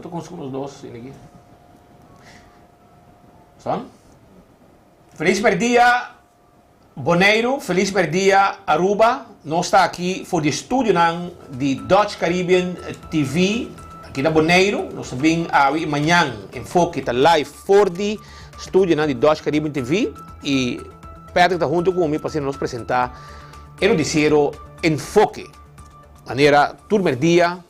Wat ta konsum nos dos ini aki? Son? Felis merdia Boneiru, felis merdia Aruba. Nos ta aki for di estudionan di Dutch Caribbean TV aki na Boneiru. Nos ta bin awe i mañan Enfoke ta live for di studionan di Dutch Caribbean TV i Patrick ta hunto ku mi pa asina nos presenta e noticiero Enfoke. Manera tur merdia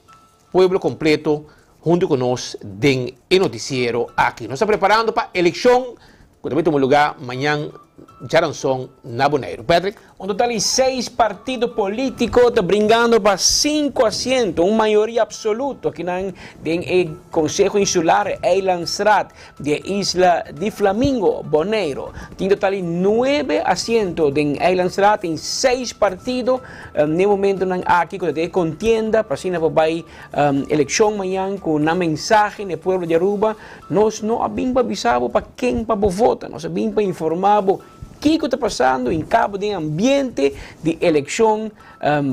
Pueblo completo hunto cu nos den e noticiero aki. Nos ta preparando pa eleccion cu ta bay tuma lugar mañan djaranson na Boneiru. Patrick. Un total di seis partido politico ta bringando pa cinco asiento, un mayoria absoluto akinan den e Conseho Insular, Eilandsraad, di e isla di Flamingo, Boneiro. Tin total di nuebe asiento den Eilandsraad, tin seis partido n'e momentonan aki ku ta den e kontienda pa asina por bai elekshon mañan ku nan mensahe n'e pueblo di Aruba. Nos no a bin pa bisa bo pa ken pa bo vota, nos a bin pa informa bo kiko ta pasando in kabo den ambiente di elekshon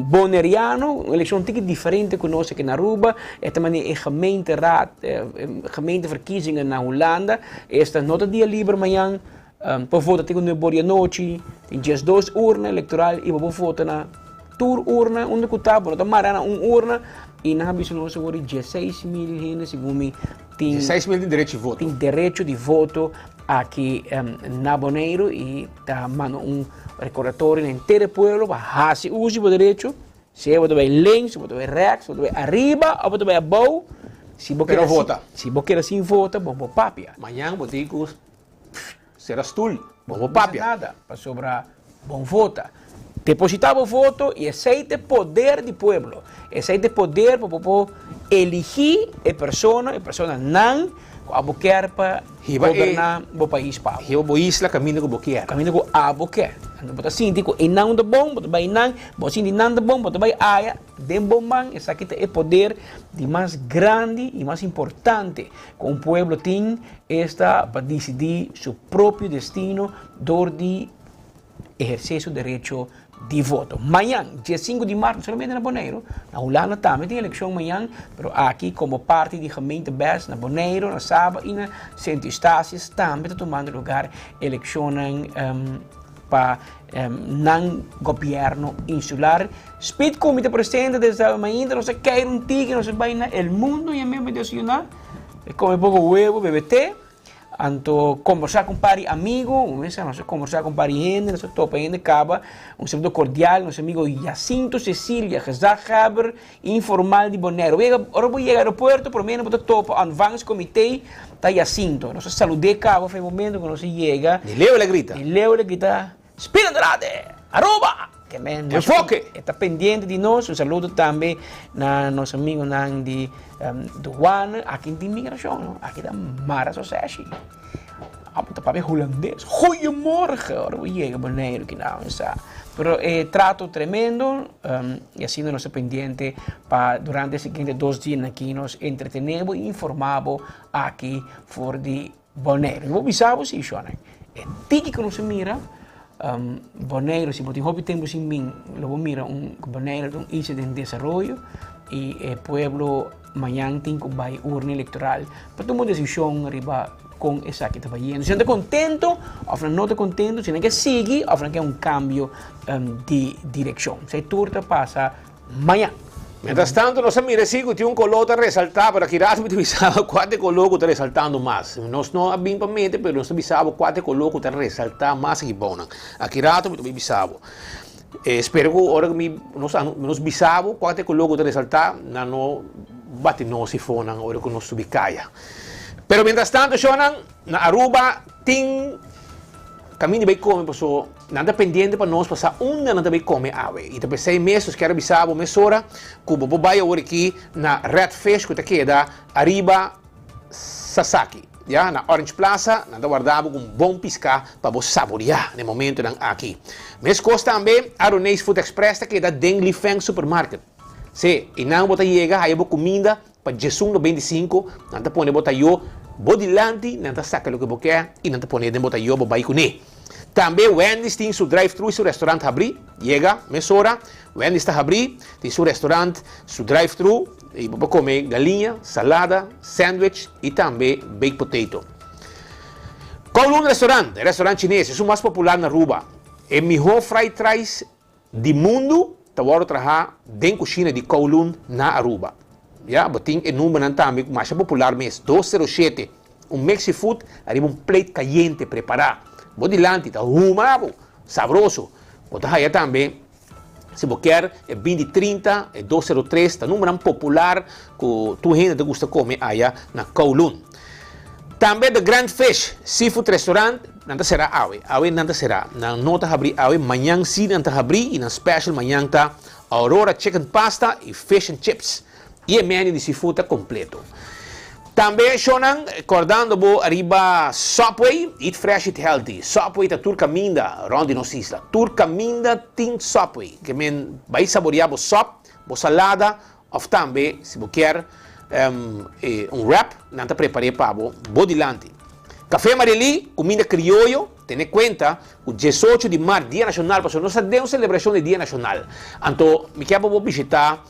Boneriano, un elekshon tiki diferente ku nos aki na Aruba, e ta manera e gemeenteraad, gemeenteverkiezingen na Hulanda, esta no ta dia liber mañan, por vota te ku nuebe or di anochi, tin 12 urna elektoral i bo por vota na tur urna unda ku ta, bo no ta mara na un urna, i nan a bisa nos awor di 16.000 hende segun mi tin 16.000 tin derecho di voto. Tin derecho di voto aki na Boneiru i ta manda un rekordatorio na henter e pueblo pa hasi uso di bo derecho, sea bo ta bai links, bo ta bai rèks, bo ta bai ariba òf bo ta bai abou, si bo Pero vota. Si bo keda sin vota, bo por papia. Mañan bo tin ku sera stul, bo por papia. No bisa nada, pasobra bon vota. Depositá bo voto i esei ta e poder di pueblo. Esei ta e poder pa bo por eligí e persona, e personanan ku abo kier pa goberná bo pais pa abo. Hiba bo isla kaminda ku bo kier. Kaminda ku abo kier. Anto bo ta sinti ku einan ta bon, bo ta bai einan, bo sinti nan ta bon, bo ta bai aya. Den bo man esaki ta e poder di mas grandi i mas importante ku un pueblo tin, esta pa disidí su propio destino dor di ehersé su derecho di voto. Mañan, dia sinku di mart, no solamente na Boneiru, na Hulanda tambe tin elekshon mañan, pero aki komo parti di gemeente bes na Boneiru, na Saba i na Sint Eustatius tambe ta tumando lugar elekshonnan pa nan gobièrnu insular. Speed Comité ta presente desde awe mainta, nos a keir un tiki, nos a bai na El Mundo i a meme desayuná, kome poko webo, bebe te. Anto kombersá ku un par di amigu, un mesa nos a kombersá ku un par di hende, nos a topa hende kaba, un saludo kordial nos amigo Jacinto Cecilia, gezaghebber informal di Boneiru. Bo yega, ora bo yega aeropuerto promé bo ta topa ontvangstcomité ta Jacinto. Nos a salud'é kaba for e momento ku nos a yega. Di leu el a grita. Di leu el a grita. Spin Andrade! Aruba! Ke men Enfoke! E ta pendiente di nos. Un saludo tambe na nos amigonan di Douane. Aki tin migracion, no? Aki ta mara soseshi. Abo ta papia hulandes. Goeiemorgen! Ora bo yega Boneiru kina bo sa. Pero e trato tremendo y asina nos ta pendiente pa durante e siguiente dos dianan aki nos entretene bo y informa bo aki for di Boneiru. Mi por bisa bo si, shonnan, e tiki ku nos a mira, Boneiru, si bo tin hopi tempu sin bin, lo bo mira un ku Boneiru ta un isla den desaroyo i e pueblo mañan tin ku bai urna elektoral pa tuma un desishon riba kon esaki ta bai yendo. Si nan ta kontento òf nan no ta kontento, si nan ke sigui òf nan ke un kambio di direkshon. Esei tur ta pasa Maña. Mientras tanto nos a mira si cu tin un color ta resalta, pero aki rato mi ta bisa bo cua ta e color cu ta resaltando mas. Nos no a bin pa mete, pero nos ta bisa bo cua ta e color cu ta resalta mas aki bounan. Aki rato mi ta bay bisa bo. Espero cu ora cu mi nos nos bisa bo cua ta e color cu ta resalta, nan no bati nos y fonan ora cu nos subi caya. Pero mientras tanto shownan, na Aruba tin caminda bay come paso. Nan ta pendiente pa nos pa sa unda nan ta bay come awe. Y ta pesey mes nos kier a bisa bo mesora cu bo por bay awor aki na Red Fish cu ta keda ariba Sasaki. Ya, na Orange Plaza nan ta warda bo cu un bon pisca pa bo saborea na e momentonan aki. Mescos tambe Aroneis Food Express ta keda den Li Feng Supermarket. Si, y nan bo ta yega haya bo cuminda pa 11.95, nan ta pone bo tayo bo dilanti, nan ta saca loke bo ke y nan ta pone den bo tayo bo bay cune. Tambe Wendy's tin su drive-thru y su restaurant habri, yega mesora, Wendy's ta habri, tin su restaurant, su drive-thru. I bo por kome galiña, salada, sandwich i tambe baked potato. Kowloon Restaurant, e restaurant chines esun mas popular na Aruba. E mihó fried rice di mundu ta wòrdu trahá den kushina di Kowloon na Aruba. Ya, bo tin e numbernan tambe ku masha popular mes, 207, un mix seafood ariba un plate kayente prepará. Bo dilanti ta huma bo, sabroso. Bo ta haya tambe Si bo kier e binti 30, e 203 ta numbernan popular ku tur hende ta gusta kome aya na Kowloon. Tambe The Grand Fish Seafood Restaurant nan ta será awe. Awe nan ta será. Nan no ta habrí awe. Mañan sí nan ta habrí i nan special mañan ta Aurora Chicken Pasta i Fish and Chips. I e menu di seafood ta completo. Tambe shownan cordando bo ariba Subway, eat fresh eat healthy. Subway ta tur caminda rond di nos isla. Tur caminda tin Subway. Ke men bay saborea bo sop, bo salada of tambe si bo kier un wrap nan ta prepare pa bo bo dilanti. Café Mariely, cuminda crioyo, tene cuenta cu 18 di mart dia nacional pasobra nos ta den un celebracion di dia nacional. Anto mi kier pa bo bishita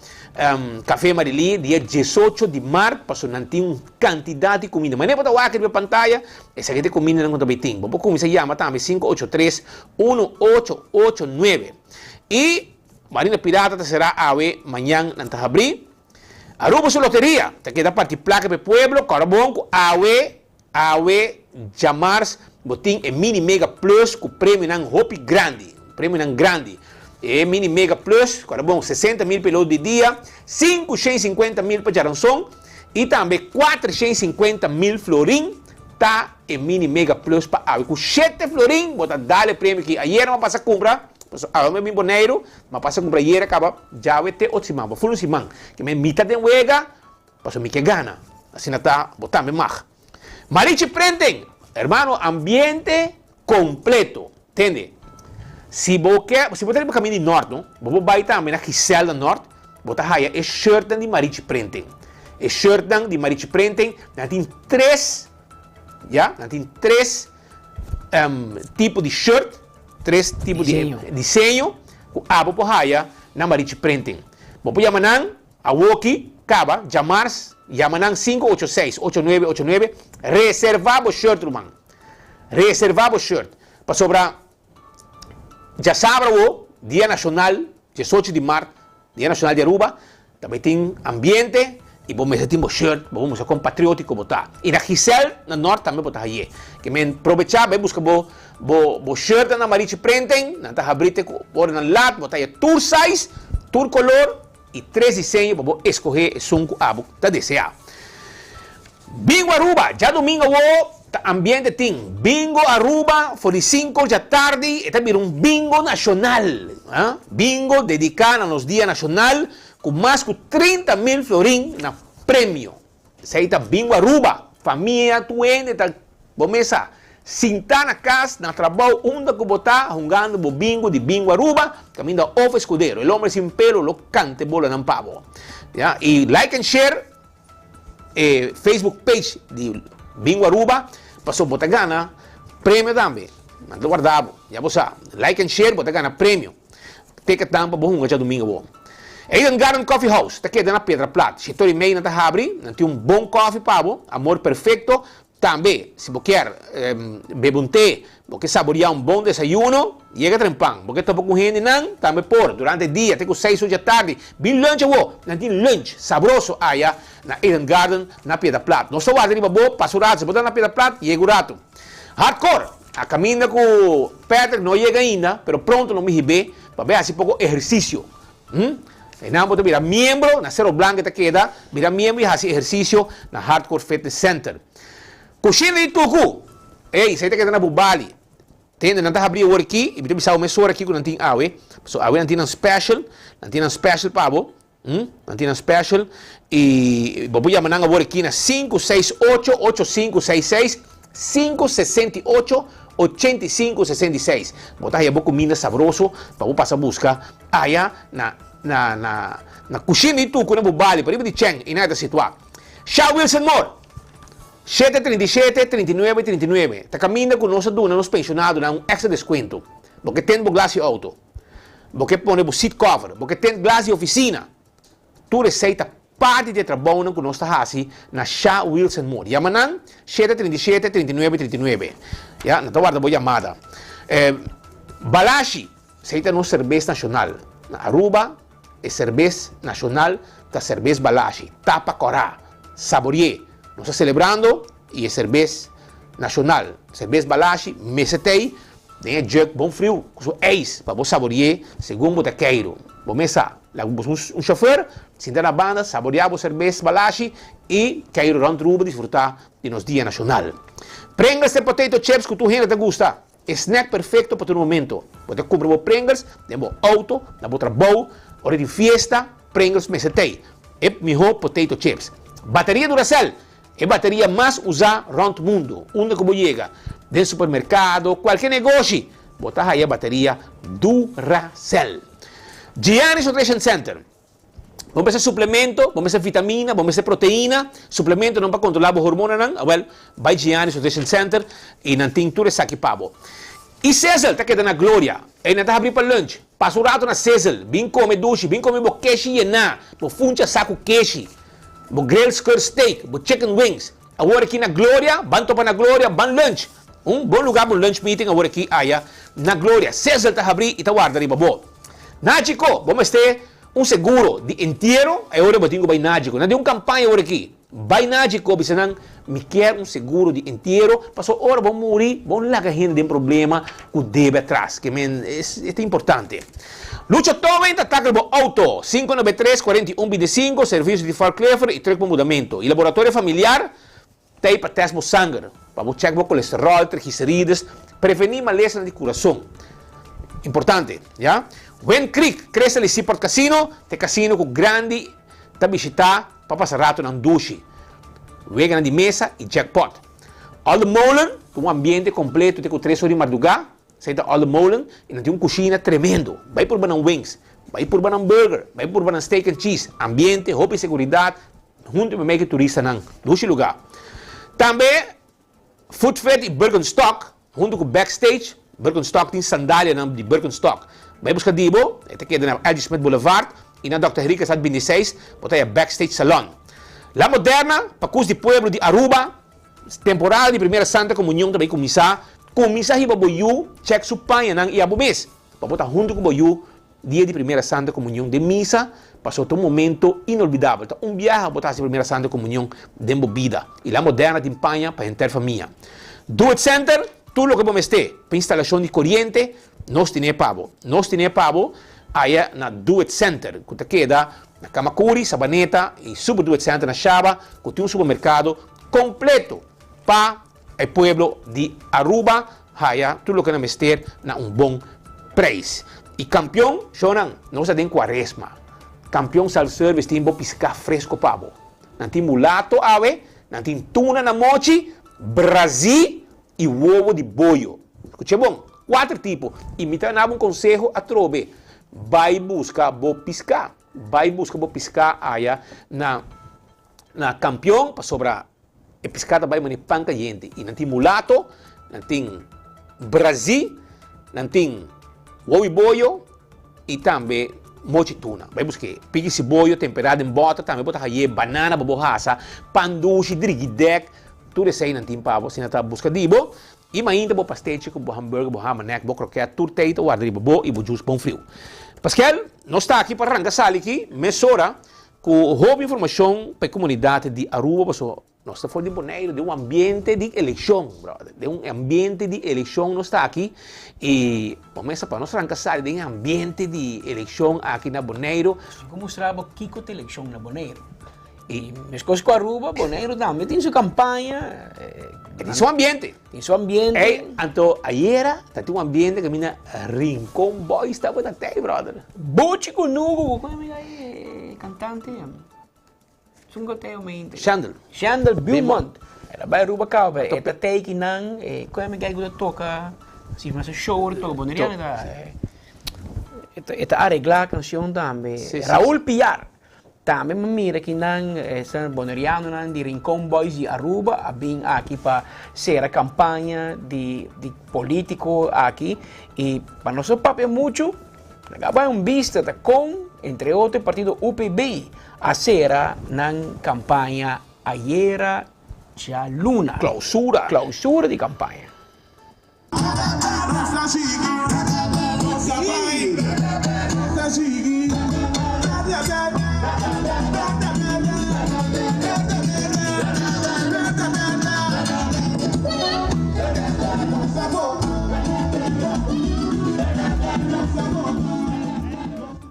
Café Marilí dia 18 di mart pasobra nan tin un kantidat di kuminda. Manera bo ta wak riba e pantaya, esaki ta e kumindanan ku ta bai tin. Bo por kuminsá yama tambe 583 1889. I Marina Pirata ta será awe, mañan nan ta habrí. Aruba su loteria ta keda parti plaka pa e pueblo, kòrda bon ku awe Awe djamars bo tin e Mini Mega Plus ku premionan hopi grandi, premionan grandi. E Mini Mega Plus ku a bon 60 mil pa e loto di dia, 550 mil pa djaranson i tambe 450 mil florin ta e Mini Mega Plus pa awe. Ku 7 florin bo ta dal e premio aki. Ayera mi a pasa kumpra, pasobra awe mi a bin Boneiru, mi a pasa kumpra ayera kaba djawe te otro siman, pa ful un siman. Ke mi ta den wega. Pasobra mi ke gana. Asina ta, bo tambe mag. Marichi Printing! Hermano, ambiente completo. Tende? Si bo ke, si bo ta riba caminda di Noord, no? Bo por bay tambe na Giselle na Noord, bo ta haya e shirtnan di Marichi Printing. E shirtnan di Marichi Printing, nan tin tres, ya, nan tin tres tipo di shirt, tres tipo di Diseño. diseño cu abo por haya na Marichi Printing. Bo por yama nan. Awoki, kaba, djamars, yama nan 586 8989, reserva bo shirt ruman. Reserva bo shirt. Pasobra djasabra awo, Dia Nashonal, 18 di mart, Dia Nashonal di Aruba, tambe tin ambiente i bo mester tin bo shirt, bo por mustra kon patriotiko bo ta. I na Giselle na Nort tambe bo ta haye. Ke men probecha bai buska bo bo bo shirtnan na Marichi Printing, nan ta habri te ku oranan lat, bo ta haye tur size, tur kolor, i tres diseño pa bo escoge esun cu abo ta desea. Bingo Aruba, djadomingo awo ta ambiente tin Bingo Aruba for di 5 djatardi e ta bira un bingo nacional. Bingo dedica na nos dia nacional cu mas cu 30 mil florin na premio. Esey ta Bingo Aruba. Famia tur hende ta bo mesa sinta na cas, na trabou, unda cu bo ta hungando bo bingo di Bingo Aruba, caminda Of Escudero, el hombre sin pelo lo cante bolanan pa bo. Ya, y like and share e Facebook page di Bingo Aruba, paso bo ta gana premio tambe. Nan ta warda bo, ya bo sa. Like and share bo ta gana premio. Ticketnan pa bo hunga djadomingo bo. Eden Garden Coffee House ta keda na Piedra Plat. 7:30 nan ta habri, nan tin un bon koffie pa bo, amor perfecto. Tambe, si bo kier bebe un te, bo ke saborea un bon desayuno, yega trempan. Bo ke topa ku hendenan, tambe por, durante dia, te ku 6 or djatardi. Bin lunch awo, nan tin lunch sabroso aya na Eden Garden na Piedra Plat. Nos ta warda riba bo, pasa un rato. Si bo ta na Piedra Plat, yega un rato. Hardcore, a kaminda ku Patrick no yega ainda, pero pronto lo mi hib'é pa bai hasi poko ehersisio. Einan bo ta bira miembro, na Cerro Blanco e ta keda, bira miembro i hasi ehersisio na Hardcore Fitness Center. Kushina di Tuku, ey, esei ta keda na Bubali. Tende, nan ta habri awor aki, i mi ta bisa bo mesora kiko nan tin awe, pasobra awe nan tin nan special, nan tin nan special pa bo, nan tin nan special, i bo por yama nan awor aki na 568 8566, 568 8566. Bo ta haya bo kuminda sabroso pa bo pasa buska aya na kushina di Tuku na Bubali, pariba di Cheng, i nan e ta situá. Sha Wilson Moore, 737 39 39, ta kaminda ku nos a duna nos penshonadonan un èkstra deskuento. Bo ke tende bo glas di outo, bo ke pone bo seat cover, bo ke tende glas di ofisina, tur esei ta. Parti di e trabounan ku nos ta hasi na Sha Wilson Moore. Yama nan 737 39 39. Ya, nan ta warda bo yamada. Balashi, esei ta nos serbes nashonal. Na Aruba, e serbes nashonal ta serbes Balashi. Tapa kòrá. Saborié. Nos ta selebrando i e serbes nashonal, serbes Balashi, mester t'ei den e jug bon friu ku su eis pa bo saborié segun bo ta keiru. Bo mes sa. Laga bo un chauffeur sinta na banda, saborea bo serbes balashi y keiru rond Aruba disfruta di nos dia nacional. Pringles ta e potato chips cu tur hende ta gusta. E snack perfecto pa tur momento. Bo ta cumpra bo Pringles den bo auto, na bo trabou, ora di fiesta, Pringles mester t'ey. E miho potato chips. Bateria Duracell, e bateria mas usa rond mundo. Unda cu bo yega, den supermercado, cualkier negoshi, bo ta haya bateria Duracell. Giannis Nutrition Center. Bo mester suplemento, bo mester vitamina, bo mester proteina, suplementonan pa kontrolá bo hormonanan, awèl, bai Giannis Nutrition Center i nan tin tur esaki pa bo. I Sizzle ta keda na Gloria, ei nan ta habrí pa lunch. Pasa un rato na Sizzle, bin kome dushi, bin kome bo keshi yená, bo funcha sa ku keshi, bo grilled skirt steak, bo chicken wings. Awor aki na Gloria, ban topa na Gloria, ban lunch. Un bon lugar pa un lunch meeting awor aki aya na Gloria. Sizzle ta habrí i ta warda riba bo. Nagico, bo mester un seguro di entiero, e ora bo tin cu bay Nagico. Nan tin un campaña awor aki, bay Nagico, bisa nan, mi kier un seguro di entiero, pasobra ora bo muri, bo no laga hende den problema cu debe atras. Ke men, es ta importante. Lucho Towing ta tackle bo auto, 593 41 25, servicio di forklift y truck pa mudamento. Y laboratorio familiar, T'ei pa tèst bo sanger, pa bo chèk bo kolesteròl, trigliserides, prevení malesanan di kurason. Importante, ya. Wind Creek, Crystal i Seaport Casino ta e kasino ku grandi ta bishitá pa pasa ratonan dushi, weganan di mesa i jackpot. Olde Molen ta un ambiente kompleto te ku tres ora di mardugá, esei ta Olde Molen i nan tin un kushina tremendo. Bai purba nan wings, bai purba nan burger, bai purba nan steak and cheese. Ambiente, hopi seguridat. Huntu mi mei ku turistanan dushi lugá. Tambe Food Fit i Birkenstock huntu ku Backstage. Birkenstock tin sandalianan di Birkenstock. Bai buska di bo, e ta keda na LG. Smith Boulevard i na Dòkter Henriquez 26 bo ta haña Backstage Salon. La Moderna, pakus di pueblo di Aruba, temporada di Primera Santa Comunion ta bai kuminsá. Kuminsá hiba bo yu, chèk su pañanan i abo mes pa bo ta huntu ku bo yu Dia di Primera Santa Comunion den misa pasobra ta un momento inolvidabel. Ta un biaha bo ta haci Primera Santa Comunion den bo bida. Y La Moderna tin paña pa henter famia. Do It Center, tur loke bo mester pa instalacion di coriente, nos tine pa bo. Nos tine pa bo aya na Do It Center cu ta keda na Camacuri, Sabaneta y Super Do It Center na Shaba cu tin un supermercado completo pa E pueblo di Aruba haya tur loke nan mester na un bon prijs. Y campeon, shownan, nos ta den cuaresma. Campeon Self Service tin bo pisca fresco pa bo. Nan tin mulato awe, nan tin tuna na mochi, brazi y wowo di boyo. Scucha bon, cuater tipo. Y mi ta duna bo un conseho atrobe, bay busca bo pisca. Bay busca bo pisca aya na na Campeon pasobra. E piská ta bai manera pan kayente i nan tin mulato, nan tin brazí, nan tin wowi boyo i tambe mochi tuna. Bai busk'é. Piki siboyo temperá den bòter tambe bo ta haye, banana bo bo hasa, pan dushi, drigidèk, tur esei nan tin pa bo asina ta buska di bo. I mainta bo pastechi ku bo hamburger, bo hamanek, bo krokèt, tur tei ta warda riba bo i bo jus bon friu. Paskel, nos ta aki pa ranka sali aki mesora Ku hopi informashon pa e komunidat di Aruba paso nos ta for di Boneiru den un ambiente di elekshon brother, den un ambiente di elekshon nos ta aki i bo mester pa nos ranka sali den e ambiente di elekshon aki na Boneiru. Nos tin ku mustra bo kiko ta elekshon na Boneiru i meskos ku Aruba Boneiru tambe tin su kampaña. E tin su ambiente. Tin su ambiente. Ey, anto ayera ta tin un ambiente kaminda Rincon Boys tabata tey, brother. Bochi ku Nugu, ku amiga e kantante? Sun goteo mente. Shandel. Shandel Beaumont. El a bai Aruba kaba, e ta tey ki nan, e ku amiga ku ta toka, si mas show ora toka Boneriano ta, e ta aregla kanshon tambe. Raul Piar. Tambe mi mira ki nan esnan Bonerianonan di Rincon Boys di Aruba a bin aki pa sera campaña di di politico aki y pa nos no papia mucho laga bai un bista ta con. Entre otro e partido UPB a sera nan kampaña ayera djaluna. Klausura. Klausura di kampaña.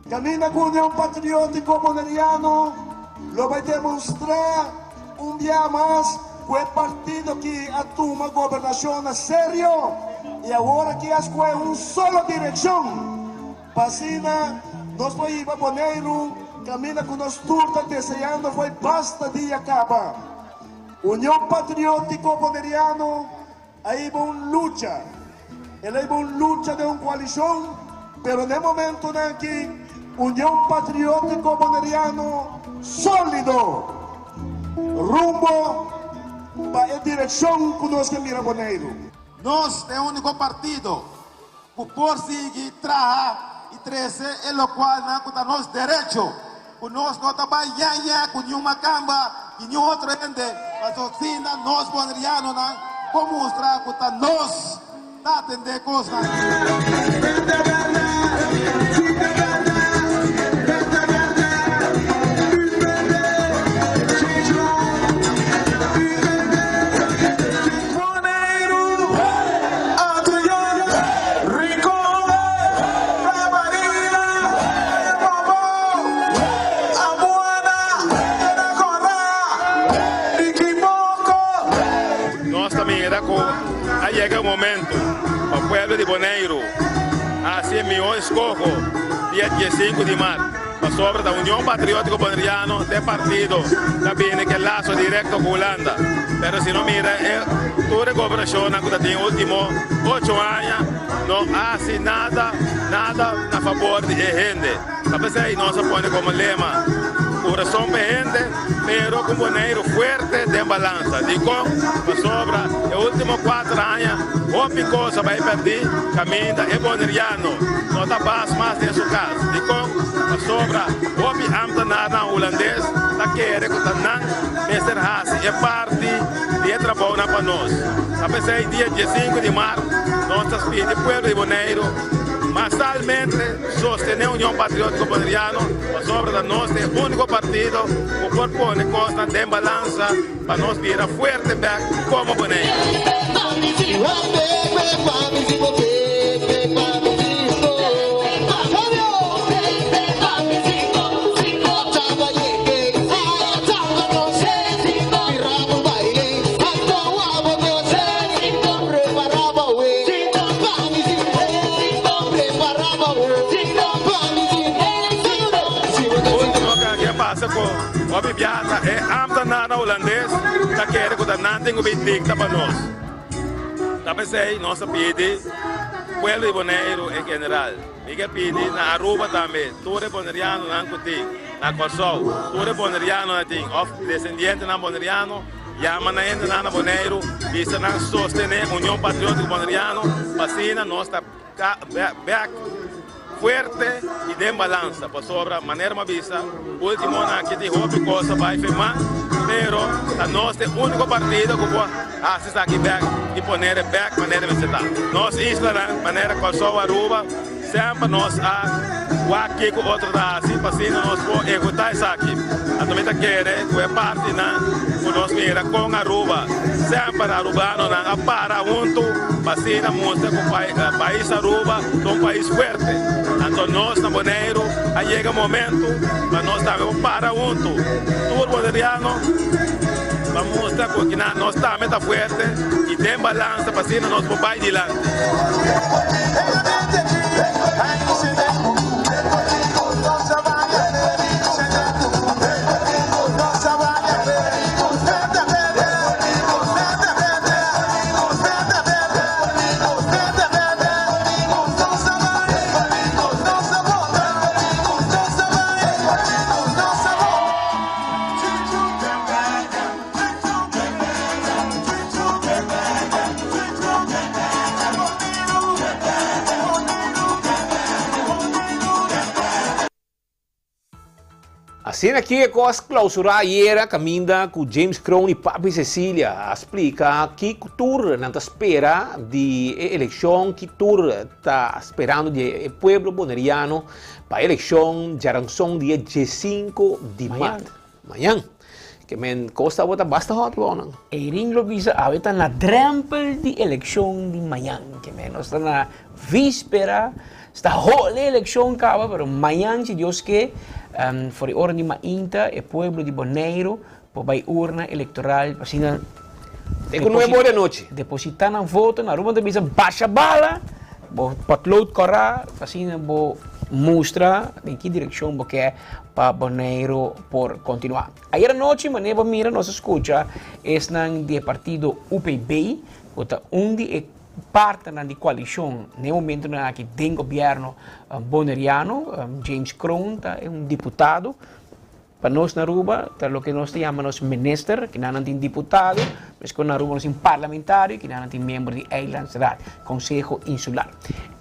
Caminda cu Union Patriotico Boneriano lo bay demonstra un bia mas cu e partido aki a tuma gobernacion na serio y awor aki a scohe un solo direccion pa asina nos por hiba Boneiru caminda cu nos tur ta deseando fo'i basta dia caba. Union Patriotico Boneriano a hiba un lucha. El a hiba un lucha den un coalicion, pero n'e momentonan aki Union Patriotico Boneriano solido rumbo pa e direccion cu nos ke mira Boneiru. Nos ta e unico partido cu por sigui traha y trece e locualnan cu ta nos derecho, cu nos no ta bay ñaña cu niun macamba y niun otro hende, pasobra asina nos Bonerianonan por mustra cu ta nos ta atende cosnan. Nos ta mira ku a yega e momento pa pueblo di Boneiru hasi e mihó eskoho dia diesinku di mart. Pasobra ta Union Patriótiko Boneriano t'e partido ta bini k'e laso direkto ku Hulanda. Pero si no mira e tur e gobernashonnan ku ta tin último ocho aña no hasi nada, nada na fabor di e hende. Ta p'esei nos a pone komo lema, Kurason p'e hende, pero ku Boneiru fuerte den balansa. Dikon? Pasobra e último kuater aña hopi kos a bai pèrdí kaminda e boneriano no ta bas mas den su kas. Dikon? Pasobra hopi ámtenarnan hulandes ta kere ku ta nan mester hasi e parti di e trabounan pa nos. Ta p'esei dia diesinku di mart nos ta spidi pueblo di Boneiru masalmente sostené Union Patriótiko Boneriano pasobra ta nos ta e úniko partido ku por pone kosnan den balansa pa nos bira fuerte bèk komo Boneiru. Ultimo ke a pasa ku hopi biaha e ambtenaarnan hulandes ta kere ku ta nan tin ku bin dikta pa nos. Ta p'esei nos a pidi pueblo di Boneiru en general. Mi ke pidi na Aruba tambe tur e bonerianonan ku tin, na Kòrsou tur e bonerianonan tin òf desendientenan boneriano yama nan hendenan na Boneiru bisa nan sostené Union Patriótiko Boneriano pa asina nos ta bèk fuerte i den balansa pasobra manera mi a bisa ultimonan aki tin hopi kos a bai firmá pero ta nos ta e úniko partido ku por hasi esaki bèk i poner e bèk manera mester ta. Nos islanan manera Kòrsou, Aruba semper nos a wak kiko otro ta hasi pa asina nos por ehekutá esaki. Anto mi ta kere ku e partinan ku nos mira kon Aruba semper arubanonan a para huntu pa asina mustra ku pais Aruba ta un pais fuerte. Anto nos na Boneiru a yega momentu pa nos tambe por para huntu tur boneriano pa mustra ku nos tambe ta fuerte i den balansa pa asina nos por bai dilanti. Asina ki e kos klausurá ayera kaminda ku James Kroon i Papi Cecilia a splika ki tur nan ta spera di e elekshon, ki tur ta sperando di e pueblo boneriano pa e elekshon djaranson dia diesinku di mart. Mañan. Ke men kos tabata basta hòt wou nan. Eirin lo bisa awe ta na drèmpel di elekshon di mañan. Ke men nos ta na víspera, sta hole elekshon kaba, pero mañan si Dios ke, for di ora di mainta e pueblo di Boneiru por bai urna elektoral pa asina Te ku nuebe ora di anochi. Depositá nan voto. Na Aruba nan ta bisa basha bala, bo potlood kòrá, pa asina bo mustra den ki direkshon bo ke pa Boneiru por kontinuá. Ayer anochi manera bo mira nos a skucha esnan di e partido UPB ku ta un di e partnernan di koalishon na e momentunan aki den gobièrnu boneriano. James Kroon ta un diputado. Pa nos na Aruba ta loke nos ta yama nos minister, kinan nan tin diputado, meskos na Aruba nos tin parlamentario, kinan nan tin miembro di Eilandsraad, Konseho Insular.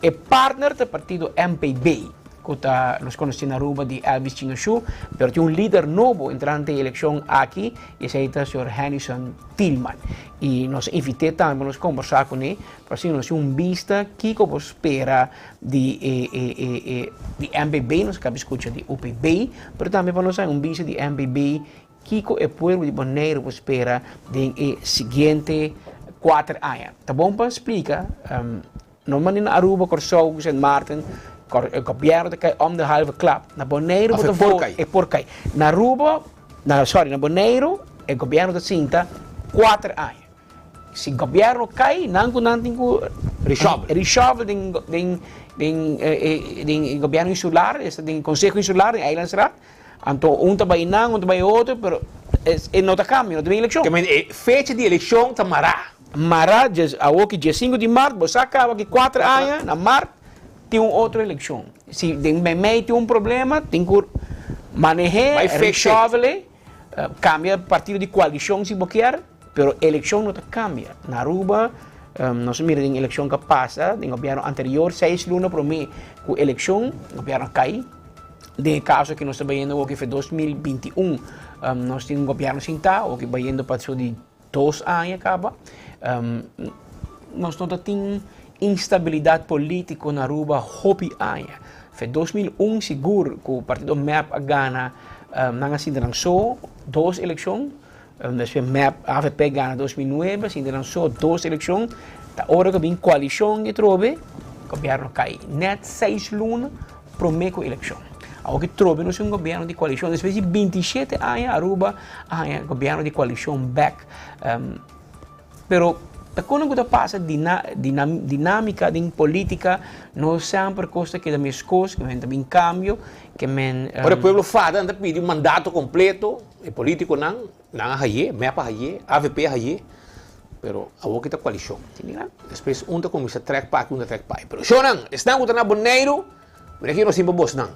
E partner ta e partido MPB, ku ta nos konosí na Aruba di Elvis Chingashu, pero tin un lider nobo entrante e elekshon aki i esei ta señor Hennyson Thielman. I nos a invit'é tambe pa nos kombersá kuné, pa asina nos tin un bista kiko bo spera di e e e e di MBB, nos a kaba di skucha di UPB, pero tambe pa nos haña un bista di MBB kiko e pueblo di Boneiru por spera den e siguiente kuater aña. Ta bon pa splika, no manera na Aruba, Kòrsou, Sint Maarten, e gobièrnu ta kai om de halve klap. Na Boneiru bo ta vota, e por kai. Na Aruba, na sòri, na Boneiru e gobièrnu ta sinta kuater aña. Si gobierno cay, nan cu nan tin cu Reshuffle. reshuffle den den den den gobierno insular, esta den conseho insular, den eilandsraad. Anto un ta bay nan, un ta bay otro, pero e no ta cambia, no ta bin eleccion. Te men e fecha di eleccion ta mará. Mará, dje awoki dje sinku di mart, bo sa caba ki kuater aña, na mart tin un otro eleccion. Si den meimei tin un problema, tin cu maneh'é, Bay fix it. reshuffle. Cambia partido di coalicion si bo kier, pero eleccion no ta cambia. Na Aruba nos a mira den eleccion cu a pasa den gobierno anterior, seis luna prome cu eleccion, gobierno a cay. Den e caso cu nos ta bayendo awo fe 2021, nos tin un gobierno sinta, awo ki bayendo pa su di dos aña caba. Nos no ta tin instabilidad politico na Aruba hopi aña. Fe 2001 sigur cu partido mep a gana nan a sinta nan so dos eleccion, despues mep avp gana 2009 sinta nan so dos eleccion, ta ora cu bin coalicion atrobe gobierno cay net seis luna prome cu eleccion. Awor ki trobe nos tin un gobierno di coalicion despues di 27 aña Aruba a haña gobierno di coalicion bek. Pero ta kono ku ta pasa dinamika den politika no semper kos ta keda meskos, ke men ta bin kambio, ke men. Ora e pueblo fada nan ta pidi un mandato kompleto, e politikonan nan a haye, mep a haye, avp a haye, pero awor ki ta koalishon. Despues un ta kuminsá trèk pa aki, un ta trèk pa ahi. Pero shownan, esnan ku ta na Boneiru, mira aki nos tin pa bosnan.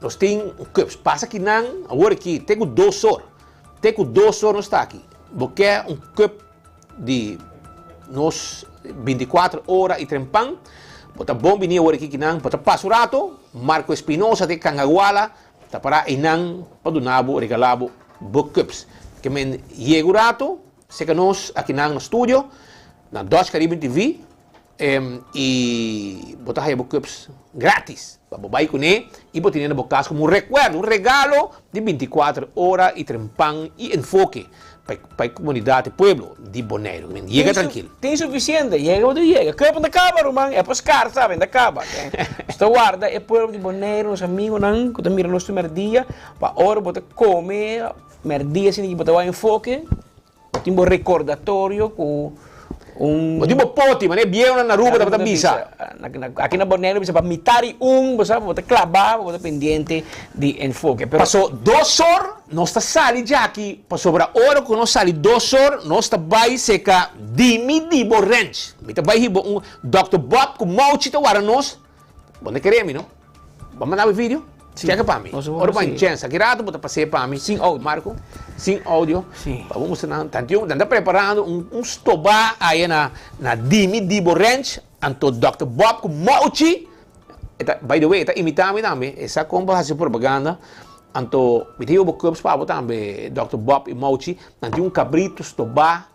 Nos tin un cups. Pasa akinan, awor aki, te ku dos or. Te ku dos or nos ta aki. Bo ke un cup di nos 24 ora y trempan? Bo ta bon bini awor aki kinan. Bo ta pasa un rato, Marco Espinosa te Cangaguala ta para einan pa duna bo, regala bo, bo cups. Ke men yega un rato, seka nos akinan na studio, na Dutch Caribbean TV, Y bo ta haya bo cups gratis pa bo bay cune y bo tene na bo cas como un recuerdo, un regalo di 24 ora y trempan y enfoke pa e comunidad, e pueblo di Boneiru. Yega trankil. Tin suficiente, yega bo ta yega. Cup no ta caba ruman, e por scar sabe, no ta caba. Nos ta warda e pueblo di Boneiru, nos amigonan cu ta mira nos tur merdia, pa ora bo ta come merdia asina bo ta wak enfoke. Bo tin bo recordatorio cu un. Bo tin bo poti, manera e bieunan na Aruba tabata bisa. Aki na Boneiru bisa pa mitar di un, bo sa, bo ta claba, bo ta pendiente di enfoke. Pero. Paso dos or nos ta sali djaki, pasobra ora cu nos sali dos or nos ta bay seca Dimi di bo ranch. Mi ta bay hiba un Dòkter Bob cu Mouchi ta wara nos. Bo no kere mi no? Bo a manda bo e video? Si. Cheka pa mi. Ora bo a chens, aki rato bo ta pas'é pa mi. Sin audio. Marco, sin audio. Si. Pa bo mustra nan, tantu nan ta preparando un un stobá aya na na Dimi Dibo Ranch, anto Dòkter Bob ku Mouchi, e ta, by the way, e ta imitá mi tambe, e sa kon pa hasi propaganda. Anto mi ta hiba bo cups pa bo tambe, Dòkter Bob i Mauchi, nan tin un cabrito stobá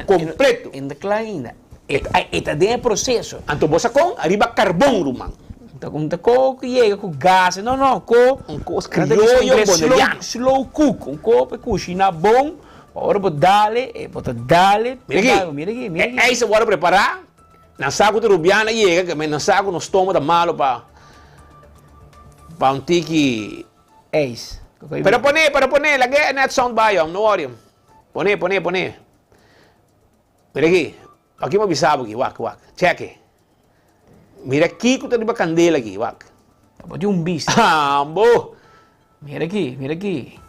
completo. E no ta cla ainda. E ta den e proceso. Anto bo sa con? Ariba carbon, ruman. Un ta co cu yega cu gas. No, no, co. Un cos crioyo boneriano. Slow cook. Un co pa cushina bon. Pa ora bo dale, e bo ta dale. Mira aki. Mira aki, mira aki. E ijs a worde prepara. Nan sa cu ta Rubiana yega, nan sa cu nos stoma ta malo pa pa un tiki. Ijs. Pero pone, pero pone, laga e net sound bai om, no worry. Pone, pone, pone. Mira aki, aki mi a bisa bo aki, wak, wak, check e. Mira kiko ta riba kandela aki, wak. Bo tin un bista. Ambo! Mira aki, mira aki.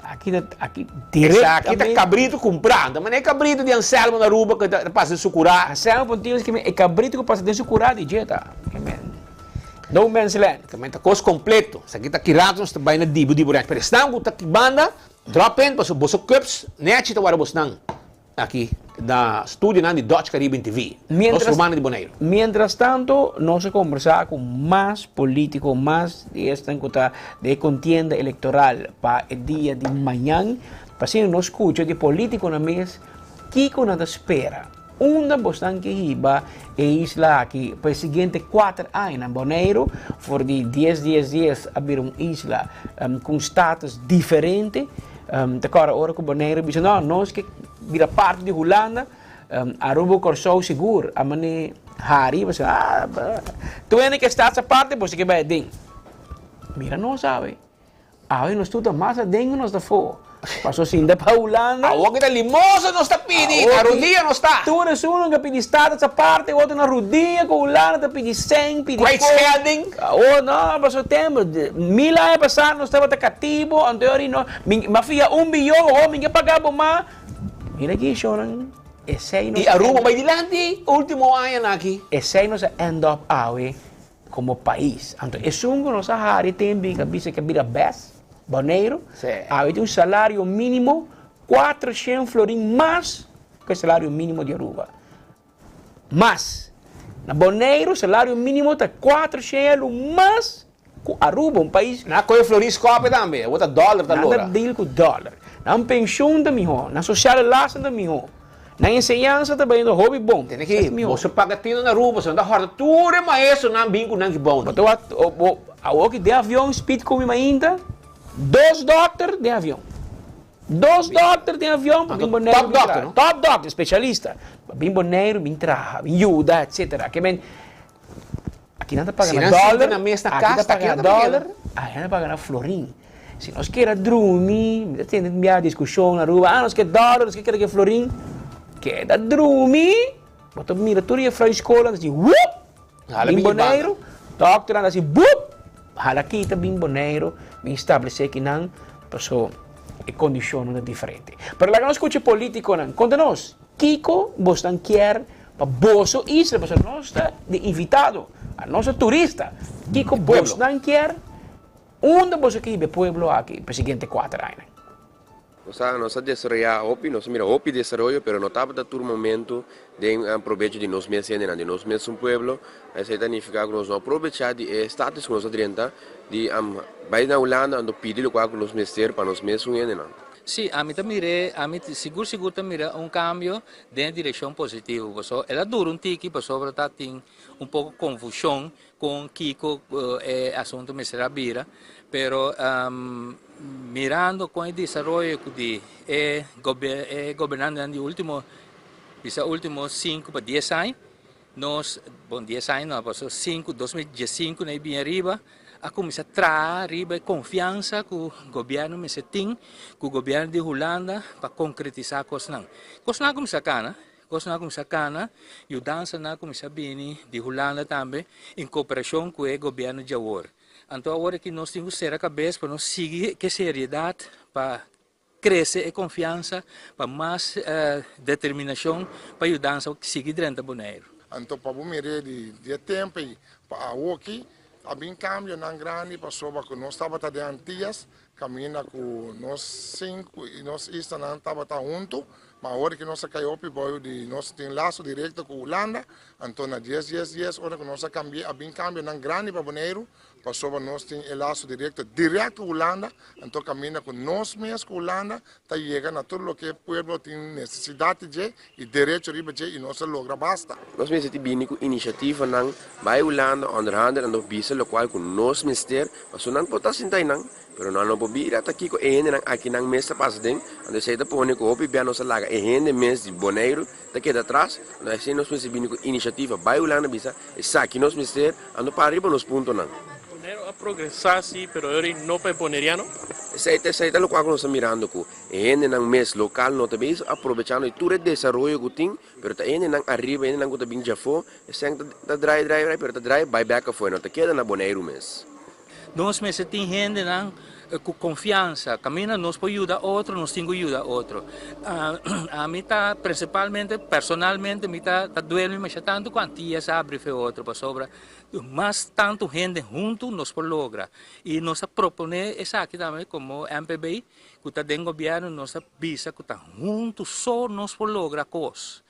Aki ta, aki Esaki ta kabritu kumprá. Ta manera e kabritu di Anselmo na Aruba ku ta pasa den su kurá. Anselmo Pontillas ke men e kabritu ku pasa den su kurá di dje ta. Ke men no man's land. Ke men ta kos kompleto. Esaki ta ki rato nos ta bai na Dibu Dibu Ranch. Pero esnan ku ta ki banda, drop in pasobra boso cups nechi ta wara bosnan. Aki na studionan di Dutch Caribbean TV, nos rumannan di Boneiru. Mientras tanto nos a kombersá ku mas polítiko, mas di esnan ku ta den e kontienda elektoral pa e dia di mañan, pa asina nos skucha di polítikonan mes kiko nan ta spera, unda bosnan ke hiba e isla aki pa e siguiente kuater añanan. Boneiru for di dies dies dies a bira un isla ku un status diferente. Ta kòrda ora ku Boneiru bisa, no, nos ke bira parti di Hulanda, Aruba ku Kòrsou sigur a mane hari, pasobra ah, tur hende ke sta aparte boso ke bai aden. Mira nos awe, awe nos tur ta mas aden ku nos ta afó. Paso sinta pa Hulanda. Awor ki ta limosa nos ta pidi, na rudia nos ta. Tur esun ke pidi status aparte, otro na rudia ku Hulanda ta pidi sèn, pidi kos. Kwijtschelding. Awor no, paso tempo, mil aña pasá nos tabata katibo, anto yori no, mi a fia un biyon, awor mi ke paga bo mas. Mira aki shownan, esei nos I Aruba bai dilanti ultimo añanan aki. Esei nos a end up awe komo pais. Anto esun ku nos a hari tempi ku a bisa ku a bira bes, Boneiru, awe tin un salario minimo 400 florin mas ku e salario minimo di Aruba. Mas. Na Boneiru salario minimo ta 400 elu mas ku Aruba, un pais. Nan a kohe florin skope tambe, awor ta dòler ta lora. Nan ta deal ku dòler. Nan penshun ta mihó, nan sosiale lasten ta mihó, nan enseñansa ta bayendo hopi bon. Tene ki boso paga tino na Aruba, boso nan ta hòrta tur e maestronan bin ku nan gebounan. Bo ta wak, awor ki den avion speed komi mainta, dos dòkter den avion. Dos dòkter den avion pa bin Boneiru bin traha. Top dòkter, spesialista. Pa bin Boneiru bin traha, bin yuda, etsetera. Ke men, aki nan ta paga na dòler, aki ta paga na dòler, aki nan ta paga na florin. Si nos kere a drumi, mi ta tende un biaha diskushon na Aruba, ah nos ke dòler, nos ke kere ke florin. Keda drumi, bo ta mira tur e juffrouw skol nan ta si wup! Bin Boneiru, dòkternan ta hasi bup! Hala kita bin Boneiru, bin stablesé kinan, paso e kondishonnan ta diferente. Pero laga nos skucha e politikonan. Konta nos, kiko bosnan kier pa boso isla, pasobra nos ta di invitado, anos ta turista. Kiko bosnan kier, unda boso ke hiba e pueblo aki pa e siguiente kuater añanan? Nos a nos a desaroyá hopi, nos a mira hopi desaroyo, pero no tabata tur momento den probecho di nos mes hendenan, di nos mesun pueblo. Esei ta nifiká ku nos no a probechá di e status ku nos a drenta di bai na Hulanda anto pidi lokual ku nos mester pa nos mesun hendenan. Sí, ami ta mir'é, ami sigur sigur ta mira un kambio den e direkshon positivo, pasobra el a dura un tiki pasobra ta tin un poko konfushon Con kico e asunto mester a bira, pero mirando con e desaroyo cu di e gobernantenan di ultimo, bisa ultimo cinco pa dies aña, nos, bon dies aña no, pasobra cinco, 2015 na e bin ariba, a cuminsa traha riba e confiansa cu gobierno mester tin cu gobierno di Hulanda pa concretisa cosnan. Cosnan a cuminsa cana. Kosnan a kuminsá kana, yudansanan a kuminsá bini di Hulanda tambe en koperashon ku e gobièrnu djawor. Anto awor aki nos tin ku sera kabes pa nos sigui ku e seriedat pa krese e konfiansa, pa mas determinashon pa yudansa sigui drenta Boneiru. Anto pa bo mir'é di e tempu ei pa awoki a bin kambionan grandi pasobra ku nos tabata den Antias. Kaminda ku nos sinku i nos islanan tabata huntu, ma awor ki nos a kai hopi bou di nos tin laso direkto ku Hulanda, anto na dies dies dies ora ku nos a kambi'é a bin kambionan grandi pa Boneiru, pasobra nos tin e laso direkto dirèkt ku Hulanda, anto kaminda ku nos mes ku Hulanda ta yega na tur loke e pueblo tin nesesidat di dje i derecho riba dje i nos a logra basta. Nos mester tin bini ku inisiativanan bai Hulanda onderhandel anto bisa lokual ku nos mester pasobra nan por ta sinta einan pero nan no por bira ta kiko e hendenan akinan mes ta pasa den anto esei ta pone ku hopi bia nos a laga e hende mes di Boneiru ta keda atras anto esei nos mester bini ku inisiativa bai Hulanda bisa esaki nos mester anto para riba nos puntonan. Boneiru a progresá sí pero e ora no pa e boneriano. Esei ta esei ta lokual ku nos ta mirando ku e hendenan mes lokal no ta bin aprovechando di tur e desaroyo ku tin pero ta e hendenan ariba e hendenan ku ta bin djafó esei ta ta drai drai drai pero ta drai bai bek afó e no ta keda na Boneiru mes. Nos mester tin hendenan ku konfiansa, kaminda nos por yuda otro, nos tin ku yuda otro. Ami ta prinsipalmente, personalmente mi ta duel mi masha tantu ku Antias a abri fe otro pasobra mas tantu hende huntu nos por logra. I nos a proponé esaki tambe komo MPB ku ta den gobièrnu, nos a bisa ku ta huntu so nos por logra kos.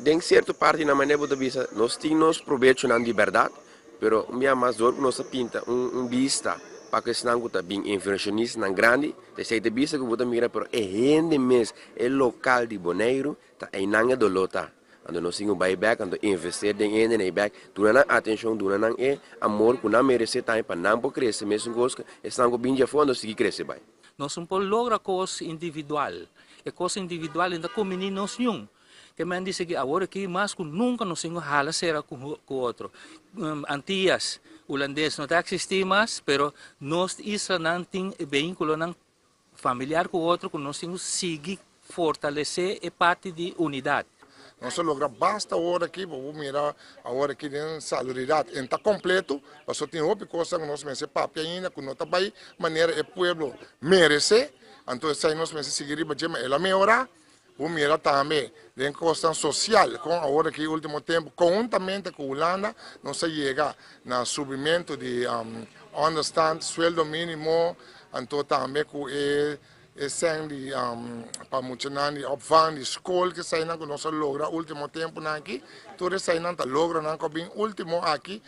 Den sierto partinan manera bo ta bisa nos tin nos probechonan di bèrdat, Pero un bia mas dor ku nos ta pinta un un bista pa ku esnan ku ta bin invershonistanan grandi, ta esei ta bista ku bo ta mira pero e hende mes, e lokal di Boneiru, ta einan e doló ta. Anto nos tin ku bai bèk anto invester den hende nei bèk, duna nan atenshon, duna nan e amor ku nan meresé tambe pa nan por krese mesun kos ku esnan ku bin djafó anto sigui krese bai. Nos no por logra kos individual. E kos individual no ta kumbiní nos niun. Ke men dice ki awor aki mas ku nunka nos tin ku hala sera ku otro. Antillas Hulandes no ta eksistí mas, pero nos islanan tin e vínkulonan familiar ku otro ku nos tin ku sigui fortalesé e parti di unidat. Nos a logra basta awor aki, bo por mira awor aki den salubridat en ta kompleto, pasobra tin hopi kosnan ku nos mester papia ainda ku no ta bai manera e pueblo meresé, anto esei nos mester sigui riba dje, ma el a mehorá. Bo mira tambe den kosnan sosial kon awor aki ultimo tempu konhuntamente ku Hulanda nos a yega na subimentu di onderstand, sueldo minimo, anto tambe ku e e sèn di pa muchanan di opvang di skol ku eseinan ku nos a logra ultimo tempunan aki tur eseinan ta logronan ku a bin ultimo aki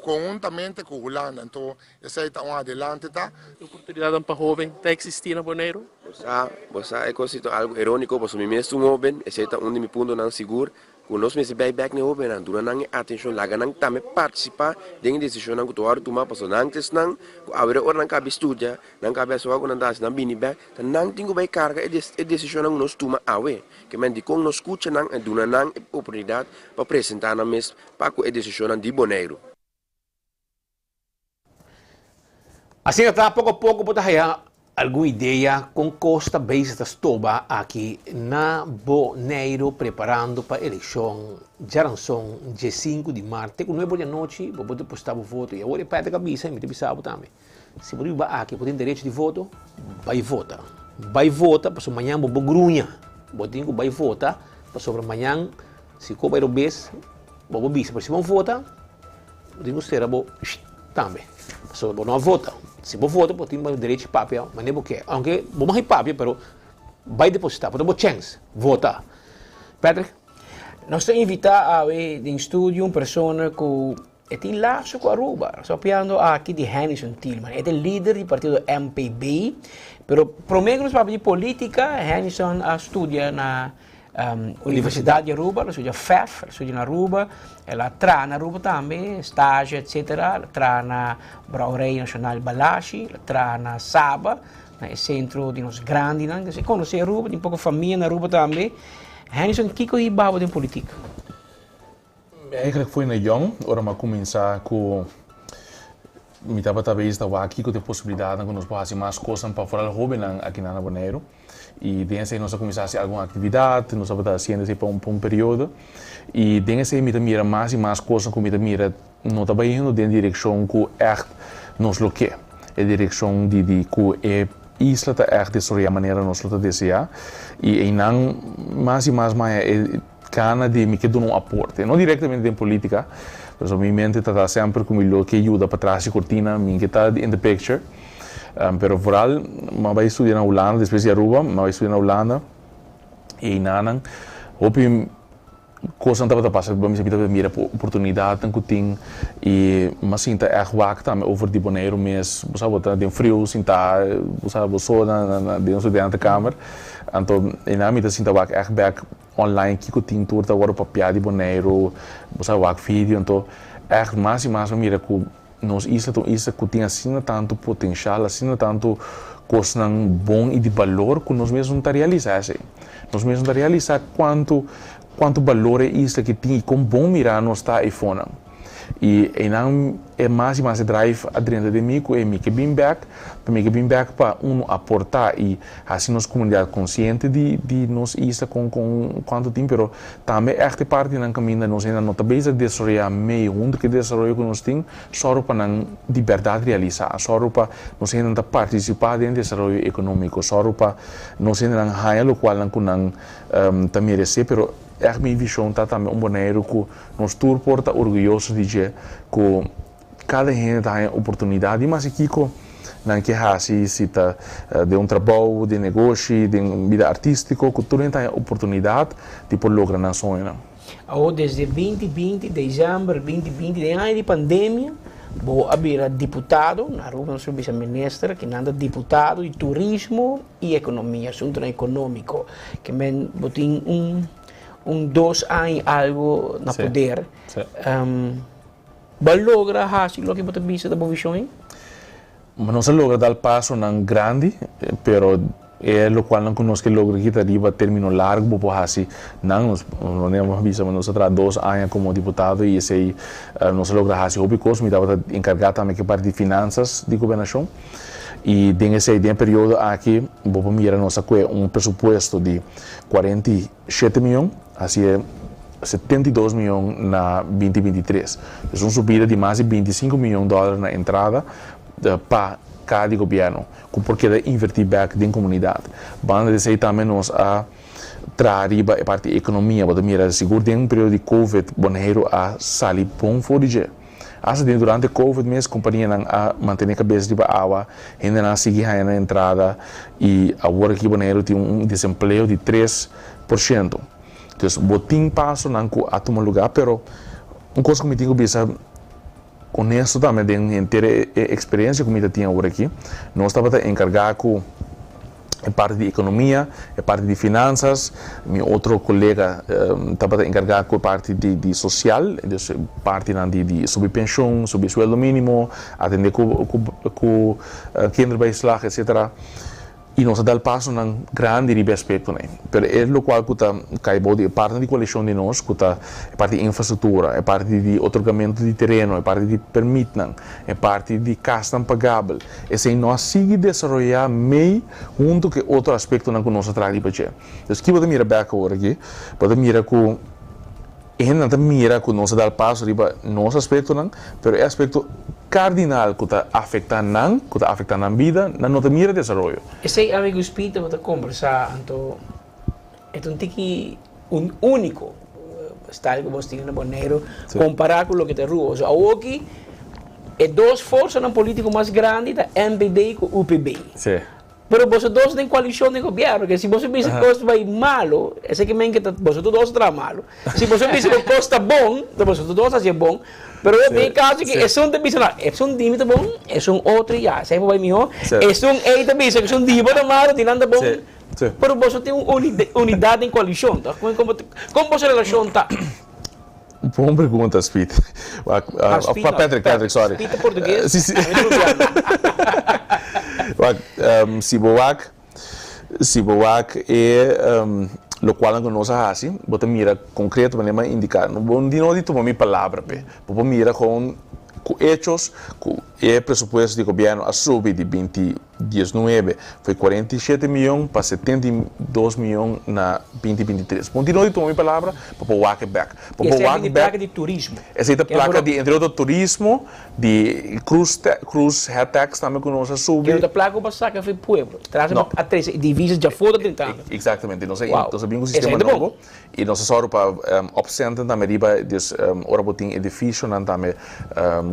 konhuntamente ku Hulanda anto Esei ta un adelante ta. E oportunidatnan pa hoben ta eksistí na Boneiru? Bo sa, bo sa e kos ta algu iróniko pasobra mi mes ta un hoben, esei ta un di mi puntonan sigur, ku nos mester bai bèk na e hobennan, duna nan e atenshon, laga nan tambe partisipá den e desishonnan ku ta wòrdu tumá, pasobra nan ta esnan ku awor e ora nan kabi studia, nan kabi hasi wak ku nan ta hasi, nan bini bèk, ta nan tin ku bai karga e e desishonnan ku nos tuma awe. Ke men dikon no skucha nan i duna nan e oportunidat pa presentá nan mes pa ku e desishonnan di Boneiru. Asina ta, poko a poko bo ta haya algun idea kon kos ta bezig ta stoba aki na Boneiru preparando pa elekshon djaranson diesinku di mart te ku nuebe or di anochi bo por deposita bo voto i awor e Patrick a bisa i mi ta bisa bo tambe si bo ta biba aki bo tin derecho di voto bai vota bai vota pasobra mañan bo por gruña bo tin ku bai vota pasobra mañan si ko bai robes bo por bisa pero si bo vota Bo tin ku sera bo tambe. Pasobra bo no a vota. Si bo vota bo tin bo derecho di papia manera bo ke. Aunke bo mag papia pero bai deposita. Bo ta bo chèns. Vota. Patrick? Nos ta invitá awe den studio un persona ku e tin laso ku Aruba. Nos ta papiando aki di Hennyson Thielman. E ta e lider di partido MPB. Pero promé ku nos papia di polítika, Hennyson a studia na Universidad di Aruba, el a studia FEF, el a studia na Aruba, el a traha na Aruba tambe, stage etcetera, el a traha na Brouwerij Nacional Balashi, el a traha na Saba, na e centro di nos grandinan, entonces e conoce Aruba, tin poco famia na Aruba tambe. Hennyson, kico hiba bo den politica? Eigenlijk foi na yong, ora mi a cuminsa cu mi tabata bezig ta wak kico ta e posibilidadnan cu nos por haci mas cosnan pa foral hobennan aki na Boneiru. Y den esey nos a cuminsa haci algun actividad, nos tabata haciendo esey pa un pa un periodo. Y den esey mi ta mira mas y mas cosnan cu mi ta mira no ta bayendo den direccion cu echt nos lo ke. E direccion di di cu e isla ta echt desaroya manera nos lo ta desea. Y eynan mas y mas maya e Gana di mi ke duna un aporte, no directamente den politica, pasobra mi mente ta ta semper cu mi lo ke yuda patras di cortina, mi ke ta in the picture. Pero vooral m'a bai studia na Hulanda despues di Aruba, m'a bai studia na Hulanda y eynan hopi cosnan tabata pasa mi tabata mira oportunidadnan cu tin y m'a sinta echt wak tambe over di Boneiru mes. Bo sa bo ta den friu sinta, bo sa bo so na den un studiantenkamer, anto eynan mi ta sinta wak echt bek online kico tin tur ta worde papia di Boneiru, bo sa wak video. Anto echt mas y mas mi mira cu nos isla ta un isla cu tin asina tanto potencial, asina tanto cosnan bon y di balor cu nos mes no ta realisa esey. Nos mes no ta realisa cuanto balor e isla aki tin y con bon mira nos ta eyfonan. Y eynan e mas y mas e drive a drenta den mi cu e mi ke bin bek, pa mi ke bin bek pa uno aporta y haci nos comunidad consciente di nos isla con cuanto tin, pero tambe echt e partinan caminda nos hende no ta bezig desaroya mey hunto cu e desaroyo cu nos tin, sòru pa nan di berdad realisa, sòru pa nos hendenan ta participa den desaroyo economico, sòru pa nos hendenan haya locualnan cu nan ta merece. Pero echt mi vision ta tambe un Boneiru cu nos tur por ta orguyoso di dje, cu cada hende ta haya oportunidad di masi kico nan ke haci, si ta den un trabou, den negoshi, den bida artistico, cu tur hende ta haya oportunidad di por logra nan soñonan. Awor desde 2020, december 2020, den aña di pandemia, bo a bira diputado, na Aruba nos bisa minister, cu nan ta diputado di turismo y economia, asuntonan economico. Ke men bo tin un 2 aña algo na poder. B'a logra haci loke bo ta bisa ta bo vision, eh? Nos a logra dal pasonan grandi, pero e locual nan cu nos ke logra kita riba termino largo bo por haci nan nos no bisa. Nos a traha 2 aña como diputado y esey nos a logra haci hopi cos. Mi tabata encarga tambe cu parti di finanzas di gobernacion y den esey, den periodo aki, bo por mira nos a cue un presupuesto di 47 miyon, haci 72 miyon na 2023. Dus un subida di mas di 25 miyon dollar na entrada pa cada gobierno, cu por keda inverti back den comunidad. Banda di esey tambe nos a traha riba e parti economia. Bo ta mira sigur den un periodo di Covid, Boneiru a sali bon for di dje. Hasta den durante Covid mes, companianan a mantene cabes riba awa, hendenan a sigui haya nan entrada y awor aki Boneiru tin un desempleo di 3%. Dus bo tin pasonan cu a tuma lugar, pero un cos cu mi tin cu bisa honesto tambe, den henter e experiencia cu mi ta tin awor aki, nos tabata encarga cu e parti di economia, e parti di finanzas, mi otro colega tabata encarga cu e parti di social, dus partinan di subi pensioen, subi sueldo minimo, atende cu kinderbijslag, etc. Y nos a dal pasonan grandi riba aspectonan. Pero e locual cu ta cay bou di parti di coalicion di nos, cu ta e parti di infrastructura, e parti di otorgamento di tereno, e parti di permitnan, e parti di casnan pagabel. Esey no a sigui desaroya mey hunto cu otro aspectonan cu nos a traha riba dje. Dus aki bo ta mira bek awor aki, bo ta mira cu e hendenan ta mira cu nos a dal paso riba nos aspectonan, pero e aspecto cardinal cu ta afecta nan, cu ta afecta nan bida, nan no ta mira desaroyo. Esey, amigo Speed, bo ta conversa, anto e un tiki un unico style cu bo tin na Boneiro compara cu loke ta Aruba. So, aki e dos forsanan politico mas grandi ta MPB cu UPB. Pero boso dos den coalicion di gobierno, cu si boso bisa cos bay malo, esey ke men cu boso dos tra malo. Si boso bisa cu cos ta bon, anto boso dos haci bon. Pero den caso cu esun ta bisa, no, esun di mi ta bon, esun otro ya, esey bay miho. Esun ey ta bisa cu esun di bo ta malo, di nan ta bon. Pero boso tin un unidad den coalicion, toch? Con boso relacion ta? Bon pregunta, Speed. Ah, Speed, no. Patrick, Patrick, sorry. Speed ta portugues. Si. Wak, si bo wak e locual cu nos a haci, bo ta mira concreto, manera mi a indica, no bo no di tuma mi palabra pe. Bo por mira con cu hechos cu e presupuesto di gobierno a subi di 22. 19 foi 47 mion pa 72 mion na 2023. Punti no di tuma mi palabra pa por wak e bek. Pa por wak bek. Plaka di turismo. Esei ta plaka di entre otro turismo, di cruise cruise head tax tambe ku nos a subi. Pero ta plaka ku bo a saka for e pueblo. Tras bo a trese divisas djafó ta drentando. Exactamente. Nos a bin ku sistema nobo. I nos a sòru pa opcenten tambe riba, dus ora bo tin edificionan tambe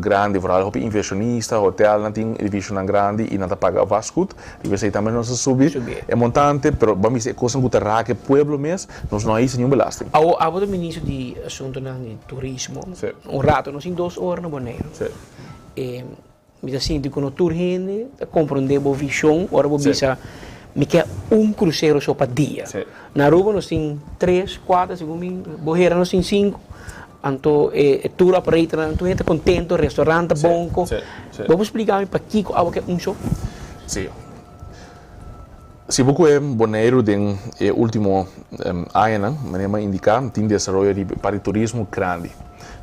grandi, vooral hopi inversionista, hotelnan tin edificionan grandi i nan ta paga vastgoed, riba esei tambe nos a subi e montante, pero bo a misa e kosnan ku ta raka e pueblo mes, nos no a hisa niun belasting. Awo abo ta ministro di asuntonan di turismo, un rato nos tin dos ora na Boneiru, e Mi ta sinti ku no tur hende ta komprondé bo vishon ora bo bisa mi ke un krusero so pa dia. Na Aruba nos tin tres, kuater, segun mi bo hera nos tin sinku. Anto e tour operatornan tur hende ta kontento, restaurant ta bonko. Bo por splika mi pakiko abo ke un so? Sí. Si bo kohe Boneiru den e ultimo añanan, manera mi a indiká, tin desaroyo di parti turismo grandi,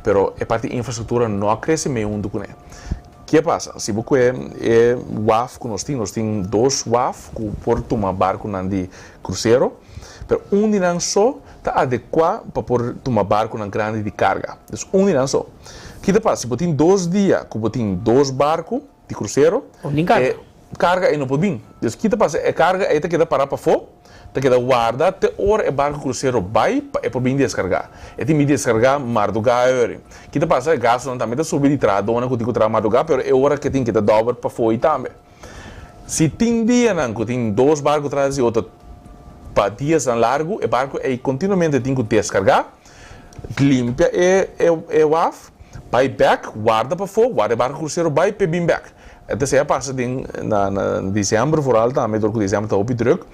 pero e parti infrastruktura no a krese mei huntu kuné. Ke pasa? Si bo kohe e waf ku nos tin, nos tin dos waf ku por tuma barkunan di krusero, pero un di nan so ta adekuá pa por tuma barkunan grandi di karga. Dus un di nan so. Ki ta pasa? Si bo tin dos dia ku bo tin dos barku di krusero, e karga ei no por bin. Dus ki ta pasa? E karga ei ta keda pará pafó. Ta keda warda te ora e barco crucero bai pa e por bin descarga. E tin bin descarga marduga eori. Ki ta pasa? E gastonan tambe ta subi di trahadónan cu tin cu traha marduga, pero e ora ke tin ke ta dober pafoi tambe. Si tin dianan cu tin dos barco tras di otro pa diasnan largu, e barco ei continuamente tin cu descarga, limpia e e waf, bai bek, warda pafó, warda e barco crucero bai p'e bin bek. Esei a pasa den na na december vooral tambe dor cu december ta hopi druk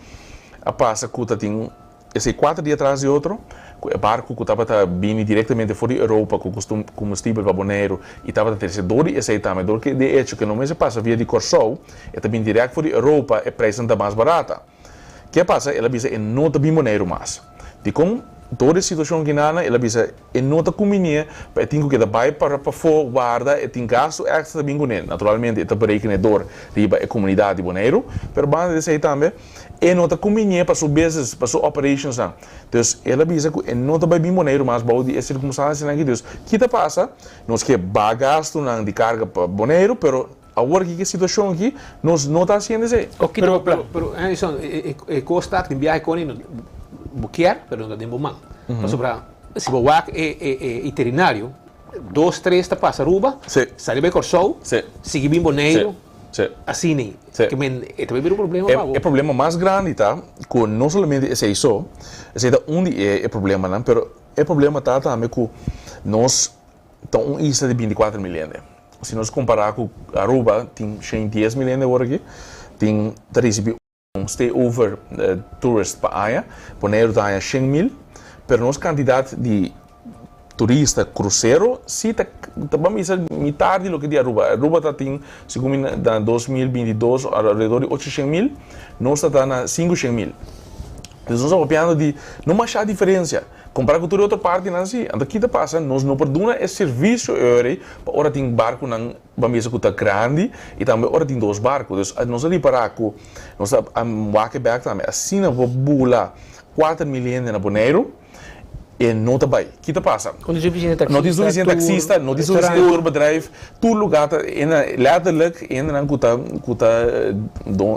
a pasa cu ta tin esei cuater dia tras di otro cu e barco cu tabata bini directamente for di Europa cu comestibel pa Boneiru y tabata trece dor di esei tambe dor cu de hecho cu no mester pasa via di Corsou e ta bini direct for di Europa e prijsnan ta mas barata. Ke a pasa? El a bisa e no ta bin Boneiru mas. Dikon? Dor e situashon kinana el a bisa e no ta kumbinie pa e tin ku keda bai para pafó warda e tin gastu èkstra ta bin kuné. Naturalmente e ta berekené dor riba e komunidat di Boneiru, pero banda di esei tambe e no ta kumbinie pa su business, pa su operationsnan. Dus el a bisa ku e no ta bai bin Boneiru mas bou di e sirkumstansianan aki. Dus ki ta pasa? Nos ke baha gastunan di karga pa Boneiru, pero Awor ki ki situacion aki nos no ta haciendo esey. Pero, pero, pero, Edison, e cos ta tin biahe con no bo kier, pero no ta den bo man. Pasobra si bo wak e e itinerinario, dos, tres ta pasa Aruba, sali bay Corsou, sigui bin Boneiru, asina. Ke men e ta bay bira un problema pa bo. E problema mas grandi ta cu no solamente esey so, esey ta un di e problemanan, pero e problema ta tambe cu nos ta un isla di 24 mil hende. Si nos kompará ku Aruba tin 110 mil hende awor aki, tin ta risibí un stay over tourist pa aña, Boneiru ta haña 100 mil, pero nos kantidat di turista krusero si ta ta ban bisa mitar di loke di Aruba. Aruba ta tin segun mi na 2022 alrededor di 800 mil, nos ta ta na 500 mil. Entonces nos ta papiando di no masha diferensia. Compara cu tur e otro partinan si. Anto ki ta pasa? Nos no por duna e servicio eori pa ora tin barconan ban bisa cu ta grandi y tambe ora tin dos barco. Dus nos a ripara cu nos a wak e bek tambe. Asina bo bula 4000 hende na Boneiru e no ta bay. Ki ta pasa? No tin suficiente taxista, No tin suficiente taxista, no tin suficiente tourbedrijf. Tur lugar ta letterlijk hendenan cu ta cu ta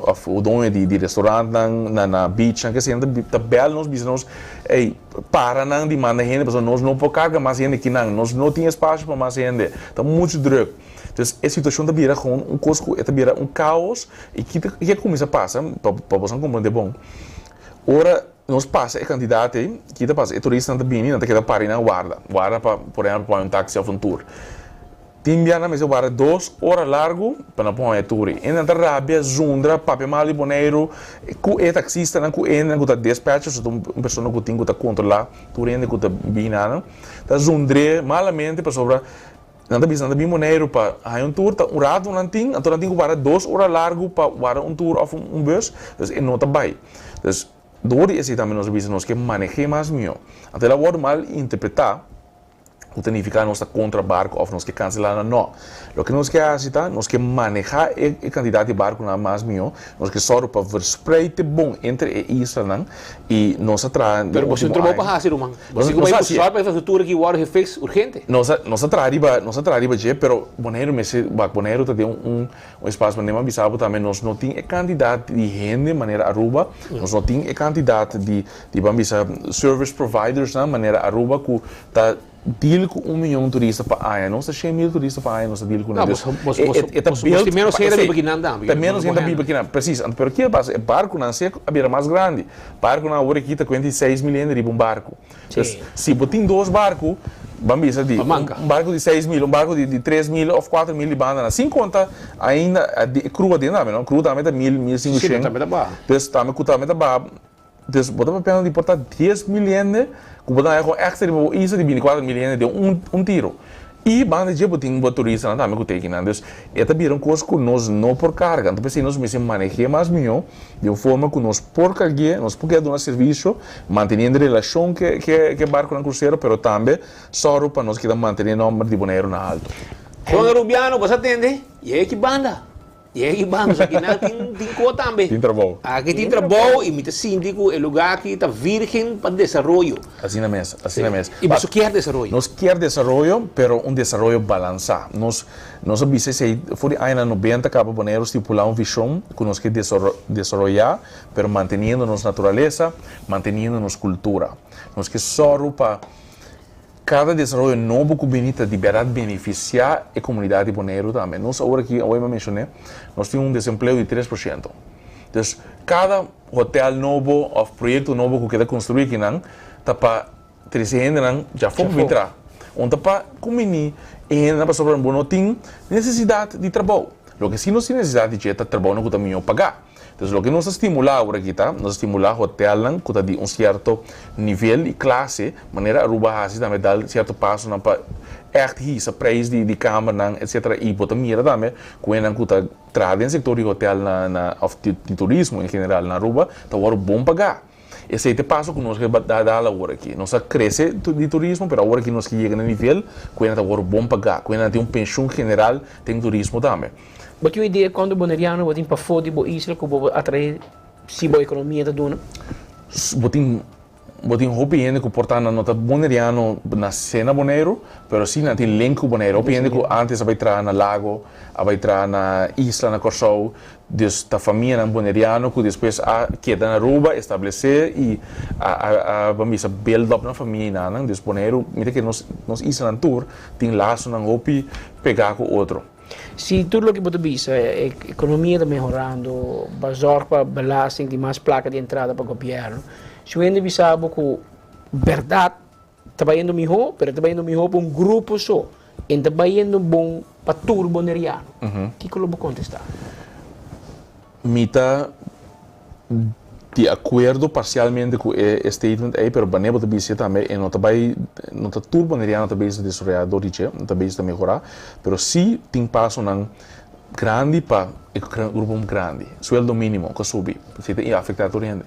of doño di restaurantnan na na beachnan kese hende ta bel nos bisa nos Ey, para nan di manda hende pasobra nos no por carga mas hende kinan, nos no tin espacio pa mas hende, ta mucho druk. Entonces e situacion ta bira gewoon un cos cu e ta bira un caos y ki ta ki a cuminsa pasa, pa pa boso comprende bon, ora nos pasa e cantidad ey, ki ta pasa? E turistanan ta bini, nan ta keda para y nan warda, warda pa por ehempel pa un taxi of un tour. Tin bia nan mester warda dos ora largu pa nan por haña turi. E nan ta rabia, zundra, papia mal di Boneiru ku e taksistanan, ku e hendenan ku ta dispatchers, ta un persona ku tin ku ta kontrolá tur hende ku ta bini nan. Ta zundr'é malamente pasobra nan ta bisa nan ta bini Boneiru pa haña un tur, ta un ratu nan tin, anto nan tin ku warda dos ora largu pa warda un tur òf un bus, dus e no ta bai. Dus dor di esei tambe nos a bisa nos ke maneh'é mas mihó. Anto el a wòrdu mal interpretá. Ku ta nifiká nos ta kontra barku òf nos ke kanselá nan? Nò. Loke nos ke hasi ta, nos ke manehá e e kantidat di barkunan mas mihó, nos ke sòru pa verspreid te bon entre e islanan i nos a traha den Pero boso último tin trabou pa aña. hasi, ruman. Nos Boso nos ku bai a ku hasi. sòru pa infrastruktura ki wòrdu gefiks urgente. Nos a nos a traha riba nos a traha riba dje, pero Boneiru mester wak Boneiru ta den un un espasio manera mi a bisa bo tambe nos no tin e kantidat di hende manera Aruba, nos no tin e kantidat di Di ban bisa service providersnan manera Aruba ku ta deal ku un miyon turista pa aña. Nos ta 100,000 turista pa aña nos ta deal ku nan. No, Dus e ta boso build tin menos pa hende esei. biba kinan tambe. Ta menos hende biba kinan, presis. Anto pero kiko pasa? E barkunan si a bira mas grandi. Barkunan awor aki ta kuenta i 6,000 hende riba un barku. Dus si bo tin dos barku, ban bisa di un barku di 6,000, un barku di 3,000 òf 4,000 di bandanan, sin konta ainda e crew aden tambe, no? Crew tambe ta mil, mil sinkushen. Dus tambe ku tambe ta baha. Dus bo ta papiando di por ta 10,000 hende ku bo ta haña kon èkstra riba bo isla di 24,000 hende den un un tiro. I banda dje bo tin bo turistanan tambe ku ta ekinan. Dus e ta bira un kos ku nos no por karga. Anto p'esei nos mester maneh'é mas mihó di un forma ku nos por karg'é, nos por keda duna servisio, manteniendo relashon ke ke ke barkunan krusero, pero tambe sòru pa nos keda mantené nòmber di Boneiru na alto. Don Arubiano, bo sa tende? Yei ki banda. I e banos aki nan tin tin ko tambe. Tin trabou. Aki tin trabou i mi ta sinti ku e lugá aki ta virgen pa desaroyo. Asina mes, asina mes. I boso kier desaroyo. Nos kier desaroyo, pero un desaroyo balansá. Nos nos a bisa esei for di añanan nobenta kaba Boneiru stipulá un vishon ku nos ke desaroyá, pero manteniendo nos naturalesa, manteniendo nos kultura. Nos ke sòru pa. Kada desaroyo nobo ku bini ta di bèrdat benefisiá e komunidat di Boneiru tambe. Nos awor aki, awor mi a menshoné, nos tin un desempleo di 3%. Dus kada hotèl nobo òf proyekto nobo ku keda konstruí akinan ta pa trese hendenan djafó pa bin traha. Un ta pa kumbiní e hendenan pasobra bo no tin nesesidat di trabou. Loke si nos tin nesesidat di dje ta trabounan ku ta mihó pagá. Entonces loke nos ta stimula awor aki ta, nos ta stimula hotelnan ku ta di un sierto nivel i klase, manera Aruba a hasi tambe dal sierto pasonan pa ègt hisa preis di di kamernan etcetera i bo ta mira tambe ku hendenan ku ta traha den sektor di hotel na na òf di turismo en general na Aruba ta wòrdu bon pagá. Esei ta e paso ku nos ke da dal awor aki. Nos a krese di turismo pero awor aki nos ke yega na nivel ku hende ta wòrdu bon pagá, ku hende tin un penshun general den turismo tambe. Bo tin un idea kuantu boneriano bo tin pafó di bo isla ku bo por atraé si bo ekonomia ta duna? Bo tin bo tin hopi hende ku por ta nan no ta boneriano nasé na Boneiru, pero si nan tin link ku Boneiru. Hopi hende ku ántes a bai traha na Lago, a bai traha na isla na Kòrsou, dus ta famianan boneriano ku despues a keda na Aruba, establesé i a a a ban bisa build up nan famia einanan. Dus Boneiru, mi ta kere nos nos islanan tur tin lasonan hopi pegá ku otro. Si tur loke bo ta bisa, e ekonomia ta mehorando, bo a zòrg pa belasting tin mas plaka di entrada pa gobièrnu. Si un hende bisa bo ku bèrdat ta bayendo mihó, pero e ta bayendo mihó pa un grupo so, e no ta bayendo bon pa tur boneriano, kiko lo bo kontestá? Mi ta di akuerdo parsialmente ku e statement ei, pero ban'é bo ta bisa tambe e no ta bai, no ta tur boneriano ta bezig ta desaroyá dor di dje, no ta bezig ta mehorá, pero sí tin pasonan grandi pa e grupo grandi. Sueldo mínimo ku a subi, esei ta afektá tur hende.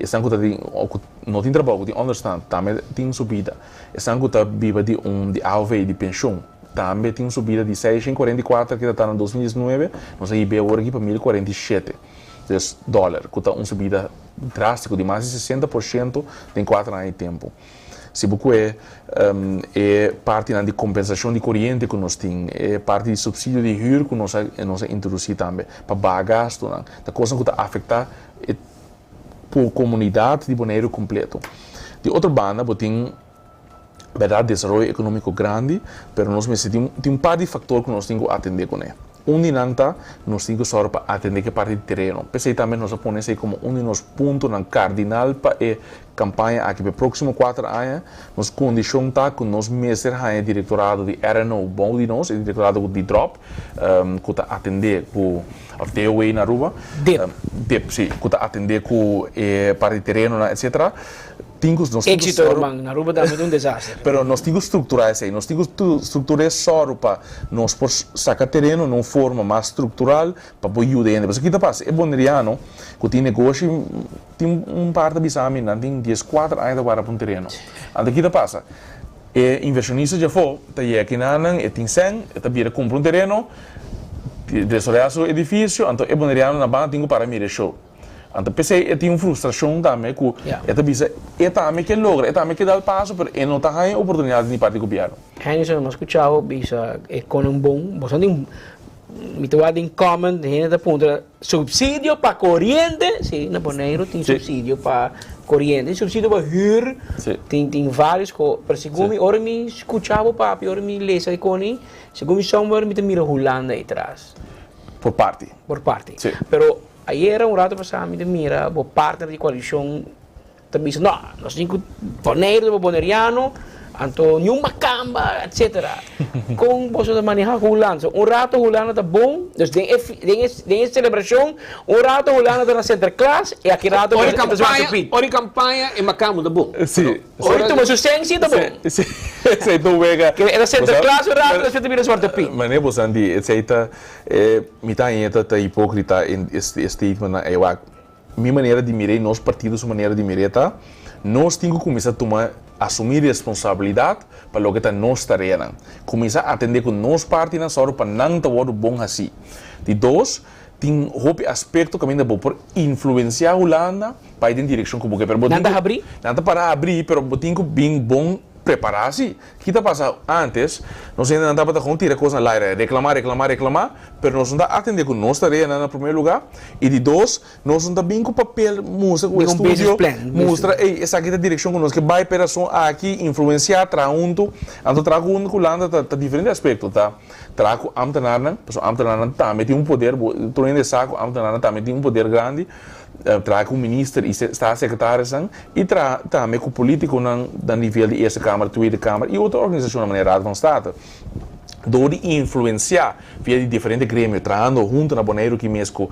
Esnan ku ta tin o ku no tin trabou, ku tin ònderstant, tambe tin subida. Esnan ku ta biba di un di AOV, di penshun, Tambe tin un subida di 644 ki ta ta na 2019, nos a hib'é awor aki pa 1047 des dòler, ku ta un subida drástiko di mas di 60% den kuater aña di tempu. Si bo kue e partinan di kompensashon di koriente ku nos tin, e parti di supsidio di hür ku nos a nos a introdusí tambe pa baha gastunan, ta kosnan ku ta afektá e komunidat di Boneiru kompleto. Di otro banda bo tin. Berdad desaroyo economico grandi, pero nos mester tin tin un par di factor cu nos tin cu atende cune. Un di nan ta nos tin cu sòru pa atende cu e parti di tereno. P'esey tambe nos a pone esey como un di nos puntonan cardinal pa e campaña aki pa e proximo cuater aña. Nos condicion ta cu nos mester haña e directorado di RNO bou di nos, e directorado di drop cu ta atende cu, of DOW na Aruba. Dip. Dip, si, cu ta atende cu e parti di terenonan, etcetera. Tin ku nos tin ku Éxito sòru. ruman, na Aruba tambe ta un desaster. Pero nos tin ku strukturá esei. Nos tin ku struktur'é sòru pa nos por saka tereno na un forma mas struktural pa por yuda hende. Pasobra ki ta pasa? E boneriano ku tin negoshi tin un par ta bisa mi nan tin 14 aña ta warda pa un tereno. Anto ki ta pasa? E inversionista djafó ta yega kinanan, e tin sèn, e ta bira kumpra un tereno, desaroyá su edifisio, anto e boneriano na banda tin ku para mira e show. Anto p'esei e tin un frustrashon tambe ku e ta bisa e tambe ke logra, e tambe ke dal paso, pero e no ta haña oportunidat di parti di gobièrnu. Henderson, mi a skuchá bo bisa e konan bon, bo sa tin, mi ta wak den comment hende ta puntra subsidio pa koriente, si na Boneiru tin subsidio pa koriente, tin subsidio pa hür, tin tin varios ko, pero segun mi ora mi skuchá bo papia, ora mi lesa e koni, segun mi somewhere mi ta mira Hulanda ei tras. Por parti. Por parti. Si. Pero Ayera un rato pasá mi ta mira bo partner di koalishon ta bisa, no, nos tin ku Boneiru ta pa boneriano, anto niun makamba, etsetera. Kon boso ta manehá ku Hulanda? So, un rato Hulanda ta bon, dus den e den e den e selebrashon, un rato Hulanda ta na Sinterklaas i aki rato Ora e ta Zwarte Piet. Ora di kampaña e makamba ta bon. Si. Ora di tuma su sensia ta bon. Si, esei ta un wega. E ta Sinterklaas un rato, despues ta bira Zwarte Piet. Manera bo sa di, esei ta E mi ta haña ta hipókrita e statementnan ei. Wak, mi manera di mir'é, nos partido su manera di mir'é ta, nos tin ku kuminsá tuma, asumí responsabilidat pa loke ta nos tareanan. Kuminsá atendé ku nos partinan sòru pa nan ta wòrdu bon hasí. Di dos, tin hopi aspekto kaminda bo por influensiá Hulanda pa bai den direkshon ku bo ke. Pero bo tin Nan ta habrí? Nan ta para habrí, pero bo tin ku bin bon prepará sí. Ki ta pasa antes, nos hendenan tabata gewoon tira kos na laira, reklamá, reklamá, reklamá, pero nos no ta atendé ku nos tareanan na promé lugá, i di dos, nos no ta bin ku papel mustra ku Bin un business estudio, plan, mustra, ey, esaki ta direkshon ku nos ke bai, p'e rason aki, influensiá, traha huntu. Anto traha huntu ku Hulanda ta ta diferente aspekto, ta traha ku ámtenarnan, pasobra ámtenarnan tambe tin un poder, bo tur hende sa ku ámtenarnan tambe tin un poder grandi, Traha ku minister i staatssecretarisnan i traha tambe ku politikonan na nivel di Eerste Kamer, Tweede Kamer i otro organisashonnan manera Raad van State. Dor di influensiá via di diferente gremio trahando huntu na Boneiru ki mes ku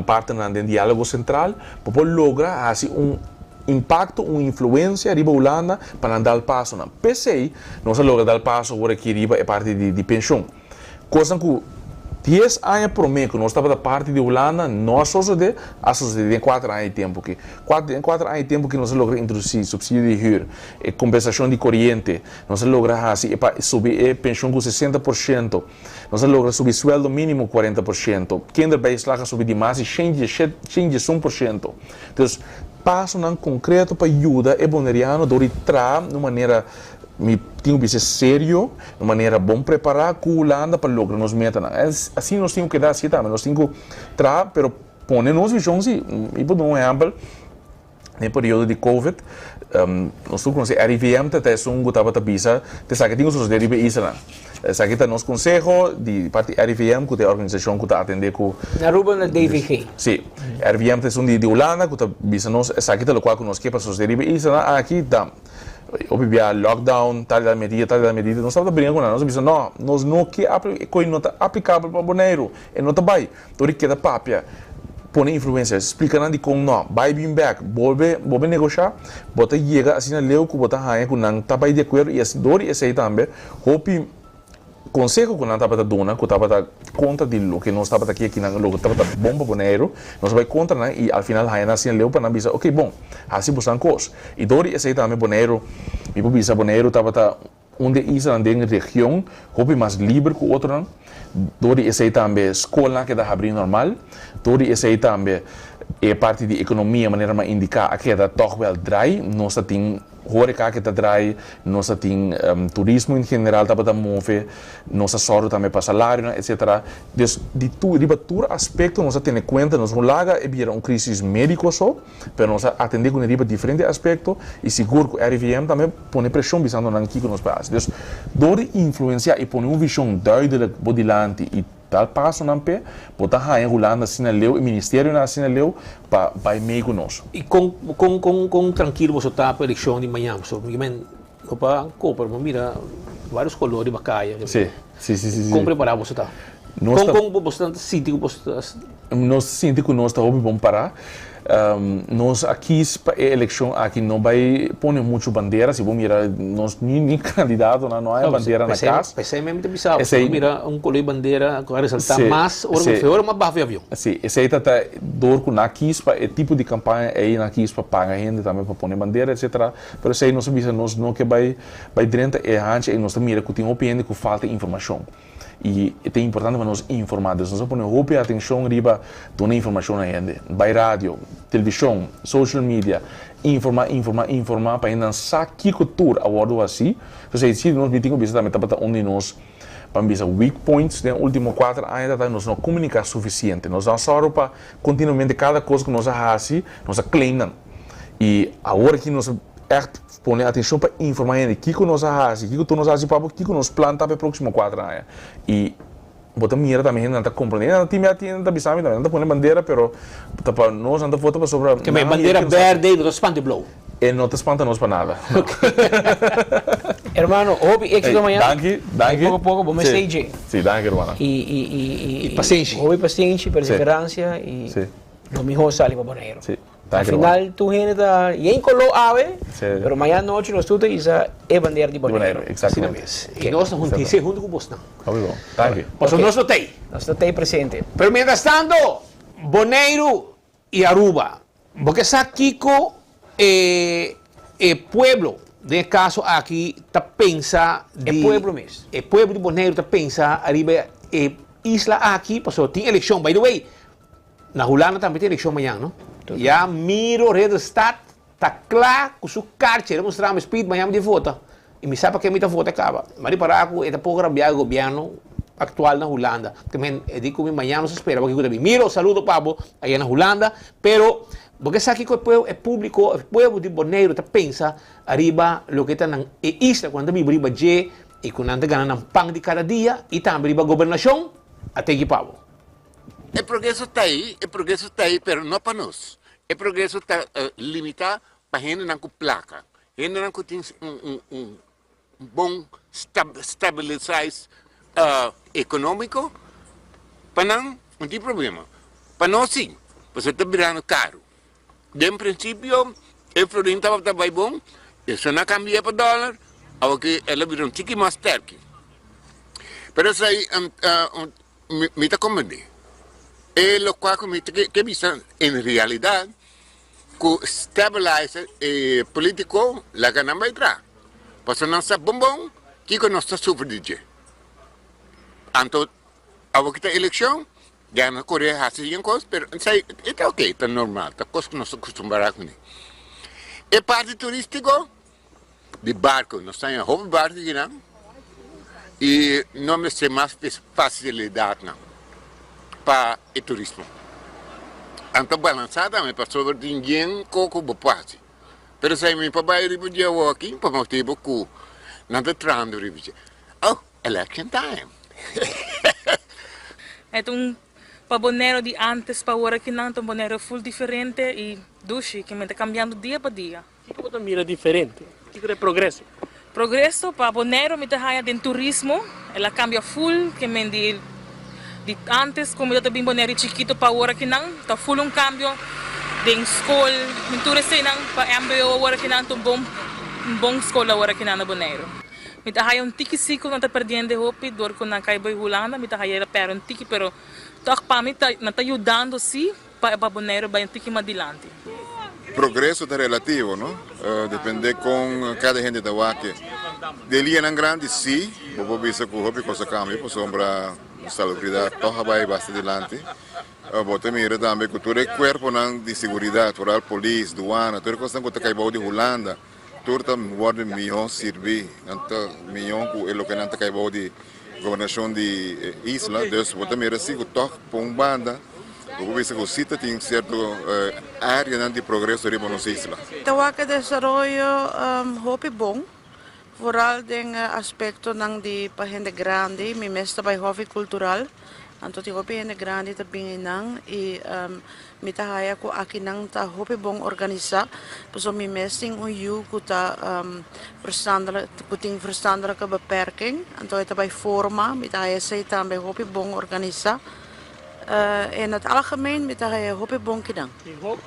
partnernan den Diálogo Sentral bo por logra hasi un impakto, un influensia riba Hulanda pa nan dal pasonan. P'esei nos a logra dal paso awor aki riba e parti di penshon. Kosnan ku dies aña promé ku nos tabata parti di Hulanda no a sosodé, a sosodé den kuater aña di tempu aki. Den kuater aña di tempu aki nos a logra introdusí supsidio di hür, e kompensashon di koriente, nos a logra hasi e pa subi e penshon ku 60%, nos a logra subi suèldo mínimo 40%, kinderbijslag a subi di mas di shen 111%. Dus, pasonan konkreto pa yuda e boneriano dor di traha na un manera Mi tin ku bisa serio, un manera bon prepará ku Hulanda pa logra nos metanan. Asina nos tin ku keda así tambe. Nos tin ku traha, pero pone nos vishon si. Mi por duna un ehèmpel, den e periodo di Covid, nos tur konosé RIVM ta esun ku tabata bisa ta esaki tin ku sosodé riba e islanan. Esaki ta nos konseho di parti RIVM ku ta e organisashon ku ta atendé ku. Na Aruba na DVG. Si. RIVM ta esun di Hulanda ku ta bisa nos esaki ta lokual ku nos ke pa sosodé riba e islanan aki ta. Hopi bia lockdown, tal y tal medida, tal y tal medida. Nos tabata bringa ku nan. Nos a bisa, no, nos no ke e koi no ta aplikabel pa Boneiru. E no ta bai. Tur di keda papia, pone influensia, splika nan dikon no. Bai bin bèk, bolbe, bolbe negoshá. Bo ta yega asina leu ku bo ta haña ku nan ta bai di akuerdo i dor di esei tambe hopi. Konseho ku nan tabata duna ku tabata kontra di loke nos tabata ke kinan loke tabata bon pa Boneiru, nos a bai kontra nan i al final haña nan asina leu pa nan bisa oke bon, hasi bosan kos. I dor di esei tambe Boneiru, mi por bisa Boneiru tabata un di e islanan den region hopi mas liber ku otronan, dor di esei tambe skolnan a keda habrí normal, dor di esei tambe e parti di ekonomia manera mi a indiká a keda tòg wèl drai, nos ta tin. Horeca ke ta draai, nos a tin turismo en general tabata move, nos a sòru tambe pa salarionan etcetera. Dus di tur riba tur aspekto nos a tene kuenta, nos no laga e bira un krisis mediko so, pero nos a atende kuné riba diferente aspekto i sigur ku RIVM tambe pone preshon bisando nan kiko nos por hasi. Dus dor di influensiá i pone un vishon duidelijk bo dilanti i Tal pasonan p'e, bo ta haña Hulanda asina leu, e ministerionan asina leu pa bai mei ku nos. I kon kon kon kon trankil boso ta pa elekshon di mañan? Pasobra mi men no pa koper, bo mira varios kolor riba kaya. Si, si, si, si. Kon prepará boso ta? Nos Kon ta kon boso ta sinti ku boso ta. Nos ta sinti ku nos ta hopi bon pará. Nos a kies pa e elekshon aki no bai pone muchu bandera, si bo mira nos ni ni kandidatonan no hay bandera na kas. Pesei mi ta bisa bo, si bo mira un kolor di bandera ku a resaltá mas ora ku ora mas baho di avion. Si, esei ta ta dor ku nan a kies pa e tipo di kampaña ei, nan a kies pa paga hende tambe pa pone bandera etcetera, pero esei nos a bisa nos no ke bai bai drenta e hanchi ei, nos ta mira ku tin hopi hende ku falta informashon. I e ta importante pa nos informá. Dus nos a pone hopi atenshon riba duna informashon na hende. Bai radio, televishon, social media, informá, informá, informá pa hendenan sa kiko tur a wòrdu hasí. Entonces ei si nos mi tin ku bisa tambe tabata un di nos, pa mi bisa, weak points den último kuater aña tabata nos no komuniká sufisiente. Nos a sòru pa kontinuamente kada kos ku nos a hasi, nos a claim nan. I awor aki nos a ègt Pone atencion pa informa hende kico nos a haci, kico tur nos a haci pa bo, kico nos plan ta pa e proximo cuater aña. Y bo ta mira tambe hendenan ta comprende. Hendenan ta timia tin, ta bisa mi tambe, nan ta pone bandera pero ta pa nos nan ta vota pasobra Ke men bandera berde no ta spanta e blou. E no ta spanta nos pa nada. No. Hermano, hopi éxito mañana. Danki, danki. Poco poco bo mester dje. Si, danki hermano. Y y y y pasenshi. Hopi pasenshi, perseverancia y lo mihor sali pa Boneiru. Si. Al final tur hende ta yen color awe, pero mañana nochi nos tur ta hisa e bandera di Boneiru. Asina mes. Y nos ta hunti hunto cu bosnan. Pasobra nos no ta ey. Nos no ta ey presente. Pero mientras tanto, Boneiru y Aruba, bo ke sa kico e e pueblo den e caso aki ta pensa di. E pueblo mes. E pueblo di Boneiru ta pensa ariba e isla aki, pasobra tin eleccion. By the way, Na Hulanda tambe tin elekshon mañan, no? Ya Miro Ridderstad ta kla ku su karchi. El a mustra mi speed mañan mi tin vota. I mi sa pa ke mi ta vota kaba. Mi a ripará ku e ta poko rabiá e gobièrnu aktual na Hulanda. Te men e di ku mi mañan nos a spera pa kiko ta bin. Miro, saludo pa bo aya na Hulanda. Pero bo ke sa kiko e pueblo, e públiko, e pueblo di Boneiru ta pensa ariba loke ta nan e isla ku nan ta biba riba dje i ku nan ta gana nan pan di kada dia i tambe riba gobernashon? A teki pa bo. E progreso ta ei, e progreso ta ei, pero no pa nos. E progreso ta limitá pa hendenan ku plaka, hendenan ku tin un un bon stabilisais ekonómiko, pa nan no tin problema. Pa nos si, pasobra ta birando karu. Den prinsipio e florin tabata bai bon, eso no a kambia pa dòler, awoki el a bira un tiki mas sterki. Pero esei Mi ta comprende. E locual cu mi ta ke bisa en realidad cu stabilize e politico laga nan bay tra. Pasobra nan sa bon bon kico nos ta sufri di dje. Anto awor ki ta eleccion ya nan core haci yen cos pero esey e ta ok, ta normal, ta cos cu nos ta acostumbra cune. E parti turistico di barco, nos ta haña hopi barco akinan y no mester mas facilidadnan pa e turismo. Anto balansa tambe pasobra tin yen coco bo por haci, pero esey mi por bay riba dje awoki pa motibo cu nan ta trahando riba dje. Oh, election time! E ta un pa Boneiru di antes pa awor akinan ta un Boneiru full diferente y dushi, kimen ta cambiando dia pa dia. Kiko bo ta mira diferente? Kiko ta e progreso? Progreso pa Boneiru mi ta haña den turismo. El a kambia ful ke men di di antes ku mi ta bin Boneiru chikito pa awor akinan ta ful un kambio den skol den tur eseinan pa mbo awor akinan ta un bon un bon skol awor akinan na Boneiru. Mi ta haña un tiki si ku nan ta perdiendo hopi dor ku nan kai bai Hulanda mi ta haña el a pèrdè un tiki pero tòg pa mi ta nan ta yudando si Pa e Boneiru bai un tiki mas dilanti. Progreso ta relativo, no? Depende con cada hende ta wak. Den lianan grandi si, bo por bisa cu hopi cos a cambia pasobra salubridad toch a bai basta dilanti. Bo ta mira tambe cu tur e cuerponan di seguridad, vooral polis, duana, tur e cosnan cu ta cay bou di Hulanda, tur ta wordo miho sirbi, nan ta miho cu e loke nan ta cay bou di gobernacion di e isla. Dus bo ta mira si cu toch pa un banda bo por bisa cu si ta tin cierto areanan di progreso riba nos isla. Ta wak e desaroyo hopi bon, vooral den aspectonan di pa hende grandi. Mi mes ta bay Hofi Cultural, anto tin hopi hende grandi ta bin eynan y mi ta haya cu akinan ta hopi bon organisa, pasobra mi mes tin un yu cu ta verstandelijk, cu tin verstandelijke beperking, anto e ta bay forma, mi ta haya esey tambe hopi bon organisa. In het algemeen mi ta haya hopi bon kinan.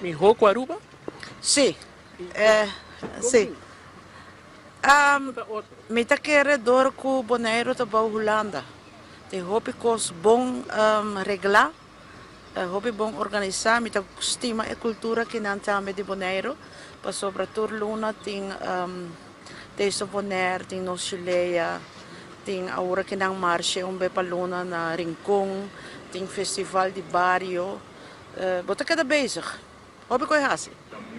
Mihó ku Aruba? Sí, sí. Mi ta kere dor ku Boneiru ta bou Hulanda. Tin hopi kos bon reglá, hopi bon organisá. Mi ta stima e kultura kinan tambe di Boneiru, pasobra tur luna tin Taste of Bonaire, tin Nos Chilea, tin awor kinan marshe un be pa luna na Rincon, tin festival di bario. Bo ta keda bezig. Hopi ku e hasi.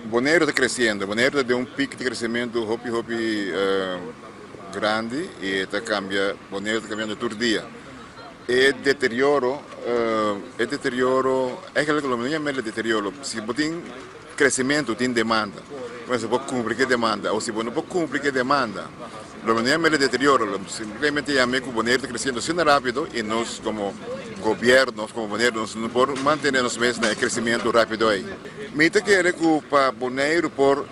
Boneiru ta kresiendo. Boneiru ta den un pik di kresementu hopi hopi grandi i e ta kambia, Boneiru ta kambiando tur dia. E deterioro, e deterioro, eigenlijk lo mi no yam'el deterioro, si bo tin kresementu tin demanda, bueno si bo kumpli ku e demanda o si bo no por kumpli ku e demanda, lo mi no yam'el deterioro, lo mi simplemente yam'e ku Boneiru ta kresiendo asina rapido i nos komo Gobierno of como Boneiru nos no por mantene nos mes na e crecimiento rapido ey. Mi ta kere cu pa Boneiru por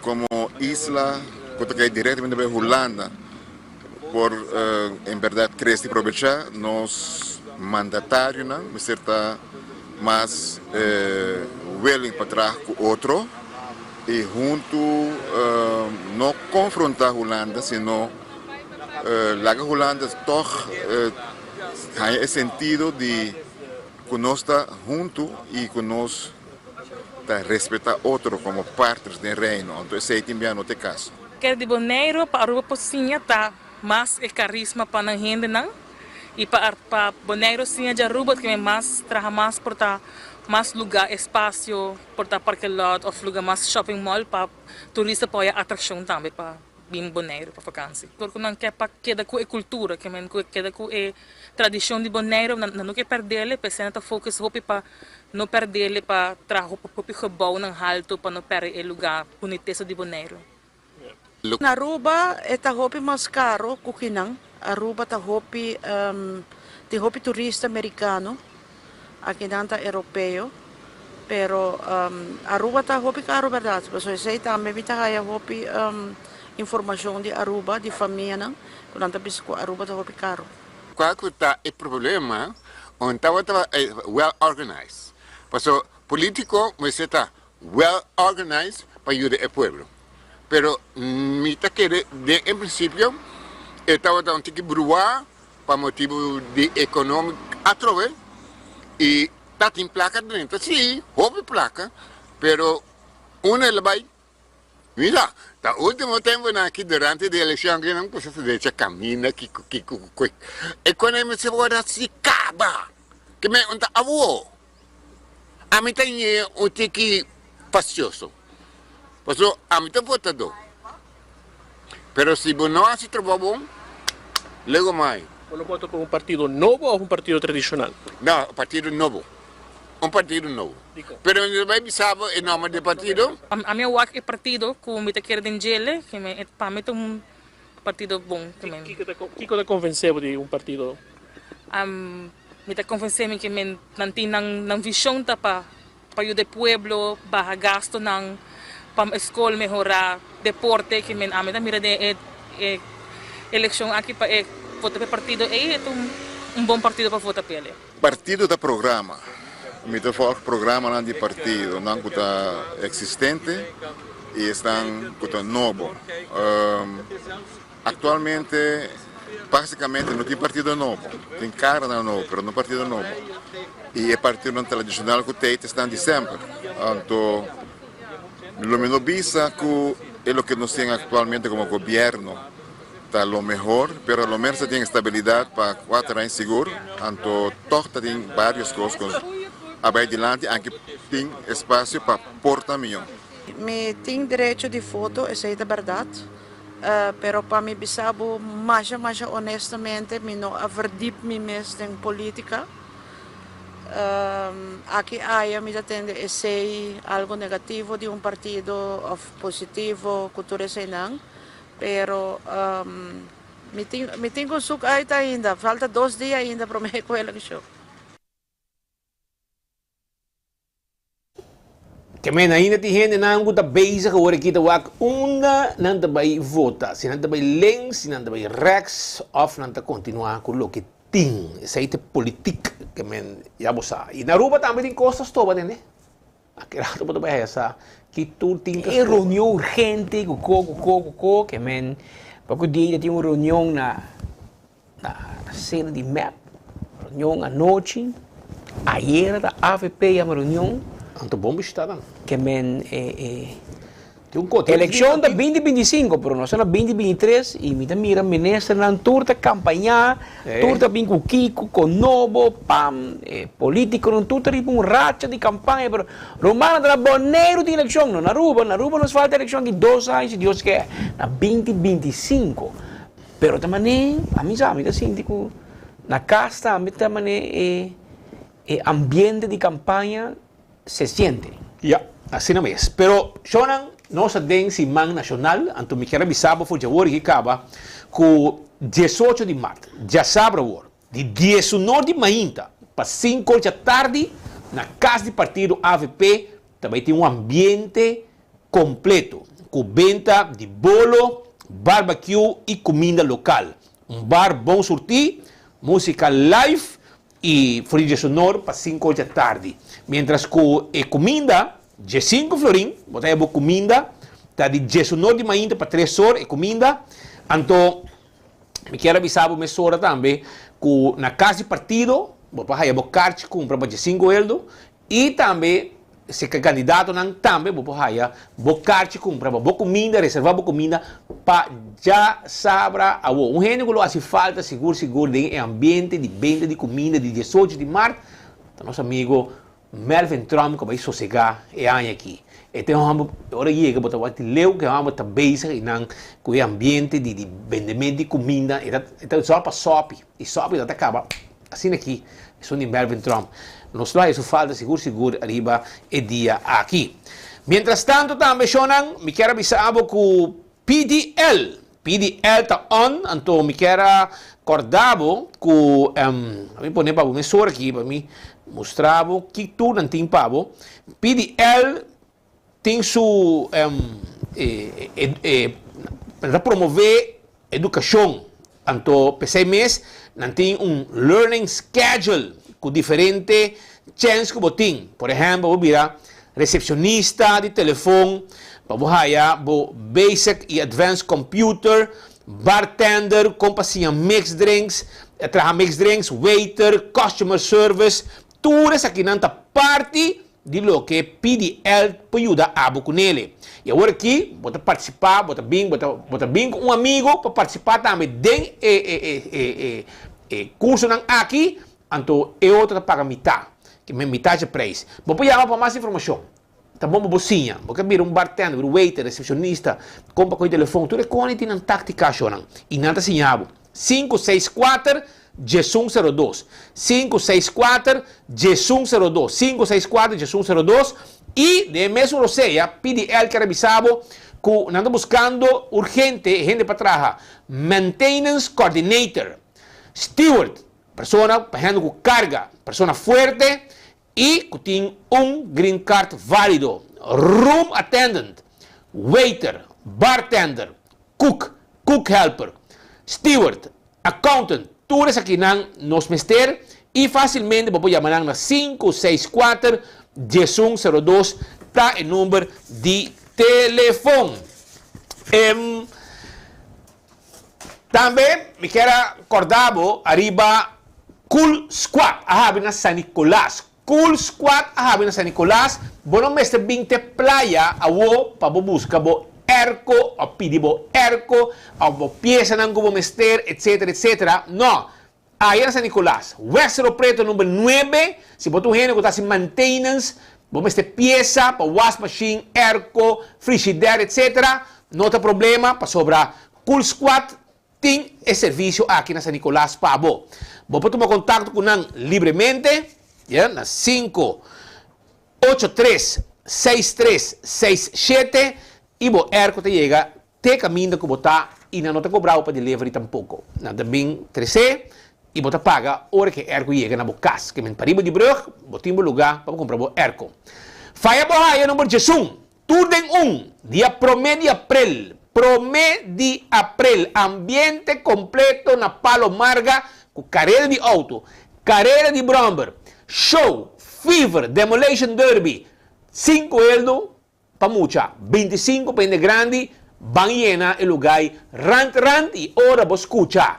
como isla cu ta cay directamente bay Hulanda por en berdad crece y probecha nos mandatarionan mester ta mas willing pa traha cu otro y hunto no confronta Hulanda sino laga Hulanda toch Haña e sentido di ku nos ta huntu i ku nos ta respetá otro komo partners den Reino. Anto esei tin bia no ta e kaso. Ker di Boneiru pa Aruba por siña ta mas e karisma pa nan hendenan i pa pa Boneiru siña di Aruba ta keme mas traha mas por ta mas luga espasio por ta parkelot of luga mas shopping mall pa turista por haya atrakshon tambe pa bin Boneiru pa vakansi. Por ku nan ke pa keda ku e kultura, ke men ku keda ku e tradishon di Boneiru, nan no ke pèrdele, p'esei nan ta focus hopi pa no pèrdele, pa traha hopi gebounan haltu pa no pèrdè e lugá bunitesa di Boneiru. Na Aruba e ta hopi mas karo ku kinan. Aruba ta hopi tin hopi turista merikano. Akinan ta europeo, pero Aruba ta hopi caro berdad, pasobra esey tambe mi ta haya hopi informacion di Aruba, di famianan, cu nan ta bisa cu Aruba ta hopi caro. Cual cu ta e problema, un tabata well organized, pasobra politico mester ta well organized pa yuda e pueblo, pero mi ta kere den e principio e tabata un tiki bruá pa motibu di economic atrobe y ta tin placa drenta si hopi placa pero uno el a bay mira ta ultimo temponan aki durante di eleccion aki nan cuminsa ta decha caminda kico kico cu e cona mester worde haci caba ke men un ta awo ami ta ñe un tiki fastioso pasobra ami ta votador. Pero si bo no haci trabou bon, lego mai. Bo lo vota pa un partido nobo of un partido tradicional? No, un partido nobo. Un partido nobo. Dicon? Pero mi ta bay bisa bo e nomber di e partido. Ami a wak e partido cu mi ta kere den djele, ke mi, pa mi ta un partido bon. Ke mi. Kico ta, kico ta convence bo di un partido? Mi ta convence mi ke mi nan tin nan, nan vision ta pa Pa yuda e pueblo baha gastonan, pa e skol mehorá, deporte, ke men ami ta mira den e e elekshon aki pa e vota pa e partido ei e ta un bon partido pa vota p'el. Partido ta programa. Mi ta volg programanan di partidonan ku ta eksistente i esnan ku ta nobo. Aktualmente práktikamente no tin partido nobo. Tin karanan nobo, pero no partido nobo. I e partidonan tradishonal ku t'ei ta esnan di semper. Anto lo mi no bisa ku e loke nos tin aktualmente komo gobièrnu ta lo mehor, pero a lo menos ta tin estabilidat pa kuater aña sigur. Anto tòg ta tin vários kos ku a bai dilanti anke tin espasio pa por ta mihó. Mi tin derecho di voto, esei ta bèrdat. Pero pa mi bisa bo masha masha honestamente mi no a verdiep mi mes den politica. Aki aya mi ta tende esey algo negativo di un partido of positivo cu tur eseynan. Pero mi tin mi tin cu zoek uit ainda. Falta dos dia ainda prome cu eleccion. Ke men ainda tin hendenan ku ta bezig awor aki ta wak unda nan ta bai vota, si nan ta bai links, si nan ta bai rechts òf nan ta kontinuá ku loke tin, esei ta e politik ke men ya bo sa. I na Aruba tambe tin kos ta stoba nene. Aki rato bo ta bai haya sa ki tur tin ta E stoba. reunion urgente ku ko ku ko ku ko ke men poko dia tin un reunion na na sede di mep, reunion anochi, ayera ta avp yama reunion. Anto bon bishita nan. Ke men e e Tin un kote. Elekshon ta binti binti sinku pero nos ta na binti binti tres i mi ta mira ministernan tur ta kampañá, tur ta bin ku kiko, ku nobo, pam, e politikonan tur ta riba un racha di kampaña pero rumannan ta na Boneiru tin elekshon, no na Aruba, na Aruba nos falta elekshon aki dos aña si Dios ke, na 2025. Pero ta manera ami sa mi ta sinti ku na kas tambe ta manera e e ambiente di kampaña se siente. Ya, asina mes. Pero, shownan, nos ta den siman nashonal, anto mi kier a bisa bo for djawor i kaba ku diesocho di mart, djasabra awor, di diesunor di mainta pa sinkor djatardi na kas di partido avp ta bai tin un ambiente kompleto ku benta di bolo, barbecue i kuminda lokal, un bar bon surtí, músika live I for di diesunor pa sinku or dja tardi. Mientras ku e kuminda, diesinku florin, bo ta haña bo kuminda, ta di diesunor di mainta pa tres or e kuminda. Anto mi kier a bisa bo mesora tambe ku na kas di partido bo por haña bo karchi kumpra pa diesinku eldo I tambe si ke kandidatonan tambe bo por haya bo karchi kumpra pa bo kuminda, reserva bo kuminda pa djasabra awo. Un hende ku lo hasi falta sigur sigur den e ambiente di benta di kuminda di diesocho di mart ta nos amigo Melvin Trump ku a bai sosega e aña aki. E ta e hòmber ora yega bo ta wak di leu ku e hòmber ta bezig einan ku e ambiente di di bendemento di kuminda e ta e ta sòpi pa sòpi i sòpi ta ta kaba Asina aki esun di Melvin Trump. Nos lo haya su falta sigur sigur riba e dia aki. Mientras tanto tambe shownan mi kier a bisa abo ku PDL, PDL ta on, anto mi kier a korda bo ku mi pone pa bo mesora aki pa mi mustra bo ki tur nan tin pa bo. PDL tin su e ta promove edukashon anto p'esei mes nan tin un learning schedule ku diferente chèns ku bo tin por ehèmpel bo bira resepshonista di telefon pa bo haya bo basic i advanced computer bartender kon pa siña mix drinks traha mix drinks waiter customer service tur esakinan ta parti di loke PDL por yuda abo ku nele. I awor aki bo ta partisipá, bo ta bin, bo ta bo ta bin ku un amigo pa partisipá tambe den e e e e e e kursonan aki, anto e otro ta paga mitá, ke men mitá dje preis. Bo por yama pa mas informashon. Ta bon pa bo siña. Bo ke bira un bartender, bira un waiter, resepshonista, kon pa kohe telefon, tur e koni tin nan táktika shownan i nan ta siña bo. Sinku seis kuater Djesun sero dos, sinku seis kuater, djesun sero dos, sinku seis kuater, djesun sero dos, i den e mesun rosea PDL kier a bisa bo ku nan ta buskando urgente hende pa traha Maintenance Coordinator, Steward, persona pa hende ku karga, persona fuerte i ku tin un green card válido, Room Attendant, Waiter, Bartender, Cook, Cook Helper, Steward, Accountant, tur esakinan nos mester y facilmente bo por yama nan na sinku seis kuater diesun sero dos ta e number di telefon. Em Tambe mi kier a corda bo ariba Cool Squad a habi na San Nicolas. Cool Squad a habi na San Nicolas, bo no mester bin te playa awo pa bo busca bo airco of pidi bo airco of bo piesanan cu bo mester etc etc. No, aya na San Nicolas, West Cerro Preto number nuebe, si bo ta un hende cu ta haci maintenance, bo mester piesa pa was machine, airco, frigidaire etc. No ta problema pasobra Cool Squad Tin e servisio aki na San Nicolas pa bo. Bo por tuma kontakto ku nan libremente, ya, na sinku, ocho tres, seis tres, seis shete i bo airco ta yega te kaminda ku bo ta i nan no ta kobra bo pa delivery tampoko. Nan ta bin tres'é i bo ta paga ora ku e airco yega na bo kas. Ke men pariba di brug bo tin bo lugá pa bo kumpra bo airco. Faya bo haya number djesun. Tur den un, dia promé di aprel, promé di aprel, ambiente completo na Palo Marga. ku karera di outo, karera di bròmber, show, fever, demolition derby, sinku eldo pa mucha, bintisinko pa hende grandi, ban yena e lugai rant rant i ora bo skucha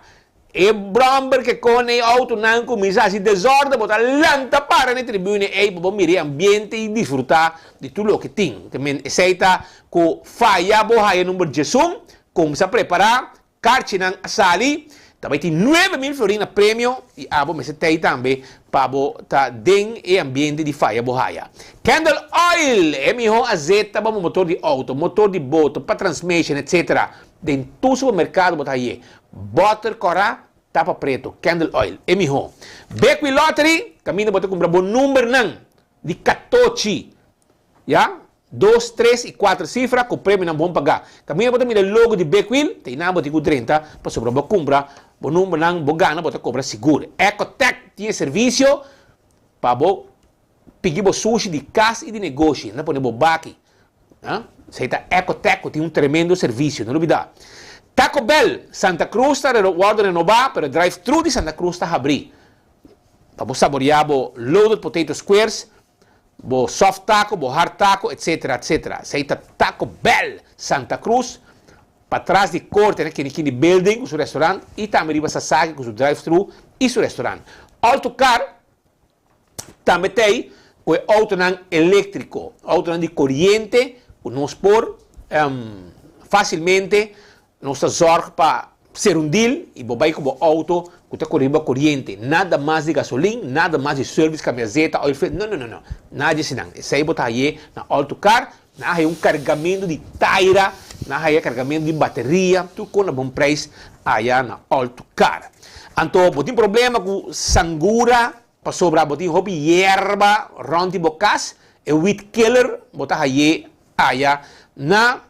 e bròmber ke kone e outonan kuminsá hasi desòrde bo ta lanta para na e tribune ei pa bo mira e ambiente i disfrutá di tur loke tin. Te men esei ta ku faya bo haya number diesun, kumsa prepará Karchinan a sali, ta bai tin 9000 florin na premio y abo mester tey tambe pa bo ta den e ambiente di faya bo haya. Candle Oil, e miho azeta pa bo motor di auto, motor di boto, pa transmission etc. Den tur supermercado bo ta haye. Boter cora, tapa preto, Candle Oil, e miho. Bequi Lottery, caminda bo ta cumpra bo numbernan di catochi. Ya, dos, tres i kuater sifra ku premionan bon pagá. Kaminda bo ta mira e logo di Big Wheel, ta einan bo tin ku drenta pasobra bo kumpra bo numbernan, bo gana, bo ta kobra sigur. Ecotech tin e servisio pa bo piki bo sushi di kas i di negoshi. Nan ta pone bo baki. Esei ta Ecotech ku tin un tremendo servisio, no lubidá. Taco Bell, Santa Cruz ta wòrdu renobá, pero e drive-thru di Santa Cruz ta habrí. Pa bo saboriá bo loaded potato squares, Bo soft taco, bo hard taco, etc. Etc. Esey ta Taco Bell, Santa Cruz, patras di Corte na Kini Kini Building cu su restaurant y tambe riba Sasaki cu su drive thru y su restaurant. Alto Car tambe ta ey cu e autonan electrico, autonan di coriente cu nos por facilmente Nos ta zorg pa ser un deal y bo bay cu bo auto cu ta core riba coriente. Nada mas di gasolin, nada mas di service, cambia zeta, oil filter, no, no, no, no. Nada di esnan. Esey bo ta haye na All To Car, nan a haya un cargamento di taira, nan a haya cargamento di bateria, tur con na bon prijs aya na All To Car. Anto bo tin problema cu sangura pasobra bo tin hopi yerba rond di bo cas, e weed killer bo ta haye aya na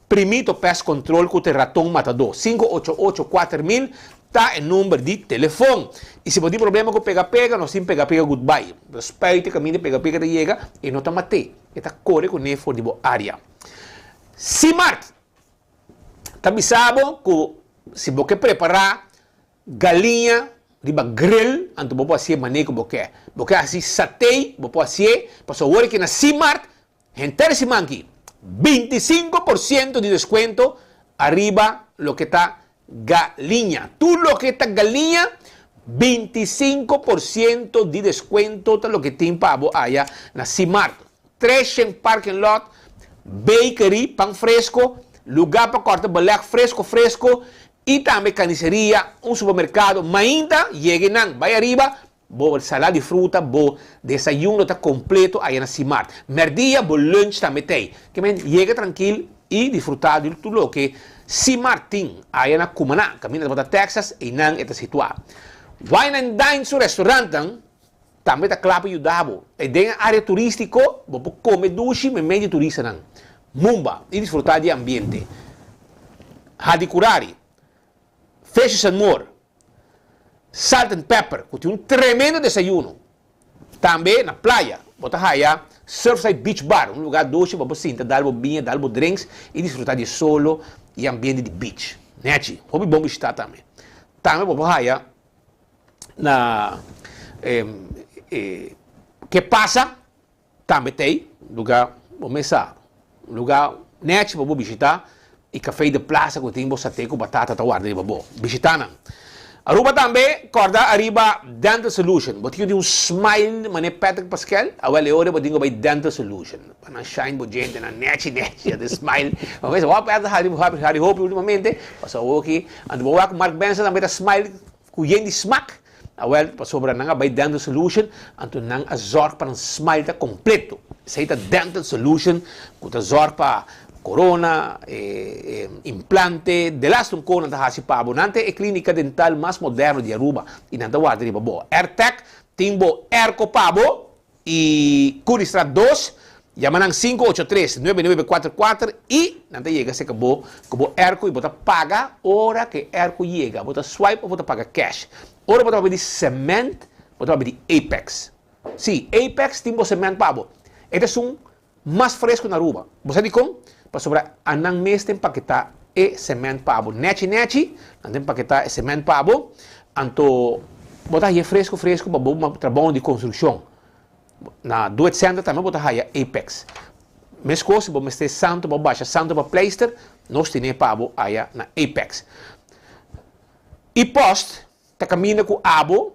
Primito Pest Control cu t'e raton matador. Cinco ocho ocho 4000 ta e number di telefon. Y si bo tin problema cu pega pega, nos tin pega pega goodbye. Bo ta spuit e caminda pega pega ta yega, e no ta mat'é, e ta core cu ne for di bo area. Simart ta bisa bo cu si bo ke prepara galiña riba grill, anto bo por hacié manera cu bo ke. Bo ke haci satey, bo por hacié, pasobra awor ki na Simart Henter siman aki, 25 por ciento di descuento ariba loke ta galiña. Tur loke ta galiña, 25 por ciento di descuento ta loke tin pa bo aya na Simart. Treshen parking lot, bakery, pan fresco, lugar pa corta beleg fresco fresco y tambe carniceria, un supermercado. Mainta, yega nan, bay ariba, Bo salad di fruta, bo desayuno ta completo aya na Simart. Merdia bo lunch tambe t'ey. Ke men yega trankil y disfruta di tur loke Simart tin aya na Cumaná, caminda tabata Texas, eynan e ta situa. Wine and Dine su restaurantnan tambe ta cla pa yuda bo. E den e area turistico bo por come dushi memey di turistanan. Mumba y disfruta di e ambiente. Hadicurari, Fishes and More. Salt and Pepper cu tin un tremendo desayuno. Tambe na playa bo ta haya Surfside Beach Bar, un lugar dushi pa bo sinta dal bo biña, dal bo drinks y disfruta di e solo y ambiente di beach. Nechi, hopi bon bishita tambe. Tambe bo por haya na Ke Pasa Tambe t'ei luga bo mesa, luga nechi pa bo bishita y Café de Plaza cu tin bo sate cu batata ta warda riba bo. Bishita nan. Aruba tambe corda ariba Dental Solution. Bo tin cu tin un smile mane Patrick Pascal? Awel e ora bo tin cu bay Dental Solution pa nan shine bo djentenan nechi nechi a smile. Bo mesa wou Patrick hari hari hopi ultimamente pasobra awoki anto bo wak Mark Benson tambe ta smile cu yen di smak. Awel, pasobra nan a bai Dental Solution, anto nan a zorg pa nan smile ta completo. Esei ta Dental Solution cu ta zorg pa corona, implante, delaste un co nan ta haci pa bo. Nan ta e clinica dental mas moderno di Aruba y nan ta warda riba bo. Airtec tin bo airco pa bo y Currystraat 2, yama nan 583 9944 y nan ta yega cerca bo cu bo airco y bo ta paga ora cu e airco yega. Bo ta swipe of bo ta paga cash. Ora bo ta papia di cement, bo ta papia di Apex. Si, Apex tin bo cement pa bo. E ta esun mas fresco na Aruba. Bo sa dicon? Pasobra anan mes ta empaketa e cement pa bo. Nechi nechi, nan ta empaketa e cement pa bo. Anto bo ta haya fresco fresco pa bo trabou di construccion. Na Do It Center tambe bo ta haya Apex. Mescos si bo mester santo pa basha santo pa pleister, nos tene pa bo aya na Apex. E post ta caminda cu abo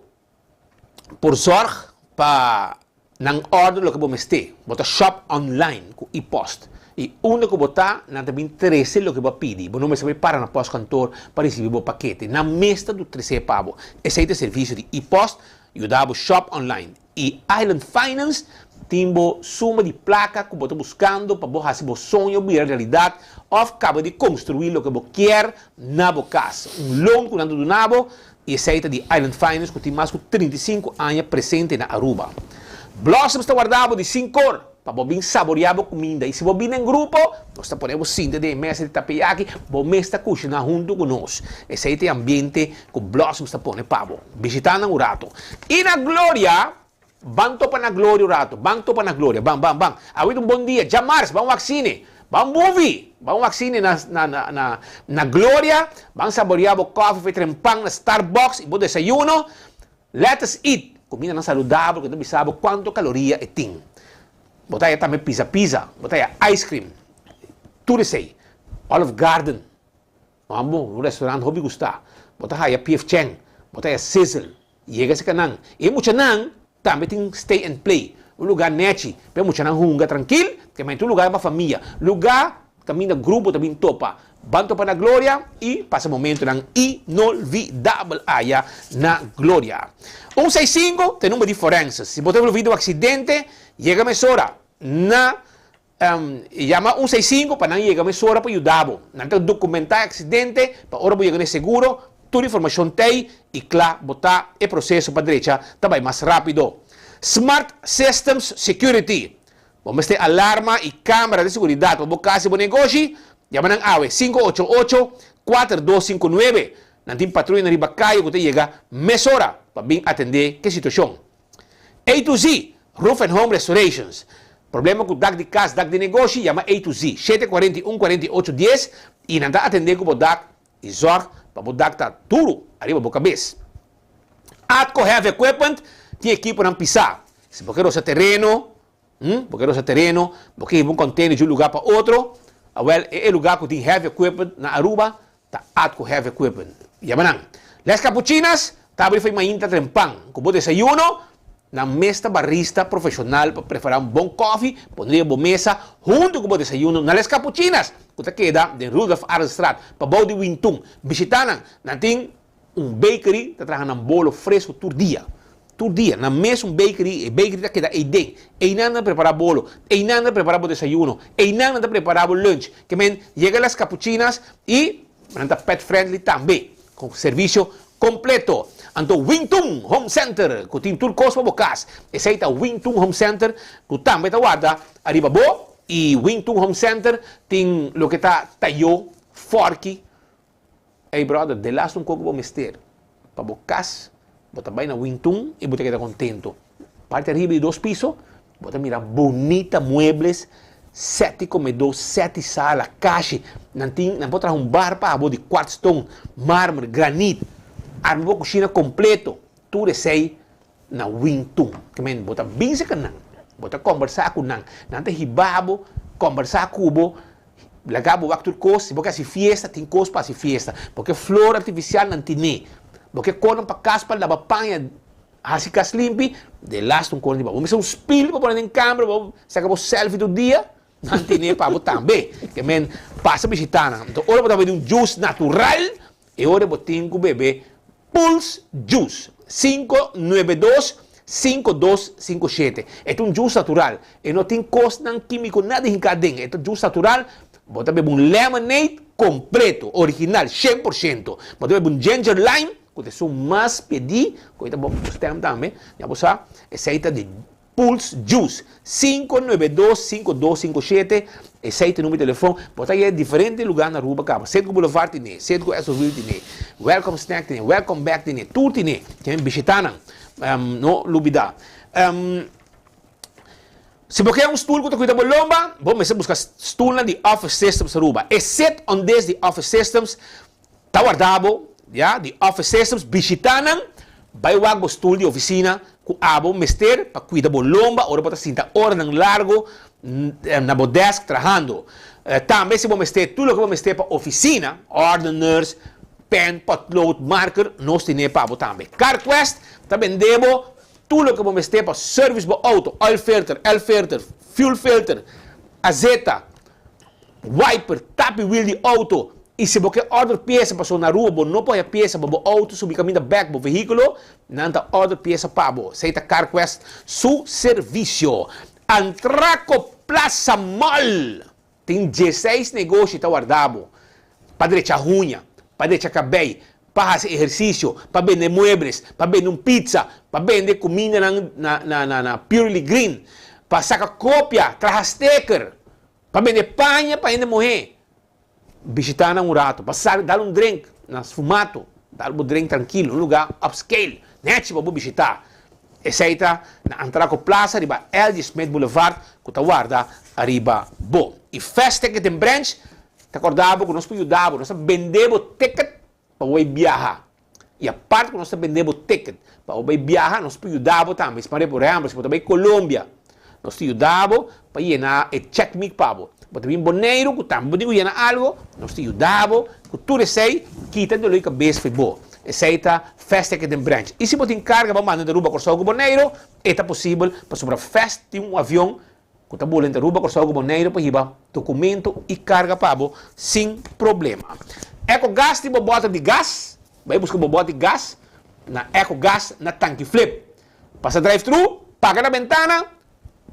por zorg pa nan order loke bo mester. Bo ta shop online cu e-post y unda cu bo ta nan ta bin trece loke bo a pidi. Bo no mester bay para na postkantoor pa ricibi bo pakete. Nan mes ta trece pa bo. Esey ta e servicio di e-post, yuda bo shop online. Y Island Finance tin bo suma di placa cu bo ta buscando pa bo haci bo soño bira realidad of caba di construi loke bo kier na bo cas. Un loan cu nan ta duna bo y esey ta di Island Finance cu tin mas cu 35 aña presente na Aruba. Blossoms ta warda bo di sincor pa bo bin saborea bo cuminda y si bo bin den grupo nos ta pone bo sinta den e mesa di tapeyaki bo mes ta cushina hunto cu nos. Esey ta e ambiente cu Blossoms ta pone pa bo. Bishita nan un rato. Y na Gloria, ban topa na Gloria un rato, ban topa na Gloria, ban, ban, ban. Awit un bon dia, djamars, ban wak cine, ban movie, ban wak cine na, na, na, na, na Gloria, ban saborea bo koffie of e trempan na Starbucks y bo desayuno. Let us eat, cumindanan saludabel cu ta bisa bo cuanto caloria e tin. Bo ta haya tambe pizza pizza, bo ta haya ice cream, tur esey. Olive Garden. Mambo, un restaurant hopi gusta. Bo ta haya PF Chang, bo ta haya Sizzle. Yega esaki nan. E muchanan tambe tin Stay and Play, un lugar nechi pa e muchanan hunga trankil, te mester un lugar pa famia. Lugar kaminda grupo ta bin topa. Ban topa na Gloria y pasa momentonan inolvidabel aya na Gloria. Un seis sinku ta e number di forenses. Si bo ta envolvi den un aksidente, yega mesora na Yama un seis sinku pa nan yega mesora pa yuda bo. Nan ta dokumentá e aksidente pa ora bo yega na e seguro, tur informashon t'ei i kla bo ta. E proseso pa drecha ta bai mas rápido. Smart Systems Security, Bo mester alarma i kámara di seguridat pa bo kas i bo negoshi? Yama nan awe, 588 4259. Nan tin patruyanan riba kaya ku ta yega mesora pa bin atendé ku e situashon. A to Z, Roof and Home Restorations. Problema ku dak di kas, dak di negoshi, yama A to Z, 741 48 dies i nan ta atendé ku bo dak i zòrg pa bo dak ta duru ariba bo kabes. Atco Heavy Equipment tin ekiponan pisá. Si bo ke rosa tereno, hm, bo ke rosa tereno, bo ke hiba un container di un lugá pa otro, awèl e e lugá ku tin heavy equipment na Aruba Ta Atco Heavy Equipment. Yama nan. Les Capuchinas ta abri fo'i mainta trempan ku bo desayuno. Nan mes ta barista profeshonal pa prepará un bon kòfi pone riba bo mesa huntu ku bo desayuno na Les Capuchinas ku ta keda den Rudolf Arendstraat pabou di Wintun. Bishitá nan. Nan tin un bakery ta traha nan bolo fresco tur dia. Tur dia. Nan mes un bakery, e bakery ta keda eiden. Einan nan ta prepara bolo, einan nan ta prepara bo desayuno, einan nan ta prepara bo lunch. Ke men yega Las Capuchinas y nan ta pet friendly tambe, cu servicio completo. Anto Wintun Home Center cu tin tur cos pa bo cas. Esey ta Wintun Home Center cu tambe ta warda ariba bo y Wintun Home Center tin loke ta tayo, forki, Ey brother, de laatste un koko bo mester pa bo kas, bo ta bai na Wintun y bo ta keda kontento. Parti ariba di dos piso, bo ta mira bunita muebles, seti komedó, seti sala, kashi. Nan tin, nan por traha un bar pa bo di kwartstone, marmer, granit. Arma bo kushina kompleto. Tur esei na Wintun. Ke men, bo ta bin serka nan, bo ta kombersá ku nan, nan ta hiba bo, kombersá ku bo, laga bo wak tur kos, si bo ke hasi fiesta, tin kos pa hasi fiesta, bo ke flor artifisial, nan tine, bo ke konan pa kas pa laba paña, hasi kas limpi, de lastu un kos di bo. Bo mester un spil pa pone den kamber, bo saka bo selfie tur dia, nan tine pa bo tambe. Ke men, pasa bishita nan. Anto ora bo ta bebe un juice natural, E ora bo tin ku bebe Pulse Juice, 592 5257. E ta un juice natural. E no tin kosnan kimiko nada hinká aden. E ta juice natural. Bo ta bebe un lemonade kompleto, original, 100%. Bo ta bebe un ginger lime, ku ta esun mas pedí, ku e ta bon pa bo stem tambe. Ya bo sa, esei ta di Pulse Juice, 592 5257, esey ta e numero di telefon. Bo ta haya diferente lugar na Aruba caba. Cedco Boulevard tine, Cedco Esoville tine, Welcome Snack tine, Welcome Back tine, tur tine. Tin bishita nan, no lubida. Si bo ke un stoel cu ta cuida bo lomba, bo mester busca stoelnan di Office Systems Aruba. E sit on this di Office Systems ta warda bo. Ya, di Office Systems, bishita nan, bai wak bo stul di oficina cu abo mester pa cuida bo lomba ora bo ta sinta oranan largo na bo desk trahando. Tambe si bo mester tur loke bo mester pa oficina, ordeners, pen, potlood, marker, nos tine pa bo tambe. CarQuest ta bende bo tur loke bo mester pa service bo auto, oil filter, air filter, fuel filter, azeta, Wiper, tapi wiel di auto y si bo ke order pieza paso na Aruba bo no por haya pieza pa bo auto subi caminda bek bo vehiculo, nan ta order pieza pa bo. Esey ta CarQuest su servicio. Antraco Plaza Mall tin dieseis negoshi ta warda bo pa drecha huña, pa drecha cabey, pa haci ehercicio, pa bende muebles, pa bende un pizza, pa bende cumindanan na na na Purely Green, pa saca copia, traha sticker. Pa bende paña pa hende muhé. Bishitá nan un rato. Pa sali dal un drink na Sfumato. Dal bo drink trankilo. Un lugá upscale. Nechi pa bo bishitá. Esei ta na Antraco Plaza riba LG. Smith Boulevard ku ta warda ariba bo. I Fast Ticket den Branch ta kòrda bo ku nos por yuda bo. Nos ta bende bo ticket pa bo bai biaha. I apart ku nos ta bende bo ticket pa bo bai biaha, nos por yuda bo tambe. Por ehempel, si bo ta bai Colombia, nos ta yuda bo pa yena e checkmik pa bo. Bo ta bin Boneiru ku tambe bo tin ku yena algo, nos ta yuda bo ku tur esei, kita dolor di kabes for bo. Esei ta Fast Ticket den Branch. I si bo tin karga pa manda di Aruba, Kòrsou ku Boneiru, e ta posibel pasobra Fast tin un avion Ku ta bula entre Aruba, Kòrsou ku Boneiru pa hiba dokumento i karga pa bo sin problema. Ecogas tin bo bòter di gas, bai buska bo bòt di gas na Ecogas na Tanki Flip. Pasa drive thru, paga na bentana,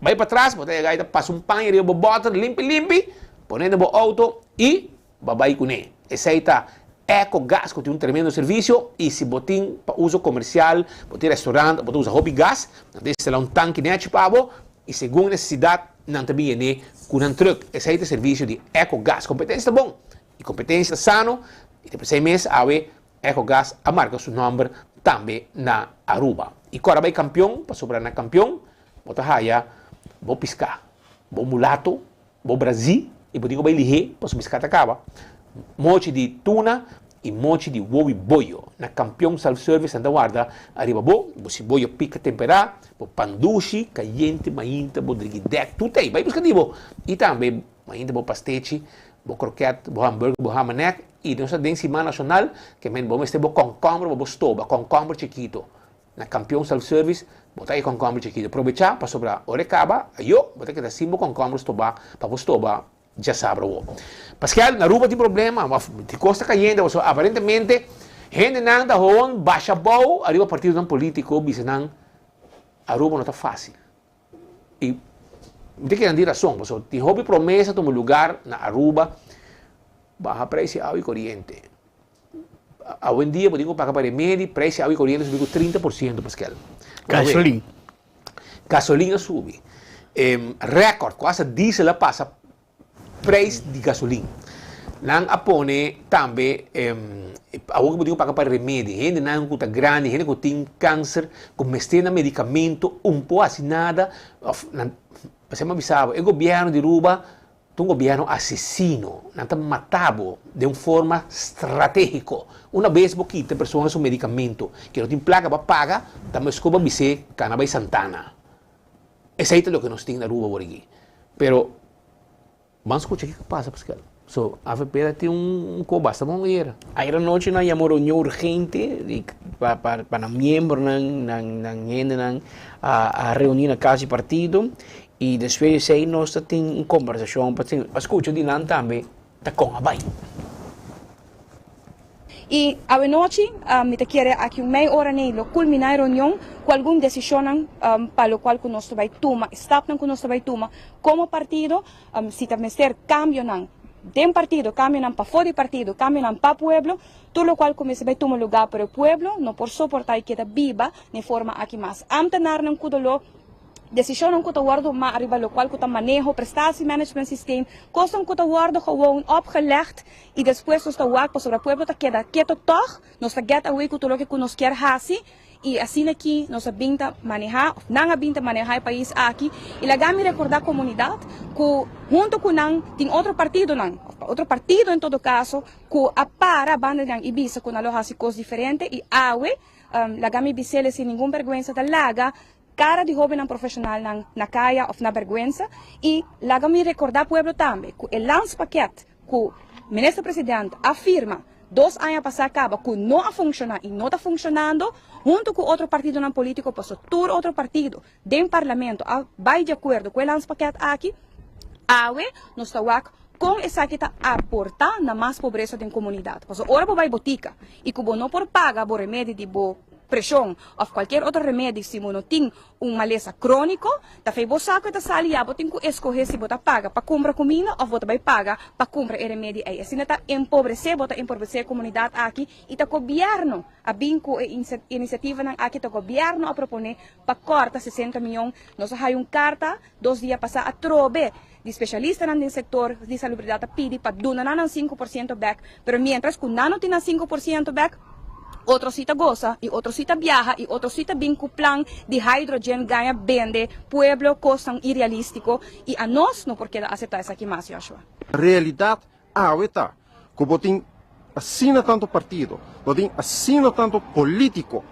bai patras, bo ta yega i ta pasa un paña riba bo bòter limpi limpi, pone den bo outo i bo a bai kuné. Esei ta Ecogas ku tin un tremendo servisio i si bo tin pa uso komersial, bo tin restaurant, bo ta usa hopi gas, nan ta instalá un tanki nèchi pa bo i segun nesesidat nan ta bin yen'é ku nan trùk. Esei ta servisio di Ecogas. Kompetensia ta bon i kompetensia ta sano i ta p'esei mes awe Ecogas a marka su nòmber tambe na Aruba. I kòrda bai kampion pasobra na kampion bo ta haya bo piská, bo mulato, bo brazí i bo tin ku bai lihé pasobra piská ta kaba, mochi di tuna i mochi di wowi boyo. Na Kampion Self Service nan ta warda ariba bo, bo siboyo pika temperá, bo pan dushi, kayente, mainta, bo drigidèk, tur ta ei. Bai buska di bo. I tambe mainta bo pastechi, bo kroket, bo hamburger, bo hamanek. I nos ta den siman nashonal, ke men bo mester bo kònkòmber pa bo stoba, kònkòmber chikito. Na Kampion Self Service bo ta e kònkòmber chikito. Probechá pasobra ora e kaba, ayo, bo ta keda sin bo kònkòmber stobá pa bo stoba Djasabra awo. Paskel, na Aruba tin problema, of di kos ta kayente, pasobra aparentemente hendenan ta hon basha abou ariba partidonan politiko bisa nan Aruba no ta fasil. I mi ta kere nan tin rason, pasobra tin hopi promesa tuma lugar na Aruba, baha preis di awa i koriente. Awendia bo tin ku paga pa remedi, preis di awa i koriente a subi ku 30%, Paskel. Gasolin. Gasolin a subi. Record cu hasta diesel a pasa prijs di gasolin. Nan a pone tambe awor cu bo tin cu paga pa remedi. Hendenan cu ta grandi, hende cu tin cancer, cu mester nan medicamento, un por haci nada. Of nan, pasobra mi a bisa bo, e gobierno di Aruba Ta un gobierno asesino, nan ta mata bo den un forma strategico. Una bes bo kita e persona su medicamento, ke no tin placa pa paga, ta mesco bo bis'é cana bay Santana. Esey ta loke nos tin na Aruba awor aki. Pero, ban scucha kico pasa Pascal. So, avp ta tin un co basta bon ayera. Ayera nochi nan yama un reunion urgente di pa pa pa nan miembronan, nan nan hendenan a a reuni na cas di partido I despues di esei nos ta tin un kombersashon pa pa skucha di nan tambe ta kon a bai. I awenochi mi ta kere aki un mei ora nei lo kulminá e reunion ku algun desishonnan pa lokual ku nos ta bai tuma, e stapnan ku nos ta bai tuma komo partido, si ta mester kambionan den partido, kambionan pafó di partido, kambionan pa pueblo, tur lokual ku mester bai tuma lugá pero e pueblo no por soportá i keda biba den forma aki mas. Ámtenarnan ku doló. Decisionnan cu ta wordo tuma ariba locual cu ta maneho, prestatie management systeem, cosnan cu ta wordo gewoon opgelegd y despues nos ta wak pasobra pueblo ta keda keto tog, nos ta get away cu tur loke cu nos kier haci y asina aki nos a bin ta maneha of nan a bin ta maneha e pais aki y laga mi recorda comunidad cu hunto cu nan tin otro partidonan. pa otro partido en todo caso cu a para banda di nan y bisa cu nan lo haci cos diferente y awe laga mi bisele sin ningun berguensa ta laga cara di hobennan profesionalnan na caya of na berguensa y laga mi recorda pueblo tambe cu e landspakket cu Minister President a firma dos aña pasa caba cu no a funciona y no ta funcionando hunto cu otro partidonan politico paso tur otro partido den Parlamento a bay di acuerdo cu e landspakket aki, awe nos ta wak con esaki ta aporta na mas pobresa den comunidad. Pasobra ora bo bay botica y cu bo no por paga bo remedi di bo presion of cualkier otro remedi si bo no tin un malesa cronico, ta fey bo sa cu e ta sali ya bo tin cu escoge si bo ta paga pa cumpra cuminda of bo ta bay paga pa cumpra e remedi ey. Asina ta empobrece bo ta empobrece e comunidad aki y ta gobierno A bin ku e inisiativanan aki ta gobièrnu a proponé pa kòrta 60 mion. Nos a haña un karta dos dia pasá atrobe di spesialistanan den sektor di salubridat ta pidi pa duna nan nan 5% bèk, pero miéntras ku nan no tin nan 5% bèk, otro si ta gosa i otro si ta biaha i otro si ta bin ku plan di hydrogen gaña bende pueblo kosnan irealístiko i anos no por keda aseptá esaki mas, Joshua. Realidat Awe ta ku bo tin asina tantu partido, bo tin asina tantu polítiko,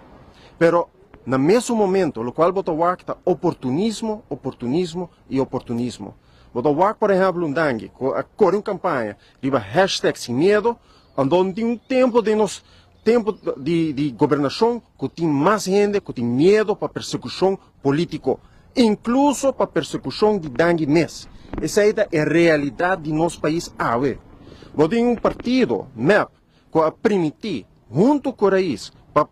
pero na mesun momento lokual bo ta wak ta oportunismo, oportunismo i oportunismo. Bo ta wak por ehèmpel un Dangui ku a kore un kampaña riba hashtag sin miedo, anto tin un tempu den nos tempu di di gobernashon ku tin mas hende ku tin miedo pa persekushon polítiko, inkluso pa persekushon di Dangui mes. Esei ta e realidat di nos pais awe. Bo tin un partido, mep, ku a primití huntu ku Rais pa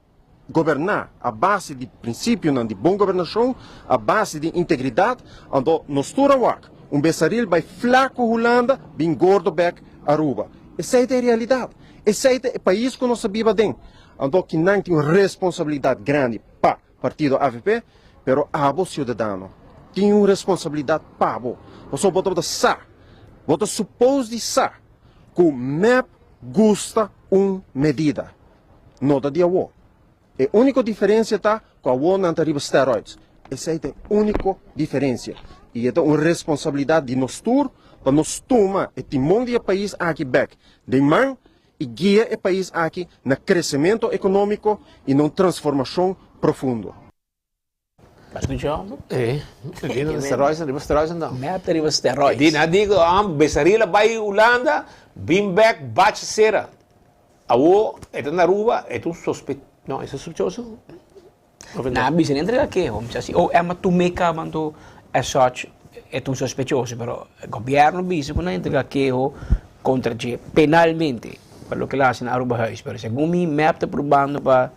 goberná a base di prinsipionan di bon gobernashon, a base di integridat, anto nos tur a wak un besaril bai flaku Hulanda bin gordo bek Aruba. Esei ta e realidat. Esei ta e pais ku nos ta biba aden. Anto kinan tin un responsabilidat grandi pa Partido avp, pero abo ciudadano tin un responsabilidad pa bo, pasobra bo tabata sa, bo ta suppose di sa cu mep gusta un medida, no ta di awo. E unico diferencia ta cu awo nan ta riba steroids, esey ta e unico diferencia y e ta un responsabilidad di nos tur pa nos tuma e timon di e pais aki bek den man i guia e pais aki na kresementu ekonómiko i na un transformashon profundo. Eh, riba steroids, riba steroids anto. Mep ta riba steroids. Di nan di Besaril a bai Hulanda, bin bek, bachi sera. Awo e ta na Aruba, e ta un sospe, no, e ta sospechoso? Nan a bisa no entrega keho, mi sa si OM a tum'é kaba anto as such e ta un sospechoso, pero gobierno bisa ku nan entrega keho kontra dje penalmente pa loke el a hasi na Arubahuis, pero segun mi mep ta probando pa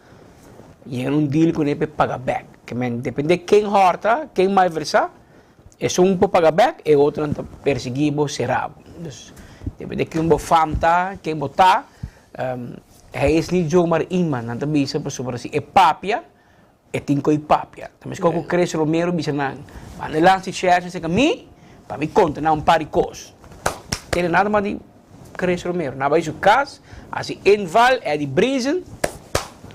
yega na un deal kuné pa e paga bek, ke men depende ken hòrta, ken malversá, esun por paga bek, e otronan ta persiguí bo, será bo. Dus depende ken bo fam ta, ken bo ta. Hij is niet zomaar iemand, nan ta bisa pasobra si e papia, e tin ku e papia. Ta meskos ku Chris Romero bisa nan, manda e lansa Sherson serka mi, pa mi konta nan un par di kos. Tene nada mas di Chris Romero. Nan a bai su kas, hasi inval, Eddie Briesen,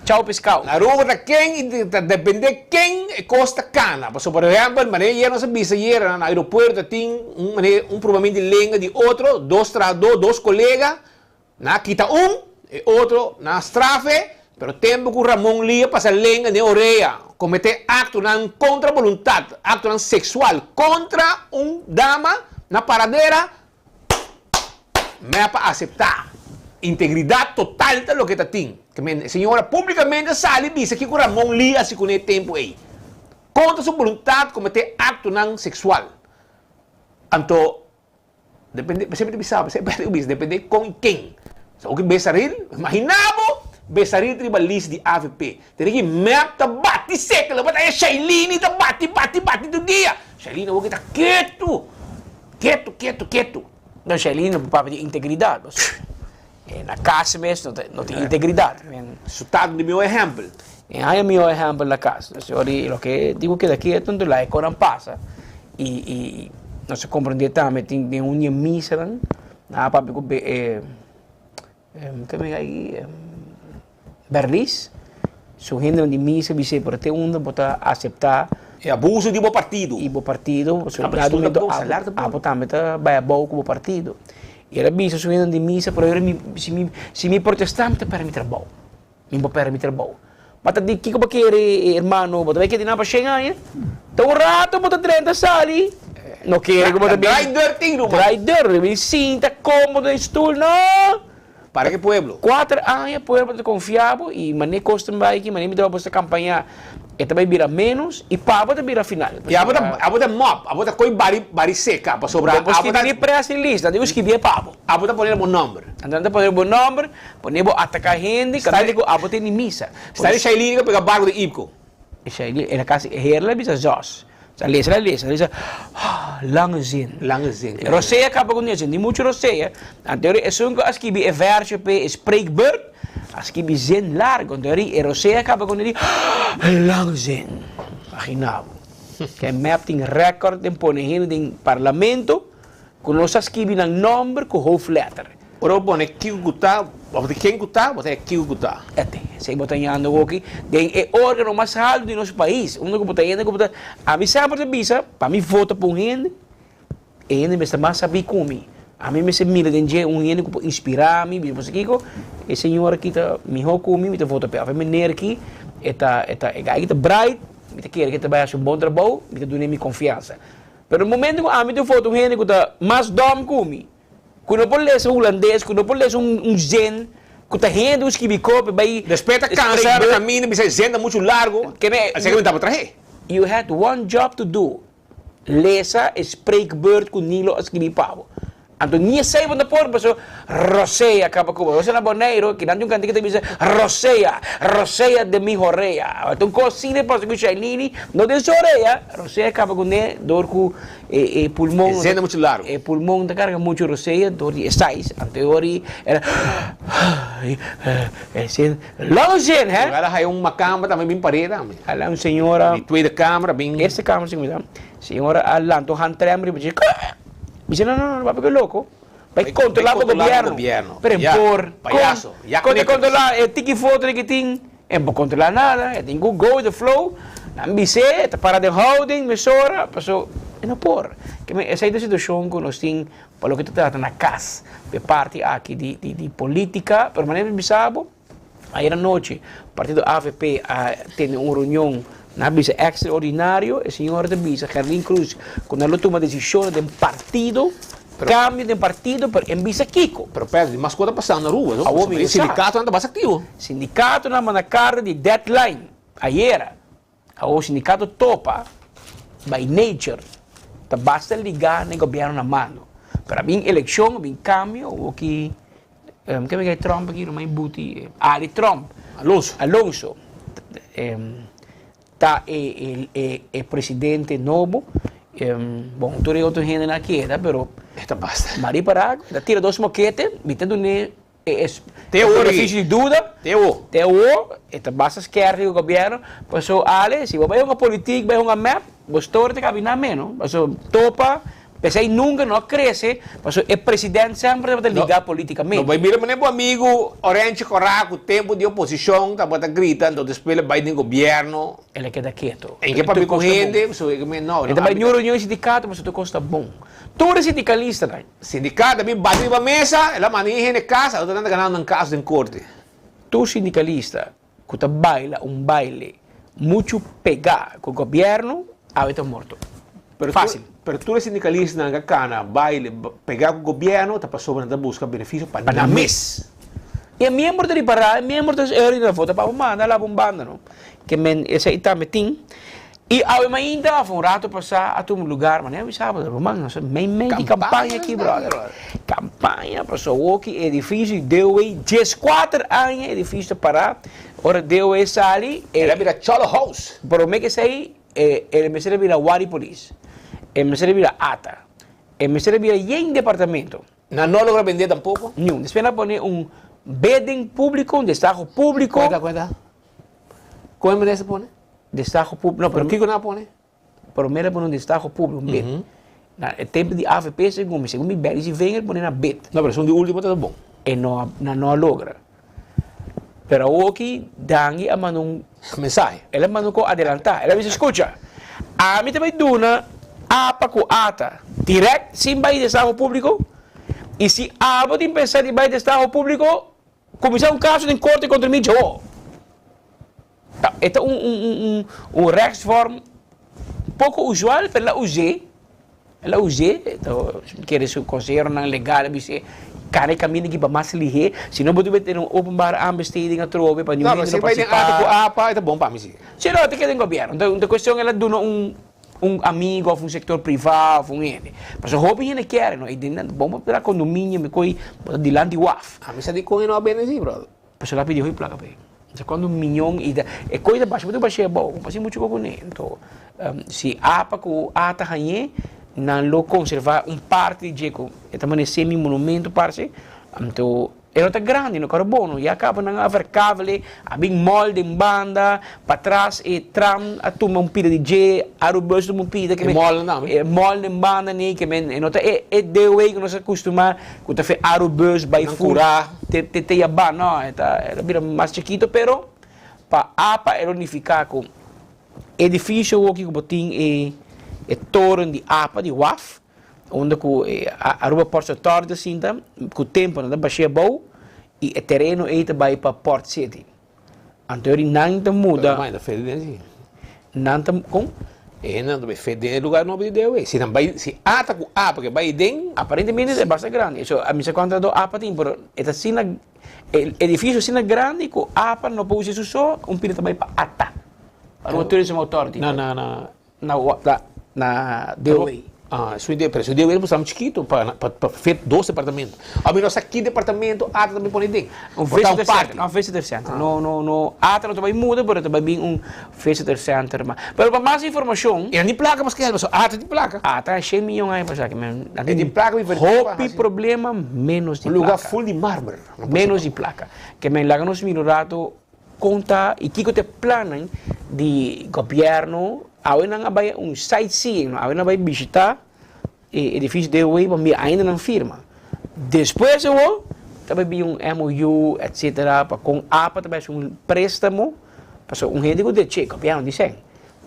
chao pescao. Na Aruba ta ken i ta depende ken e kos ta kana. Pasobra por ehèmpel, manera ayer nos a bisa ayer na aeropuerto tin un manera un probamento di lenga di otro, dos trahadó, dos kolega, Nan a kita un, e otro nan a straf e, pero tempu ku Ramon Lee a pasa lenga den orea, kometé aktonan kontra boluntat, aktonan seksual kontra un dama na Paradera, mep a aseptá. Integridat total ta loke ta tin. Ke men e señora públikamente a sali bisa kiko Ramon Lee a hasi kuné e tempu ei. Kontra su boluntat kometé aktonan seksual. Anto Depende, semper ta bisa, semper ta bisa, depende con y ken. So oki Besaril, imagina bo, Besaril ta riba list di avp. Tene ki mep ta bati sekel, bo ta haya Shailene ta bati, bati, bati tur dia. Shailene awor ki ta ketu, ketu, ketu, ketu. No, Shailene no por papia di integridad, pasobra e na cas mes no ta, no tin integridad. Su ta di mihor ehempel. E haña mihor ehempel na cas. Sorry, loke dico keda ketu, anto laga e koran pasa. I i nos a komprendé tambe tin den un di e misanan nan a papia ku e ke mi ai Berlis su hendenan di misa bis'é pero te unda bo ta aseptá E abuso di bo partido. I bo partido pasobra dado momento abo tambe ta bai abou ku bo partido. I el a bisa su hendenan di misa, pero ora mi, si mi, si mi protestá mi ta pèrdè mi trabou. Mi bo pèrdè mi trabou. Ma ta di kiko bo kere, hermano? Bo ta bai keda nan pa shen aña? Ta un rato bo ta drenta sali. No kere ku bo ta bin. Drai deur tin ruman. Drai deur, bin sinta kómodo den stul, no! Para ki pueblo? Kuater aña pueblo ta konfia bo i manera kos ta bai aki, manera mi ta bai boso ta kampañá, e ta bai bira ménos i pa bo ta bira final. I abo ta abo ta mòp, abo ta koi bari bari seka pasobra Bo por abo ta. skibi ni press release, nan tin ku skibié pa bo. Abo ta pone bo nòmber. Nan ta pone bo nòmber, pone bo ataká hende, kaminda ku abo tene misa. Sta di Shailene ku a pega barku di Ipco. Shailene, el a kasi herla bisa zòs. Sa lesa la lesa, lesa, ah, lange zin. Lange zin. Rosea kaba ku nese, ni muchu rosea. Anto ori esun ku a skibi e verso p'e e spreekbeurt, a skibi zin largu. Anto ori e rosea kaba ku di, ah, lange zin. Imagina bo. Ke mep tin record den pone hende den parlamento ku no sa skibi nan nomber ku hoofdletter. Ora bo pone kiko ku ta, bo ta ken ku ta, bo ta e kiko ku ta. Ete, esei bo ta yanda hoki den e organo mas haltu di nos pais, unda ku bo ta yanda ku bo ta, ami semper ta bisa, pa mi vota pa un hende, e hende mester mas sabí ku mi. Ami mester mira den dje un hende ku por inspirá mi, bisa bo sa kiko, e señor aki ta mihó ku mi, mi ta vota p'e. Òf e meneer aki, e ta, e ta, e guy aki ta bright, mi ta kere ku e ta bai hasi un bon trabou, mi ta dun'é mi konfiansa. Pero momento ku ami ta vota un hende ku ta mas dòm ku mi, Ku no por lesa hulandes, ku no por lesa un zin, ku ta hende un skibi kopi bai. Despues ta kansa na kaminda bisa e zin ta muchu largu, asina ku mi tabata trah'é. You had one job to do, lesa e spreekbeurt ku Nilo a skibi pa bo. Anto ni esei bo no por pasobra rosea kaba ku bo. Bo sa na Boneiru, kinan tin un kantika ta bisa rosea, rosea den mi horea. Ta un kos asina pasa ku Shailene, no den su horea, rosea kaba kuné dor ku E e pulmon. E zenda muchu largu. E pulmon ta karga muchu rosea dor di e size. Anto e ora e e zin long zin he. Lugar a haya un makamba tambe bin par'é tambe. Ala un señora. Di tweede kamer a bin. Eerste kamer si mi Señora a lanta un handrem riba dje. Mi si no no no papia ku e loko. Bai kontrola bo gobierno. Pero en por. Payaso. Kon ta kontrola e tiki foto di ki tin. E no por controla nada, e tin cu go with the flow, nan bis'é, e ta para den houding mesora, paso e no por. Keme esei ta e situacion cu nos tin pa loke ta trata na cas, pa e parti aki di di di politica, pero manera mi bisa bo, ayer anochi partido avp a tene un reunion, nan a bisa extraordinario, e señora ta bisa, Gerlin Croes, cu nan lo tuma decisionnan den partido, Cambio den partido, pero en bisa kico? Pero Pedro, di mas cosa ta pasando na Aruba, no? Awor mi E no sa. sindicatonan ta basta activo. Sindicatonan manda carta di deadline ayera. Awor sindicato topa, by nature, ta basta liga na e gobierno na mando. Pero a bin eleccion, a bin cambio, awor ki, ke mi kere Trump aki, no mai buti, Ali Trump. Alonso. Alonso. Ta e e presidente nobo, bon tur e otro hendenan a keda pero E ta basta. Mari para ta tira dos mokete mi ta dun'é e Te awor beneficio di duda. Te awor. Te awor e ta basta skerpi ku gobierno paso Ale si bo bai hunga politik bai hunga mep bo story ta kabiná meno paso topa P'esei nunka no a krese, pasobra e president semper tabata ligá politikamente. No bai mira manera bo amigu Orenchi Corá ku tempu di oposishon tabata grita, anto despues el a bai den gobièrnu. El a keda keto. En ke papia ku hende, pasobra e no, no. E ta bai niun reunion di sindikato pasobra tur kos ta bon. Tur e sindikalistanan. Sindikato a bin bati riba mesa, el a manda e hende kas, awor nan ta ganando nan kas den korte. Tur sindikalista ku ta baila un baile muchu pegá ku gobièrnu, awe ta morto. Fásil. Pero tur e sindikalistanan ka kana baile pegá ku gobièrnu ta pasobra nan ta buska benefisio pa nan mes. I e miembro ta ripará, e miembro ta eri ta vota pa bo manda laba un banda no. Ke men esei tambe tin. I awe mainta of un rato pasá a tuma lugar, manera mi sa bo ruman, nos a mei mei di kampaña aki brother. Kampaña pasobra awoki e edifisio di DOW dieskuater aña e edifisio ta pará, ora DOW sali e. El a bira Cholo House. Prome ke esei e mester a bira Wari Polis, e mester a bira ata, e mester a bira yen departamento. Nan no a logra bendé tampoko? Niun. Despues nan a pone un bidding públiko, un destaho públiko. Kuenta, kuenta. Kon e minister pone? Destaho públiko. No, pero kiko nan a pone? Promé nan a pone un destaho públiko, un bid. Na e tempu di avp segun mi, segun mi Benny Sievinger pone na bid. No, pero esun di último tabata bon. E no a, nan no a logra. Pero awoki Dangui a manda un mensahe. El a manda un kos adelantá. El a bisa, Skucha, ami ta bai duna apa ku ata dirèkt sin bai destaho públiko. I si abo tin pensá di bai destaho públiko, kuminsá un kaso den korte kontra mi djo. Ta, e ta un un un un un rechtsvorm poko usual, pero el a us'é, el a us'é, ta kere su konseheronan legal a bis'é, kana e kaminda aki pa mas lihé, si no bo debe tene un openbare aanbesteding atrobe pa niun No, hende pero no si bai den partisipá. ata ku apa, e ta bon pa mi si. Si no, ta keda den gobièrnu. Ta un ta kuestion el a duna un un amigo of un sector priva of un hende. Pasobra hopi hende kere no, i den nan bon pa traha condominio mi koe bo ta dilanti waf. Ami sa dikon e no a bende si, brother. Pasobra el a pidi hopi plaka p'e. Sa cuando un miñon i ta e koe ta basha bo ta bash'é abou, bo hasi mucho koko kuné. Anto si apa ku a ta hañ'é nan lo conserva un parti di dje ku e ta manera semi monumento parse, anto E no ta grandi, no karo bono. Ya kaba nan a verkavele, a bin mall den banda, patras e tram a tuma un pida di dje, Arubus tuma un pida. E mall nan tambe? E mall den banda ni, ke men e no ta e e dewey ku nos a kustumá ku ta fe Arubus bai Nan ful kurá. te te te yabá. No, e ta e ta bira mas chikito, pero pa apa e lo nifiká ku edifisio awoki ku bo tin e e toren di apa di waf, Unda ku e Aruba Ports Authority ta sinta, ku tempu nan ta bash'é abou i e tereno ei ta bai pa Port City. Anto yori nan ta muda. Pero nan ta fe den si. Nan ta, kon? E hendenan ta bai fe den e lugar nobo di Deo ei. Si nan bai, si ata ku apa ke bai den. Aparentemente ta basta grandi. So, mi sa kuantu do apa tin, pero e ta asina, e edifisio asina grandi ku apa no por usa su so, un pida ta bai pa ata. Aruba Tourism Authority. Na, na, na. Na na na DOW. Ah, su idea, pero su DOW ta chikito pa pa pa fit dos departamento. Ami no sa ki departamento ata ta bin pone den. Un visitor center, un visitor center. No, no, no, ata no ta bai muda, pero ta bai bin un visitor center. Ma, pero pa mas informacion. E no tin placa mas ke help, pasobra ata tin placa. Ata shen miyon aña pasa ke men. E tin placa mi Hopi problema menos di Un placa. lugar full di marmer. Menos di placa. Ke men laga nos mira un rato Kon ta y kiko ta e plannan di gobierno? Awe nan a bay un sightseeing, no? Awe nan a bay bishita e edificio DOW pa mira ainda nan firma. Despues awo ta bay bin un MOU etcetera pa kon apa ta bay haci un prestamo pasobra un hende ku deche gobierno di sen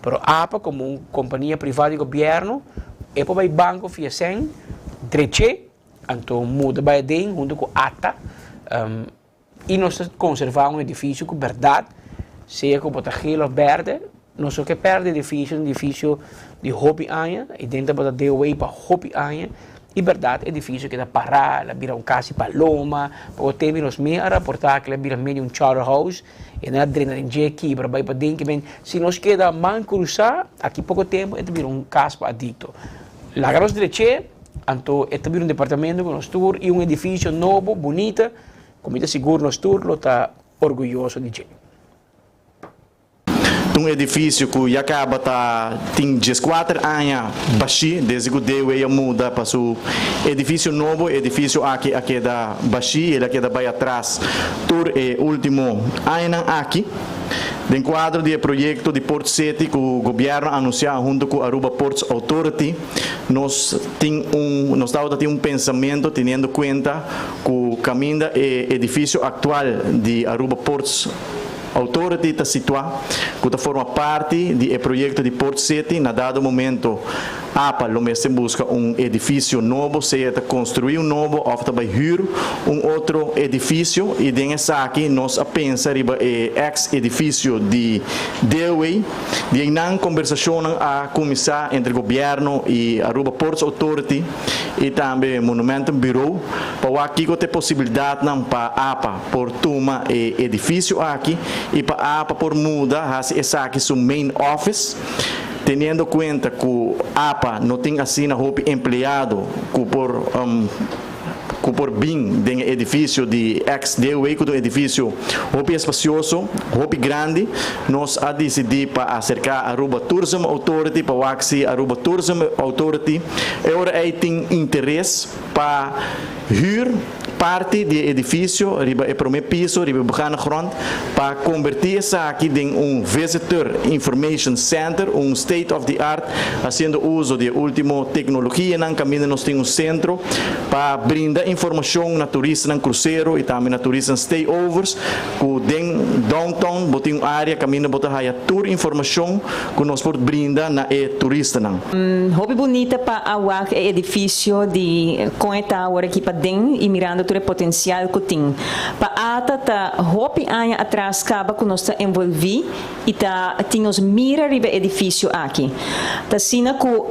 pero apa komo un kompania priva di gobierno e por bay banko fia sen dreche anto muda bay aden hunto ku ata. I nos ta konservá un edifisio ku bèrdat, sea ku bo ta gel òf bèrdè, nos no ke pèrdè edifisio, un edifisio di hopi aña, i den tabata DOW pa hopi aña, i bèrdat edifisio keda pará, el a bira un kas di paloma, poko tempu nos mes a raportá ku el a bira medio un charter house, i nan a drenta den dje, kibra bai paden, ke men si nos keda man krusá, aki poko tempu e ta bira un kas pa adikto. Laga nos drech'é, anto e ta bira un departamento ku nos tur i un edifisio nobo, bunita, Ku mi ta sigur nos tur lo ta orguyoso di dje. Un edifisio ku ya kaba ta tin dieskuater aña bashí desde ku DW a muda pa su edifisio nobo. E edifisio aki a keda bashí, el a keda bai atras tur e último añanan aki. Den kuadro di e proyekto di Port City ku gobièrnu a anunsiá huntu ku Aruba Ports Authority, nos tin un nos tabata tin un pensamentu teniendo kuenta ku kaminda e edifisio aktual di Aruba Ports Authority ta situá, ku ta forma parti di e proyekto di Port City, na dado momento apa lo mester buska un edifisio nobo, sea ta konstruí un nobo òf ta bai hür un otro edifisio, i den esaki nos a pensa riba e eks edifisio di Dewey. Di einan kombersashonnan a kuminsá entre gobièrnu i Aruba Ports Authority i tambe Monumentenbureau pa wak kiko ta e posibilidatnan pa apa por tuma e edifisio aki i pa apa por muda hasi esaki su main office teniendo kuenta ku apa no tin asina hopi empleado ku por ku por bin den e edifisio di ex DOW ku ta un edifisio hopi espasioso, hopi grandi. Nos a disidí pa aserká Aruba Tourism Authority pa wak si Aruba Tourism Authority e ora ei tin interes pa hür. parti di e edifisio riba e promé piso riba e begane grond pa kombertí esaki den un Visitor Information Center, un state of the art hasiendo uso di e último teknologianan kaminda nos tin un sentro pa brinda informashon na turistanan krusero i tambe na turistanan stayovers ku den downtown bo tin un área kaminda bo ta haya tur informashon ku nos por brinda na e turistanan. Hopi bunita pa a wak e edifisio di kon e ta awor aki paden i mirando tur e potensial ku tin. Pa ata ta hopi aña atras kaba ku nos ta envolví i ta tin nos mira riba e edifisio aki. Ta asina ku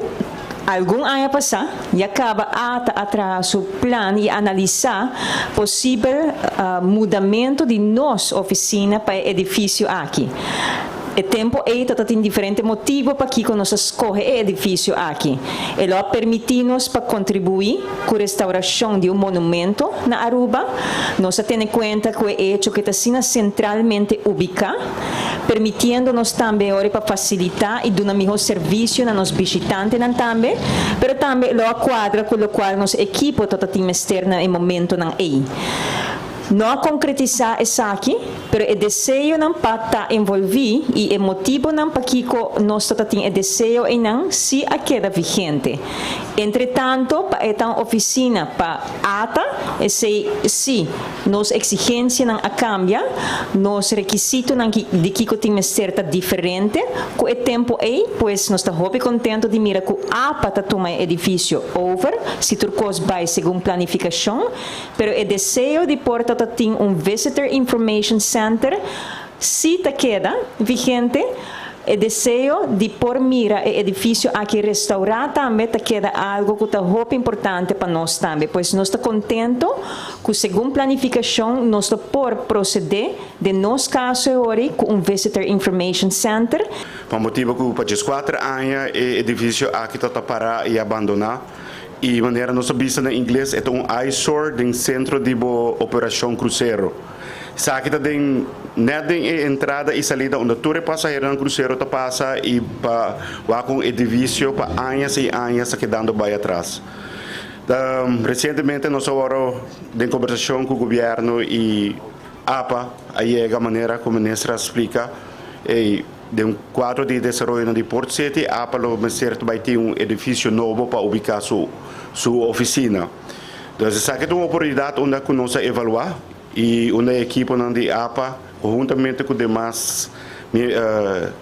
algun aña pasá ya kaba ata a traha su plan i analisá posibel mudamentu di nos ofisina pa e edifisio aki. E tempo ei ta ta tin diferente motibo pakiko nos a skohe e edifisio aki. E lo a permití nos pa kontribuí ku restaurashon di un monumento na Aruba. Nos a tene kuenta ku e echo ku e ta asina sentralmente ubiká, permitiendo nos tambe ora pa fasilitá i duna mihó servisio na nos bishitantenan tambe, pero tambe e lo a kuadra ku lokual nos ekipo ta ta tin mester na e momentonan ei. No a konkretisá esaki, pero e deseonan pa ta envolví i e motibonan pakiko nos ta ta tin e deseo einan sí a keda vigente. Entretanto, pa e ta un ofisina pa ata, esei sí, nos eksigensianan a kambia, nos rekisitonan di kiko tin mester ta diferente ku e tempu ei, pues nos ta hopi kontentu di mira ku apa ta tuma e edifisio over, si tur kos bai segun planifikashon. Pero e deseo di por ta ta tin un Visitor Information Center si ta keda vigente. E deseo di por mira e edifisio aki restaurá tambe ta keda algo ku ta hopi importante pa nos tambe. Pues nos ta kontento ku segun planifikashon nos lo por prosedé den nos kaso e ori ku un Visitor Information Center. Pa motibu ku pa dieskuater aña e edifisio aki ta ta pará i abandoná. I manera nos ta bisa na ingles e ta un eyesore den sentro di bo operashon krusero. Esaki ta den nèt den e entrada i salida unda tur e pasaheronan krusero ta pasa i pa wak un edivisio pa añas i añas ta kedando bai atras. Resientemente nos a wòrdu den kombersashon ku gobièrnu i apa a yega manera ku minister a splika ei. Den un kuadro di desaroyonan di Port City, apa lo mester ta bai tin un edifisio nobo pa ubiká su su ofisina. Dus esaki ta un oportunidat unda ku nos a evaluá i unda e ekiponan di apa huntamente ku demas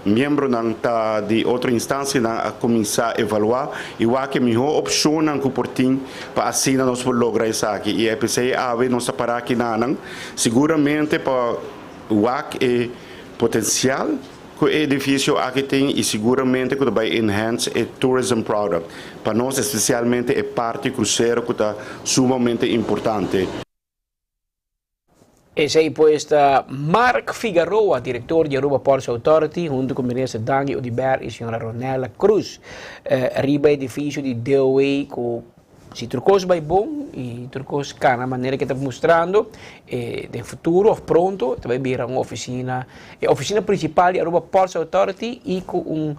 miembronan ta di otro instansianan a kuminsá evaluá i wak e mihó opshonnan ku por tin pa asina nos por logra esaki. I p'esei awe nos ta pará akinanan siguramente pa wak e Potencial cu e edificio aki tin y siguramente cu ta bay enhance e tourism product pa nos, especialmente e parti crucero cu ta sumamente importante. Esey pues ta Mark Figaroa, director di Aruba Ports Authority, hunto cu Minister Dangui Oduber y Sra. Ronella Cruz, riba edificio di DOA cu Si tur kos bai bon i tur kos kana manera ke ta mustrando, e den futuro òf pronto ta bai bira un ofisina, e ofisina prinsipal di Aruba Ports Authority i ku un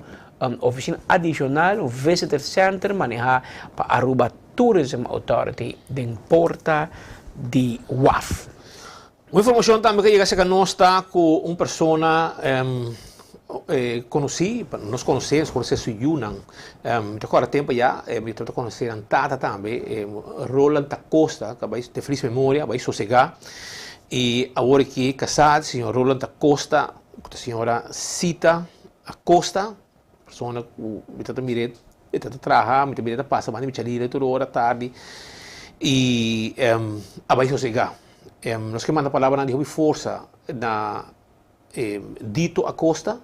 ofisina adishonal, un visitor center manehá pa Aruba Tourism Authority den porta di waf. Un informacion tambe cu a yega cerca nos ta cu un persona conoci, nos conoce, nos conoce su yunan, mi ta corda tempo ya, mi ta conoce nan tata tambe, Roland Acosta, cu a bay de feliz memoria, a bay sosega, y awor aki casa di señor Roland Acosta cu ta señora Sita Acosta, persona cu mi ta mira e ta traha, mi ta mira e ta pasa banda mi chalira tur ora tardi, y a bay sosega. Nos ke manda palabranan di hopi forsa na Dito Acosta,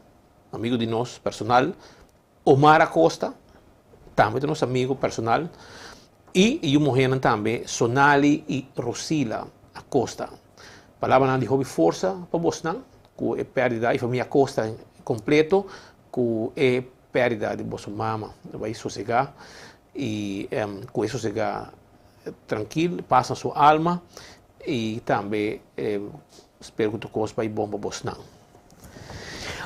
amigo di nos personal, Omar Acosta, tambe ta nos amigo personal, i yu muhénan tambe, Sonali i Rosila Acosta. Palabranan di hopi forsa pa bosnan ku e pèrdida i famia Acosta kompleto ku e pèrdida di boso mama. Bai sosegá i ku e sosegá trankil, pas na su alma i tambe spero ku tur kos bai bon pa bosnan.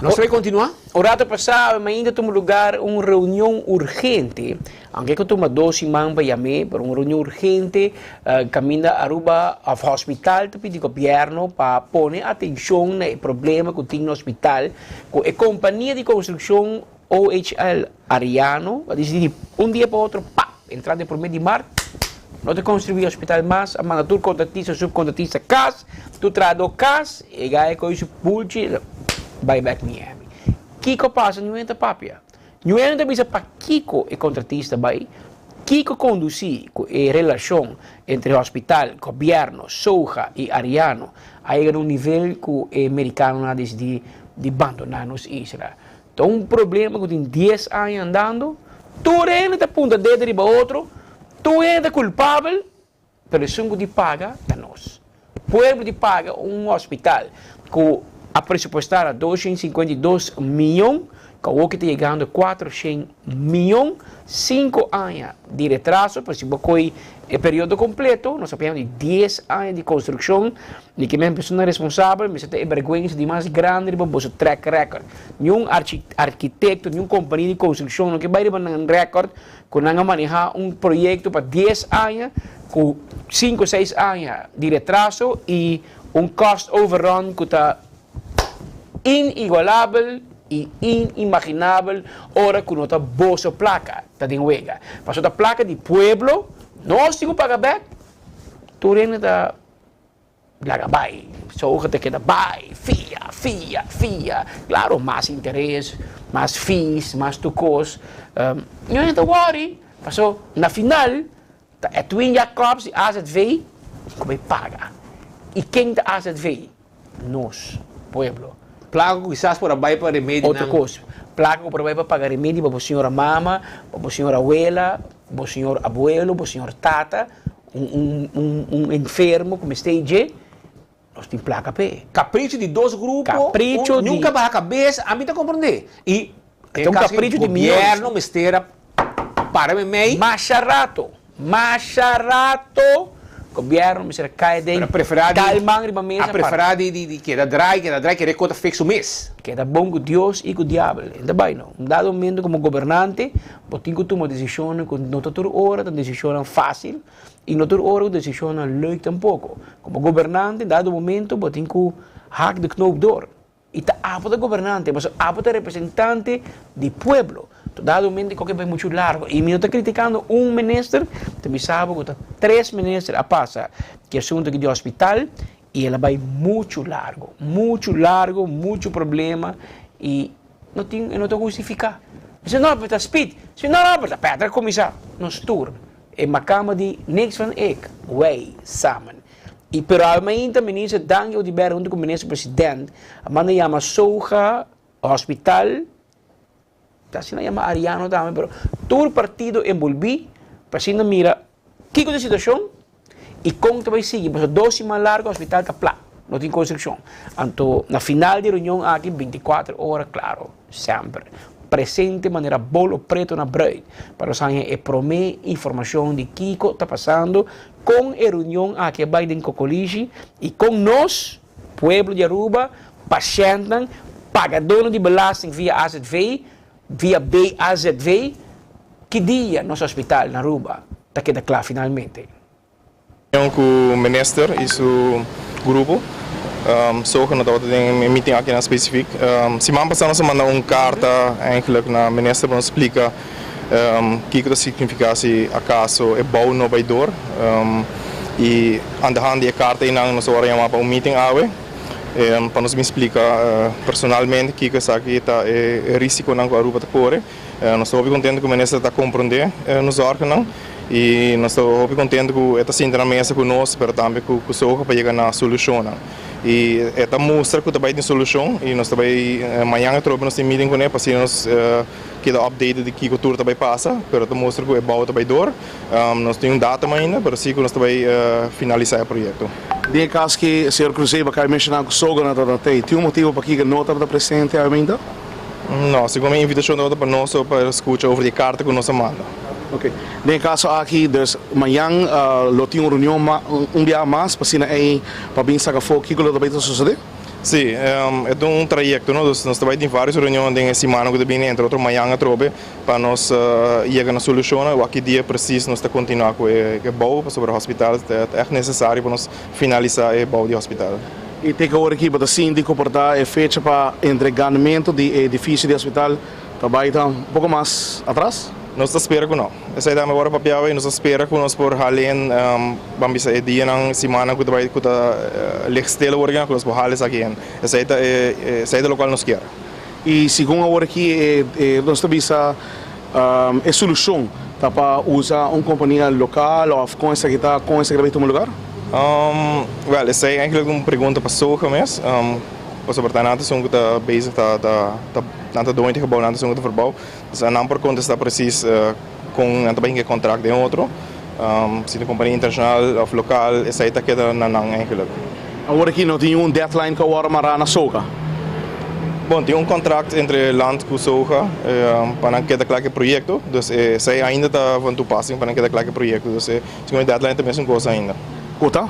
Nos ta bay continua? Un rato pasado ainda tuma lugar un reunion urgente, aunke cu tuma dos siman pa yam'e, pero un reunion urgente caminda Aruba of hospital ta pidi gobierno pa pone atencion na e problema cu tin na hospital cu e compania di construccion OHL Ariano a dicidi di un dia pa otro pap entrando e prome di mart no ta construi hospital mas, a manda tur contratista subcontratista cas, tur trahador cas, e gaya coge su bulchi bay bek Miami. Kico pasa? Niun hende ta papia. Niun hende ta bisa pakico e contratista bay, kico conduci cu e relacion entre hospital, gobierno, Soja y Ariano a yega na un nivel cu e mericanonan a dicidi di bandona nos isla. Ta un problema ku tin dies aña andando, tur hende ta punta dedo riba otro, tur hende ta kulpabel, pero esun ku di paga ta nos. Pueblo di paga un hospital ku a presupuesta na 252 miyon, ku awor ki ta yegando 400 miyon, sinku aña di retraso, pero si bo koy e periodo kompleto, nos ta papiando di dies aña di konstrukshon, Di ki men persona responsabel mester ta e bergwensa di mas grandi riba boso track record. Niun arkitekto, niun kompania di konstrukshon no ke bai riba nan record ku nan a manehá un proyekto pa dies aña ku sinku seis aña di retraso i un cost overrun ku ta inigualabel i inimaginabel ora ku no ta boso plaka ta den wega. Pasobra ta plaka di pueblo, nos tin ku paga bèk, tur hende ta. Laga bai, soga ta keda bai, fia, fia, fia. Claro, mas interes, mas fees, mas tur cos. Ño no ta worry, paso na final ta Edwin Jacobs di AZV cu bay paga. Y ken ta AZV? Nos, pueblo. Placa cu kisas por a bai pa remedinan. Otro cos, placa cu por a bai pa paga remedi pa bo señora mama, pa bo señora abuela, bo señor abuelo, bo señor tata. Un un un enfermo ku mester dje, nos tin plaka p'e. Capricho di dos grupo, Capricho un di. nunca baha cabes, ami ta comprende. Y Ta un capricho di miyones. Gobierno mester a para memey. Masha rato, masha rato gobierno mester a cay den Pero a prefera di, dal man riba mesa a para. prefera di di di keda draai, keda draai, kere cota fix su mes. Keda bon cu Dios y cu diabel. E ta bay no. Un dado momento como gobernante Bo tin ku tuma desishonnan ku no ta tur ora ta desishonnan fásil i no tur ora ku desishonnan leuk tampoko. Komo gobernante, dado momento bo tin ku hak de knoop door. I ta abo ta gobernante, pasobra abo ta representante di pueblo. To dado momento koke bai muchu largu. I mi no ta kritikando un minister, ta bisa bo ku ta tres minister a pasa ki asuntu aki di hospital i el a bai muchu largu, muchu largu, muchu problema i. No tin, e no ta hustifiká. Bisa no, pero ta speed. Si no, no, pero ta Petra kuminsá. Nos tur, e makamba di niks van ik, wij, samen. I pero awe mainta minister Dangui Oduber huntu ku minister president a manda yama Soga Hospital, ta asina yama Ariano tambe, pero tur partido enbolbí pa asina mira Kiko ta e situashon i kon ta bai sigui? Pasobra dos siman largu hospital ta pla, no tin konstrukshon. Anto na final di e reunion aki binti kuater ora klaro semper presente manera bolo preto na bruid pa nos haña e promé informashon di kiko ta pasando, kon e reunion aki a bai den Kokolishi i kon nos, pueblo di Aruba, pashèntnan, pagadónan di belasting via azv, Via BAZV, ki dia nos hospital na Aruba ta keda kla finalmente? Reunion cu minister y su grupo. Soja no tabata den e meeting aki na specific. Siman pasa nos a manda un carta eigenlijk na minister pa nos splica kico ta significa si acaso e bou no bay door. Y aan de hand di e carta eynan nos a worde yama pa un meeting awe. Pa nos bin splika personalmente kiko esaki ta e risikonan ku Aruba ta kore. Nos ta hopi kontentu ku minister ta komprondé nos zòrgenan i nos ta hopi kontentu ku e ta sinta na mesa ku nos pero tambe ku SOGA pa yega na solushonnan. I e ta mustra ku ta bai tin solushon i nos ta bai mañan atrobe nos tin meeting kuné pa asina nos keda updated di kiko tur ta bai pasa pero ta mustra ku e bou ta bai dor. Nos tin un datum ainda, pero si ku nos ta bai finalisá e proyekto. Den e kas ki señor Cruzé a menshoná ku Sogo no tabata tei, tin un motibu pakiko no tabata presente ainda? No, segun mi invitashon tabata pa nos pa skucha over di e karta ku nos a manda. Ok. Den e kaso aki, dus mañan lo tin un reunion un biaha mas pa asina ei pa bin saka afó kiko lo ta bai ta sosodé? Sí, e ta un trayecto, no? Dus nos ta bai tin varios reunion den e simannan cu ta bini, entre otro mañan atrobe, pa nos yega na solucionnan. Wak ki dia precies nos ta continua cu e bou, pasobra hospital ta echt necesario pa nos finalisa e bou di hospital. Y te cu awor aki bo ta sinti cu por ta e fecha pa entregamento di e edificio di hospital ta bai ta un poco mas atras? Nos ta spera cu no. Esey tambe worde papia awe y nos ta spera cu nos por hala in, ban bisa e dianan, simannan cu ta bai cu ta lig stil awor cu nos por hala esaki in. Esey ta e, esey ta locual nos kier. Y segun awor aki e, e nos ta bisa e solucion ta pa usa un compania local of con esaki ta, con esaki ta bay tuma lugar? Wel, esey eigenlijk un pregunta pa Soga mes, pasobra ta nan ta esun cu ta bezig ta, ta, ta, nan ta doño di gebouw, nan ta esun cu ta verbouw. Dus nan por contesta precies con nan ta bay hinca e contract den otro. Si ta un compania internacional of local, esey ta keda na nan eigenlijk. Awor aki no tin un deadline cu a worde mara na Soga? Bon, tin un contract entre land cu Soga pa nan keda cla cu e proyecto. Dus esey ainda ta van toepassing pa nan keda cla cu e proyecto. Dus segun e deadline ta mesun cos ainda. Cu ta?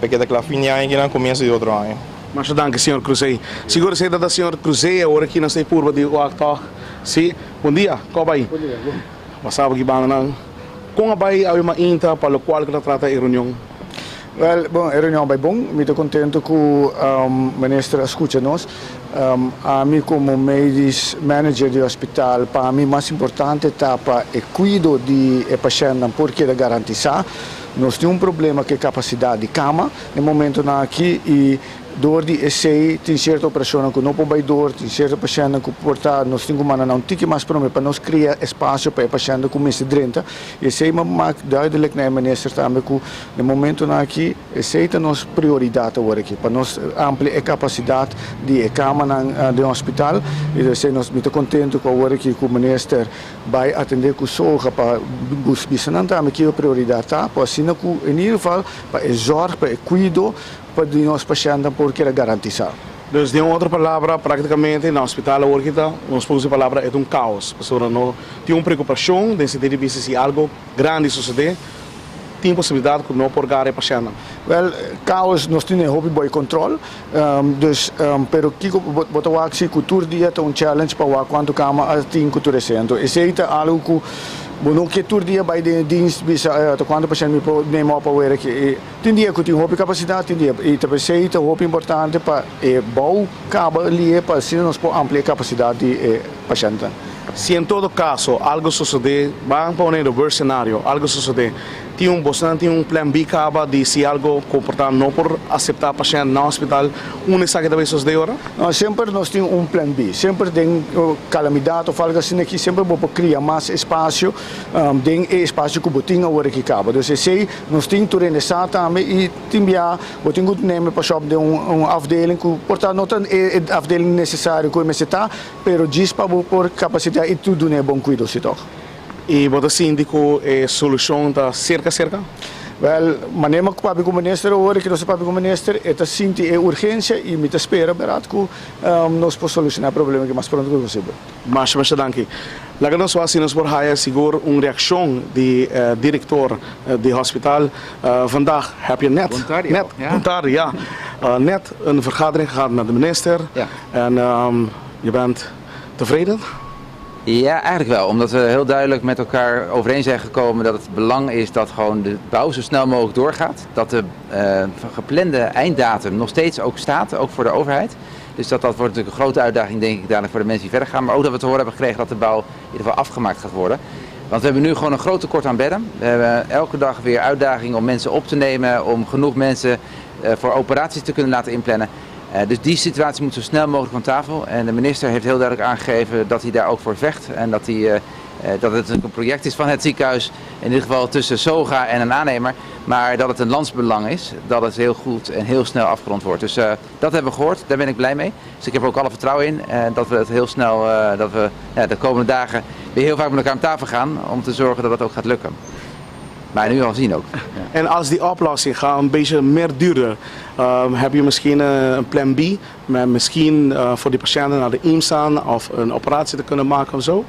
Pa keda cla fin di aña aki nan, comienzo di otro aña. Masha danki señor Cruzé. Sigur esey ta ta señor Cruzé awor aki nos ta e purba di wak tog. Si, bon dia, ko a bay? Bon dia, bon. Bo sa ki banda nan. Kon a bay awe mainta pa lokual ku ta trata e reunion? Wel, bon, e reunion a bay bon. Mi ta contento ku minister a scucha nos. Ami como medisch manager di hospital, pa mi mas importante ta pa e cuido di e pashentnan por keda garantisa. Nos tin un problema ku e kapasidat di kama na e momentonan aki i dor di esei tin sierto operashonnan ku no por bai dor, tin sierto pashèntnan ku por ta nos tin ku manda nan un tiki mas promé pa nos krea espasio pa e pashèntnan ku mester drenta. I esei mi a mak duidelik na e minister tambe ku na e momentonan aki esei ta nos prioridat awor aki, pa nos amplia e kapasidat di e kamanan den hospital. I esei nos mi ta kontentu ku awor aki ku minister Bai atendé ku soga pa bisa nan tambe kiko prioridat ta, pa asina ku en ieder geval pa e zòrg, pa e kuido pa di nos pashèntnan por keda garantisá. Dus den otro palabra, praktikamente na hospital awor ki ta, nos por usa e palabra e ta un kaos, pasobra no tin un preokupashon den sentido di bisa si algo grandi sosodé, tin posibilidat ku no por gara e pashèntnan. Wèl, kaos nos tin e hopi boi kòntròl. Dus, pero kiko bo ta wak si ku tur dia ta un challenge pa wak kuantu kama a tin ku tur esei. Anto esei ta algu ku bo no ke tur dia bai den e dienst bisa ta kuantu pashènt mi por neem op awer aki. E tin dia ku tin hopi kapasidat, tin dia i ta p'esei ta hopi importante pa e bou kaba lihe pa asina nos por amplia e kapasidat di e pashèntnan. Si en todo kaso algu sosodé, ban pone de worst scenario, algu sosodé, Tin un bosnan tin un plan B caba di si algo comporta no por acepta pashent na hospital unda esaki ta bay sosode ora? No, semper nos tin un plan B. Semper den calamidad of algo asina aki semper bo por cria mas espacio den e espacio cu bo tin awor aki caba. Dus esey nos tin tur hende sa tambe y tin bia bo tin cu neme pa shop den un afdeling cu por ta no ta e afdeling necesario cu e mester ta pero djis pa bo por capacita y tur duna e bon cuido si toch. I bo ta sinti ku e solushon ta serka serka? Wèl, manera mi a papia ku minister awor ku nos a papia ku minister, e ta sinti e urgensia i mi ta spera bèrdat ku nos por solushoná e problema aki mas pronto ku posibel. Masha masha danki. Laga nos wak si nos por haya sigur un reakshon di direktor di hospital. Vandaag heb je net, net, bon tardi, ja, net een vergadering gehad met de minister en je bent tevreden? Ja, eigenlijk wel. Omdat we heel duidelijk met elkaar overeen zijn gekomen dat het belang is dat gewoon de bouw zo snel mogelijk doorgaat. Dat de eh, geplande einddatum nog steeds ook staat, ook voor de overheid. Dus dat, dat wordt natuurlijk een grote uitdaging, denk ik, dadelijk voor de mensen die verder gaan. Maar ook dat we te horen hebben gekregen dat de bouw in ieder geval afgemaakt gaat worden. Want we hebben nu gewoon een groot tekort aan bedden. We hebben elke dag weer uitdagingen om mensen op te nemen, om genoeg mensen eh, voor operaties te kunnen laten inplannen. Eh, dus die situatie moet zo snel mogelijk van tafel. En de minister heeft heel duidelijk aangegeven dat hij daar ook voor vecht. En dat, hij, eh, eh, dat het een project is van het ziekenhuis, in ieder geval tussen SOGA en een aannemer. Maar dat het een landsbelang is, dat het heel goed en heel snel afgerond wordt. Dus dat hebben we gehoord, daar ben ik blij mee. Dus ik heb er ook alle vertrouwen in dat we het heel snel, dat we ja, de komende dagen weer heel vaak met elkaar aan tafel gaan om te zorgen dat het ook gaat lukken. Maar nu al zien ook. Ja. En als die oplossing gaat een beetje meer duurder, heb je misschien een plan B? Met misschien voor die patiënten naar de IMSAN of een operatie te kunnen maken of zo?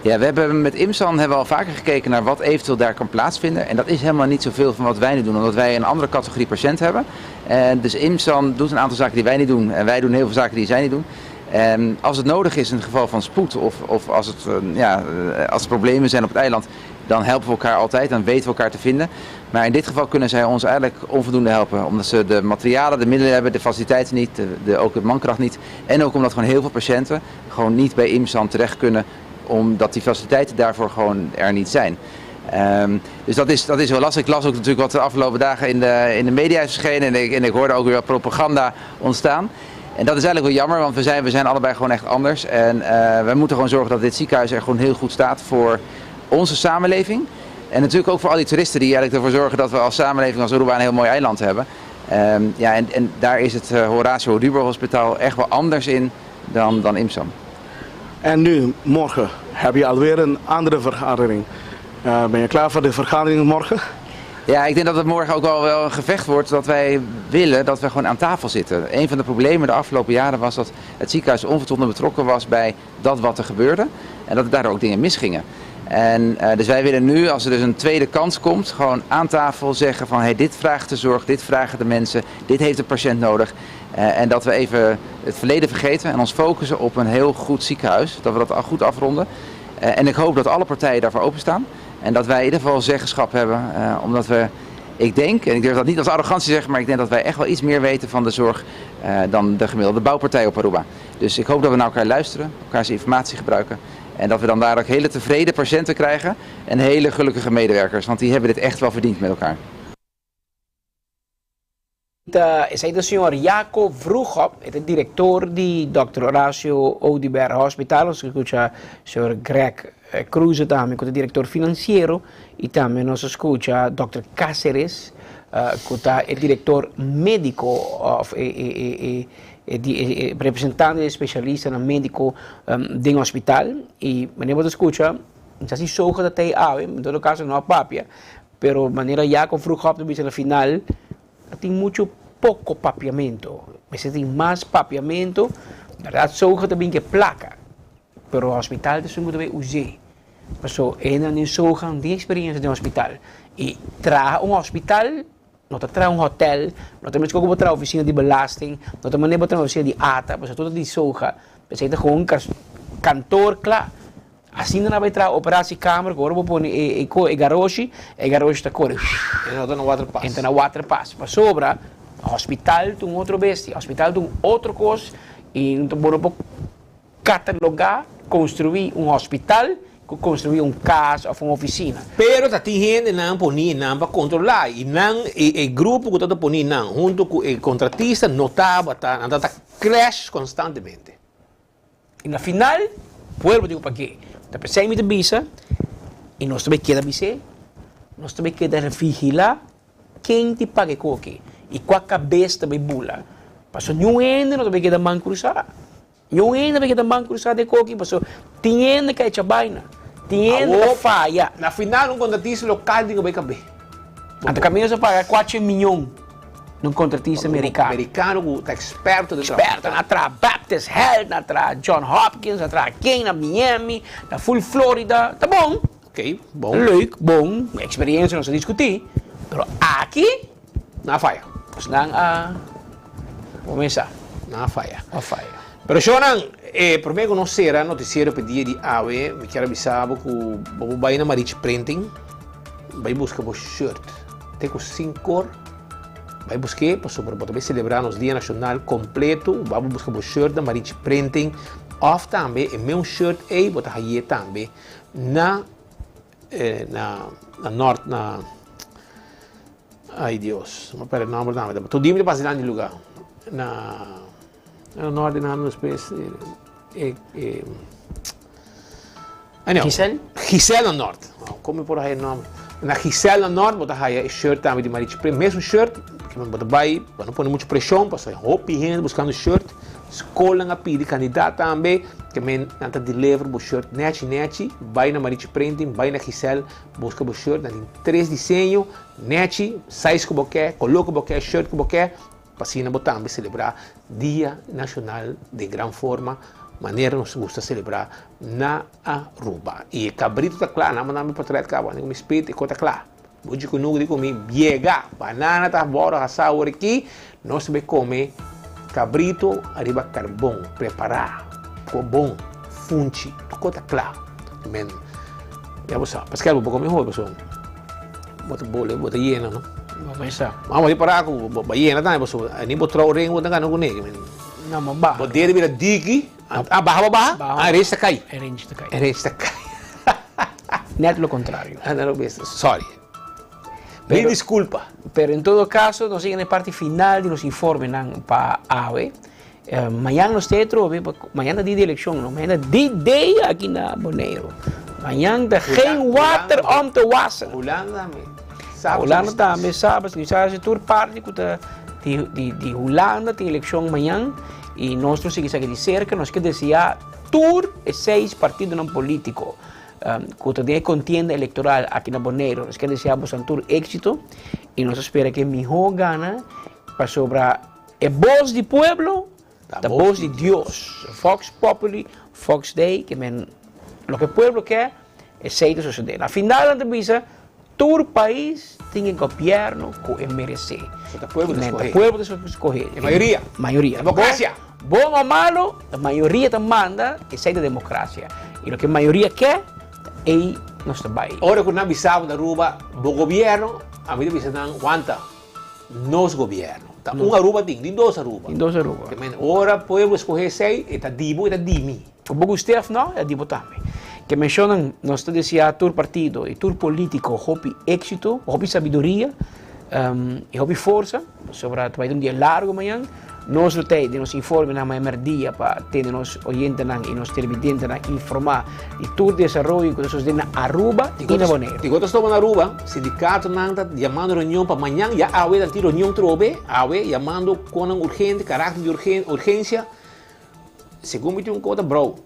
Ja, we hebben met IMSAN hebben we al vaker gekeken naar wat eventueel daar kan plaatsvinden. En dat is helemaal niet zoveel van wat wij nu doen, omdat wij een andere categorie patiënt hebben. En dus IMSAN doet een aantal zaken die wij niet doen en wij doen heel veel zaken die zij niet doen. En als het nodig is in het geval van spoed of, of als, het, eh, ja, eh, als er problemen zijn op het eiland, dan helpen we elkaar altijd, dan weten we elkaar te vinden. Maar in dit geval kunnen zij ons eigenlijk onvoldoende helpen, omdat ze de materialen, de middelen hebben, de faciliteiten niet, de, de, ook de mankracht niet. En ook omdat gewoon heel veel patiënten gewoon niet bij IMSAN terecht kunnen, omdat die faciliteiten daarvoor gewoon er niet zijn. Um, dus dat is, dat is wel lastig. Ik las ook natuurlijk wat de afgelopen dagen in de, in de media is verschenen en ik, en ik hoorde ook weer wat propaganda ontstaan. En dat is eigenlijk wel jammer, want we zijn, we zijn allebei gewoon echt anders. En uh, we moeten gewoon zorgen dat dit ziekenhuis er gewoon heel goed staat voor onze samenleving. En natuurlijk ook voor al die toeristen die eigenlijk ervoor zorgen dat we als samenleving, als Aruba, een heel mooi eiland hebben. Um, ja, en, en daar is het uh, Horatio Oduber Hospitaal echt wel anders in dan, dan IMSAM. En nu, morgen, heb je alweer een andere vergadering. Uh, ben je klaar voor de vergadering morgen? Ja, ik denk dat het morgen ook wel, wel een gevecht wordt dat wij willen dat we gewoon aan tafel zitten. Een van de problemen de afgelopen jaren was dat het ziekenhuis onvoldoende betrokken was bij dat wat er gebeurde. En dat er daardoor ook dingen misgingen. En uh, dus wij willen nu, als er dus een tweede kans komt, gewoon aan tafel zeggen van hey, dit vraagt de zorg, dit vragen de mensen, dit heeft de patiënt nodig. Uh, en dat we even het verleden vergeten en ons focussen op een heel goed ziekenhuis. Dat we dat al goed afronden. Uh, en ik hoop dat alle partijen daarvoor openstaan. En dat wij in ieder geval zeggenschap hebben, uh, omdat we, ik denk, en ik durf dat niet als arrogantie te zeggen, maar ik denk dat wij echt wel iets meer weten van de zorg uh, dan de gemiddelde bouwpartij op Aruba. Dus ik hoop dat we naar elkaar luisteren, elkaars informatie gebruiken. En dat we dan daar ook hele tevreden patiënten krijgen en hele gelukkige medewerkers, want die hebben dit echt wel verdiend met elkaar. Ta esei ta señor Jaco Vroegop, e ta director di Dòkter Horacio Oduber Hospital. Nos a scucha señor Greg Kroeze tambe cu ta director financiero y tambe nos a scucha Dòkter Cáceres cu ta e director medico of e e e e representante di e specialistanan medico den hospital. Y manera bo ta scucha, mi sa si Soga ta tey awe, en todo caso no a papia, pero manera Jaco Vroegop ta bisa na final, A tin mucho poco papiamento. Mester tin mas papiamento. Berdad soga ta bin ke placa. Pero hospital ta esun ku ta bay us'é. Paso enan den soga no tin experiencia den hospital. Y traha un hospital no ta traha un hotel, no ta mesco ku bo traha oficina di belasting, no ta manera bo traha oficina di ata, pasobra tur ta di soga. P'esei ta gewoon kantoor kla. Asina nan a bai traha operatiekamer ku ora bo pone e e ko e garoshi, e garoshi ta kore E no ta na waterpas. E ta na waterpas. Pasobra hospital ta un otro bestia, hospital ta un otro kos i no ta bo no por katalogá konstruí un hospital ku konstruí un kas òf un ofisina. Pero ta tin hendenan poní nan pa kontrolá i nan e e grupo ku ta ta poní nan huntu ku e kontratista no tabata nan tabata clash konstantemente. I na final, pueblo diku pake. Ta p'esei mi ta bisa, i nos ta bai keda bis'é, nos ta bai keda vigilá ken ti paga e koki i kua kabes ta bai bula. Pasobra niun hende no ta bai keda man krusá. Niun hende ta bai keda man krusá den e koki pasobra tin hende ka echa baina, tin hende ka faya. Na final un kontratista lokal tin ku bai kab'é. Anto kaminda nos a paga kuater miyon. Un kontratista merikano. Merikano ku ta eksperto den traha. Eksperto, nan a traha Baptist Health, nan a traha John Hopkins, nan a traha ken na Miami, na full Florida. Ta bon. Ok, bon. Leuk, bon, eksperensia nos a diskutí, pero aki. Nan a faya. Pues nan a kuminsá. Nan a faya. A faya. Pero shownan, e promé ku nos sera notisiero pa e dia di awe, mi kier a bisa bo ku bo por bai na Marichi Printing, bai buska bo shirt te ku sinkor. Bai busk'é pasobra bo ta bai selebrá nos Dia Nashonal kompleto. Bo a buska bo shirt na Marichi Printing òf tambe e meun shirt ei bo ta hañ'é tambe na na na nòrt na ai Dios mi a pèrdè e nòmber tambe tur dia mi ta pasa dilanti di lugá na na nòrt di nan despues e e Anyhow, Giselle? Giselle na Noord. Kon mi por haya e nòmber? Na Giselle na Noord bo ta haya e shirt tambe di Marichi Print. Mesun shirt, bo ta bai, bo no pone muchu preshon pasobra hopi hende buskando shirt. Skolnan a pidi kandidat tambe, ke men nan ta deliver bo shirt nechi nechi. Bai na Marichi Printing, bai na Giselle, buska bo shirt. Nan tin tres diseño, nechi, size ku bo ke, koló ku bo ke, shirt ku bo ke. Pa asina bo tambe selebrá Dia Nashonal den gran forma. Manera nos gusta selebrá na Aruba. I e kabritu ta kla, nan manda mi portret kaba, andi ku mi spit, e kos ta kla. Buchi ku nugu di ku mi yega, banana ta wòrdu hasá awor aki, nos ta bai kome kabritu ariba karbon, prepará, ku bon, funchi, tur kos ta kla. Men, ya bo sa, paske bo por kome hopi pasobra bo ta bole, bo ta yena, no? Bo ripará ku bo a yena tambe pasobra ni bo trou ren bo ta gana kuné. No, ma baha. Bo dede bira diki. Ah, baha bo baha? Baha. Ah, e range ta kai. E range ta kai. E range ta kai. Net lo contrario. Ah, no, sorry. Mil disculpa. Pero en todo caso, nos yega na e parti final di nos informenan pa awe. Mañan nos ta atrobe, mañan ta dia di eleccion, no? Mañan ta D-Day aki na Boneiru. Mañan ta geen water om te wassen. Hulanda tambe. Hulanda tambe, sabes, tur parti ku ta di Hulanda tin elekshon mañan i nos lo sigui esaki di serka. Nos ke deseá tur e seis partidonan polítiko ku ta den e kontienda elektoral aki na Boneiru, nos ke deseá boso tur éksito i nos ta spera ku e mihó gana pasobra e bos di pueblo ta bos di Dios. Vox Populi, Vox Dei, ke men loke pueblo ke, esei ta sosodé. Na final nan ta bisa. Tur pais tin e gobièrnu ku e meresé. So ta pueblo ta skohé. Ta pueblo ta skohé. E mayoria. Mayoria. Demokrasia. Bon o malo, ta mayoria ta manda, esei ta demokrasia. I loke mayoria ke, ta ei nos ta bai. Ora ku nan bisa bo na Aruba, bo gobièrnu, ami ta bisa nan, wanta, nos gobièrnu. Ta un Aruba tin, tin dos Aruba. Tin dos Aruba. Te men ora pueblo skohé esei, e ta di bo, e ta di mi. Ku bo gust'é òf no, e di bo tambe. Ke menshonnan nos ta deseá tur partido i tur polítiko hopi éksito, hopi sabiduria i hopi forsa, pasobra ta bai ta un dia largu mañan. Nos lo ta ei den nos informenan mañan mèrdia pa tene nos oyentenan i nos televidentenan informá di tur desaroyo ku ta sosodé na Aruba i na Boneiru. Di ku ta stoba na Aruba, sindikatonan ta yamando reunion pa mañan, ya awe nan tin reunion trobe, awe yamando konan urgente, karakter di urgensia. Segun mi tin un kota brou,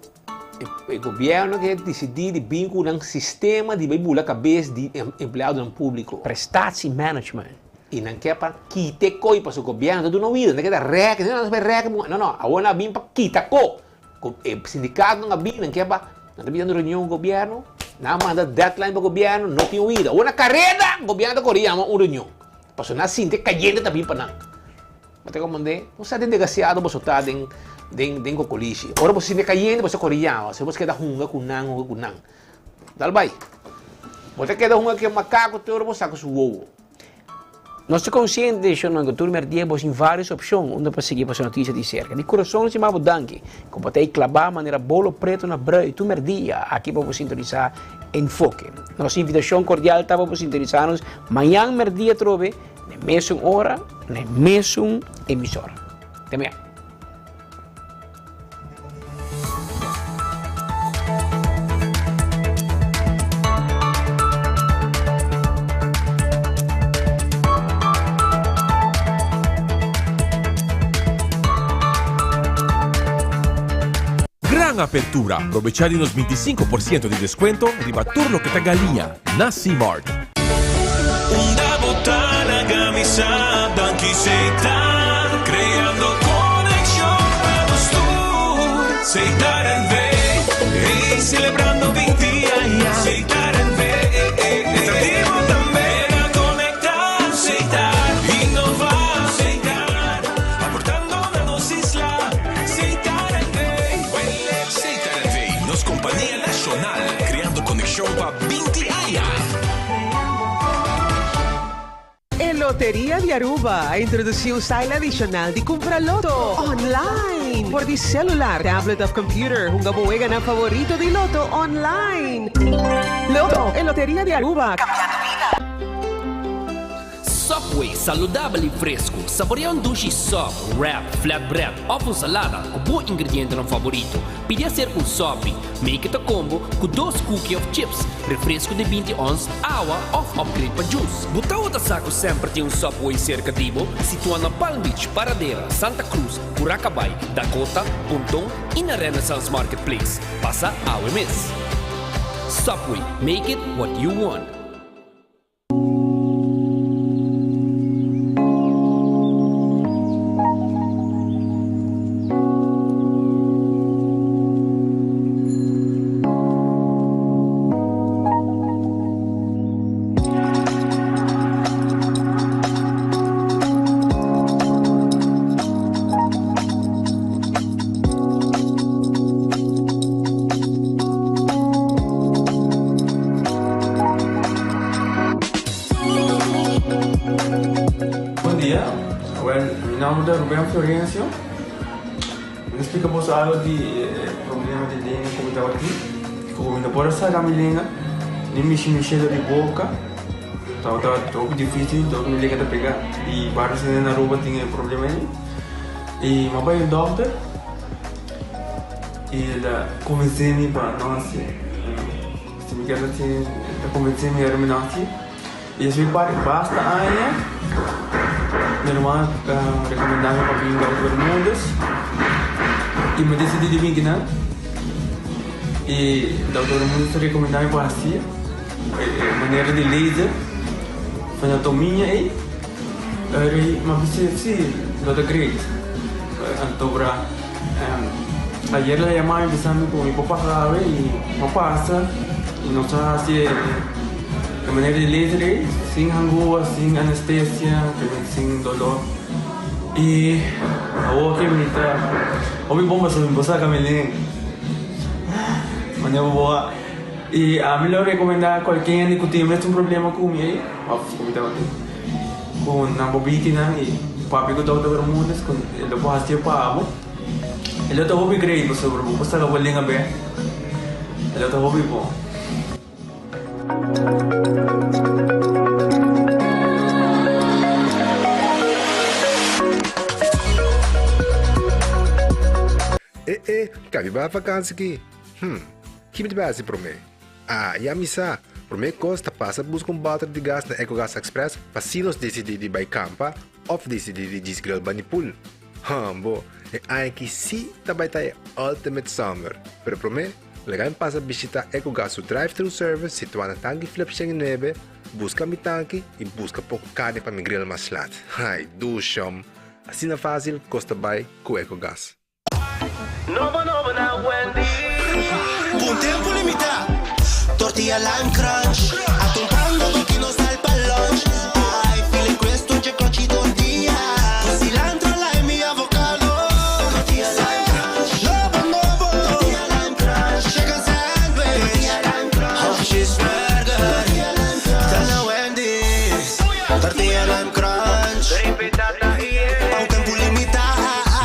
e gobièrnu ke disidí di bin ku nan sistema di bai bula kabes di empleadonan públiko. Prestatiemanagement. I nan ke pa kita e koi pasobra gobièrnu ta duna oido, nan ke ta rèk, nan ta bai rèk, no no, awor nan a bin pa kita ko. E sindikatonan a bin, nan ke pa, nan ta bini reunion ku gobièrnu, nan a manda deadline pa gobièrnu, no tin oido. Awor na kareda gobièrnu ta kore yama un reunion, pasobra nan a sinti e kayente ta bin pa nan. Bo ta komprendé? Un sèt di desgrasiado boso ta den den den kokolishi. Ora boso sinti kayente boso kore yama, si boso keda hunga ku nan, hunga ku nan. Dal bai. Bo ta keda hunga ku e makako te ora bo saka su wowo. Nos ta konsiente di shonnan ku tur mèrdia bo tin vários opshon unda pa sigui boso notisia di serka. Di kurason stima bo danki ku bo ta ei klabá manera bolo pretu na brui tur mèrdia aki pa bo sintonisá Enfoke. Nos invitashon kordial ta pa bo sintonisá nos mañan mèrdia atrobe. Na e mesun ora, na e mesun emisora. Te mañana. Gran apertura! Probecha di nos 25% di descuento riba tur loke ta galiña na C-Mart. Unda bo ta laga mi sa danki Seitar creando conexion pa nos tur Seitar NV ey celebrando 20 aña Seitar NV ta di bo tambe na conecta Seitar innova Seitar aportando na nos isla Seitar NV Seitar NV nos compania nacional creando conexion pa 20 aña. E Loteria di Aruba a introduci un style adicional di cumpra loto online. For di celular, tablet of computer, hunga bo weganan favorito di loto online. Loto, e Loteria di Aruba, cambiando bida. Subway, saludabel i fresku. Saborea un dushi sub, wrap, flatbread òf un salada ku bo ingredientenan faborito. Pidi aser un sopi. Make it a combo ku dos cookie òf chips, refresku di 20 ons, awa òf upgrade pa juice. Bo tabata sa ku semper tin un Subway serka di bo? Situá na Palm Beach, Paradera, Santa Cruz, Curacabai, Dakota, Ponton i na Renaissance Marketplace. Pasa awe mes. Subway, make it what you want. Mi nomber ta Ruben Florencio. Mi ta splika boso algo di e problema di lenga ku mi tabatin. Ku mi no por a saka mi lenga ni mishi mi shelo di boka. Tabata hopi dificil dor ku mi lenga ta pega. I varios hende na Aruba tin e problema ei. I mi a bai un dokter i el a konvensé mi pa no hasié. Si mi kier hasié el a konvensé mi ora mi no hasié. I esei parti basta aña mi ruman a rekomendá mi pa bin Dòkter Bermúdez i mi a disidí di bin kinan. I Dòkter Bermúdez a rekomendá mi pa hasié e manera di laser frenotomia ei. Eri mi a bis'é si lo ta great. Anto bra ayer el a yama mi bisa mi ku mi por pasa awe i mi a pasa i nos a hasi e manera di laser ei sin hangua, sin anestesia, sin dolor. I awor ke mi ta hopi bon pasobra mi por saka mi lenga manera bo a i ami lo rekomendá kualke hende ku tin e mesun problema ku mi ei òf ku mi tabatin. Ku nan bo bikinan i papia ku Dòkter Bermudez ku e lo por hasié pa bo. E lo ta hopi great pasobra bo por saka bo lenga bek. E lo ta hopi bon. E e, kabi bai vakansi ki? Hm, ki mi ta bai hasi promé? Ah, ya mi sa! Promé kos ta pasa buska un bòter di gas na Ecogas Express pa si nos disidí di bai kampa òf disidí di djis grill bani pool. Hambo, e aña aki sí ta bai ta e ultimate summer! Pero promé, laga mi pasa bishitá Ecogas su drive-thru service situá na Tanki Flip 109, buska mi tanki i buska poko karni pa mi grill mas lat. Ai, dushom! Asina fásil kos ta bai ku Ecogas. Nobo nobo na Wendy's. P'un tempu limitá, tortilla lime crunch. Atun pan nobo ki nos dal pa lunch. Ai, feeling crisp tur dje crunchy tortilla. Ku cilantro, lime i avocado. Tortilla lime crunch. Nobo nobo. Tortilla lime crunch. Chicken sandwich. Tortilla lime crunch. Of cheeseburger. Tortilla lime crunch. Ta na Wendy's. Tortilla lime crunch. Pa un tempu limitá.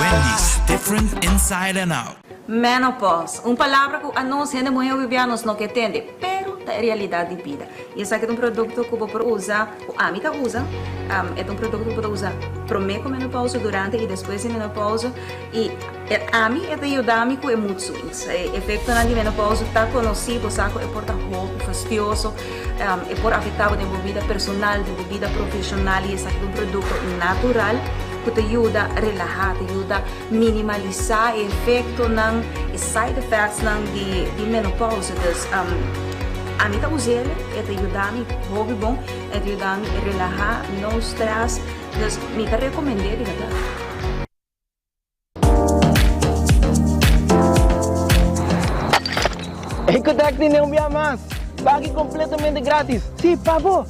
Wendy's, different inside and out. Menopause, un palabra ku anos hende muhé hopi bia nos no ke tende, pero ta e realidat di bida. I esaki ta un produkto ku bo por usa, ku ami ta usa, e ta un produkto ku bo ta usa promé ku menopause, durante i despues di menopause, i ami e ta yuda mi ku e mood swings. E efektonan di menopause ta konosí, bo sa ku e por ta hopi fastioso, e por afektá bo den bo bida personal, den bo bida profeshonal, i esaki ta un produkto natural. Ku ta yuda relahá, ta yuda minimalisá e efektonan, e side effectsnan di di menopausa. Dus ami ta us'el, e ta yuda mi hopi bon, e ta yuda mi relahá, no stress. Dus mi ta rekomend'é di bèrdat. Ecotec tene un bia mas! Baki completamente gratis! Si, pa bo!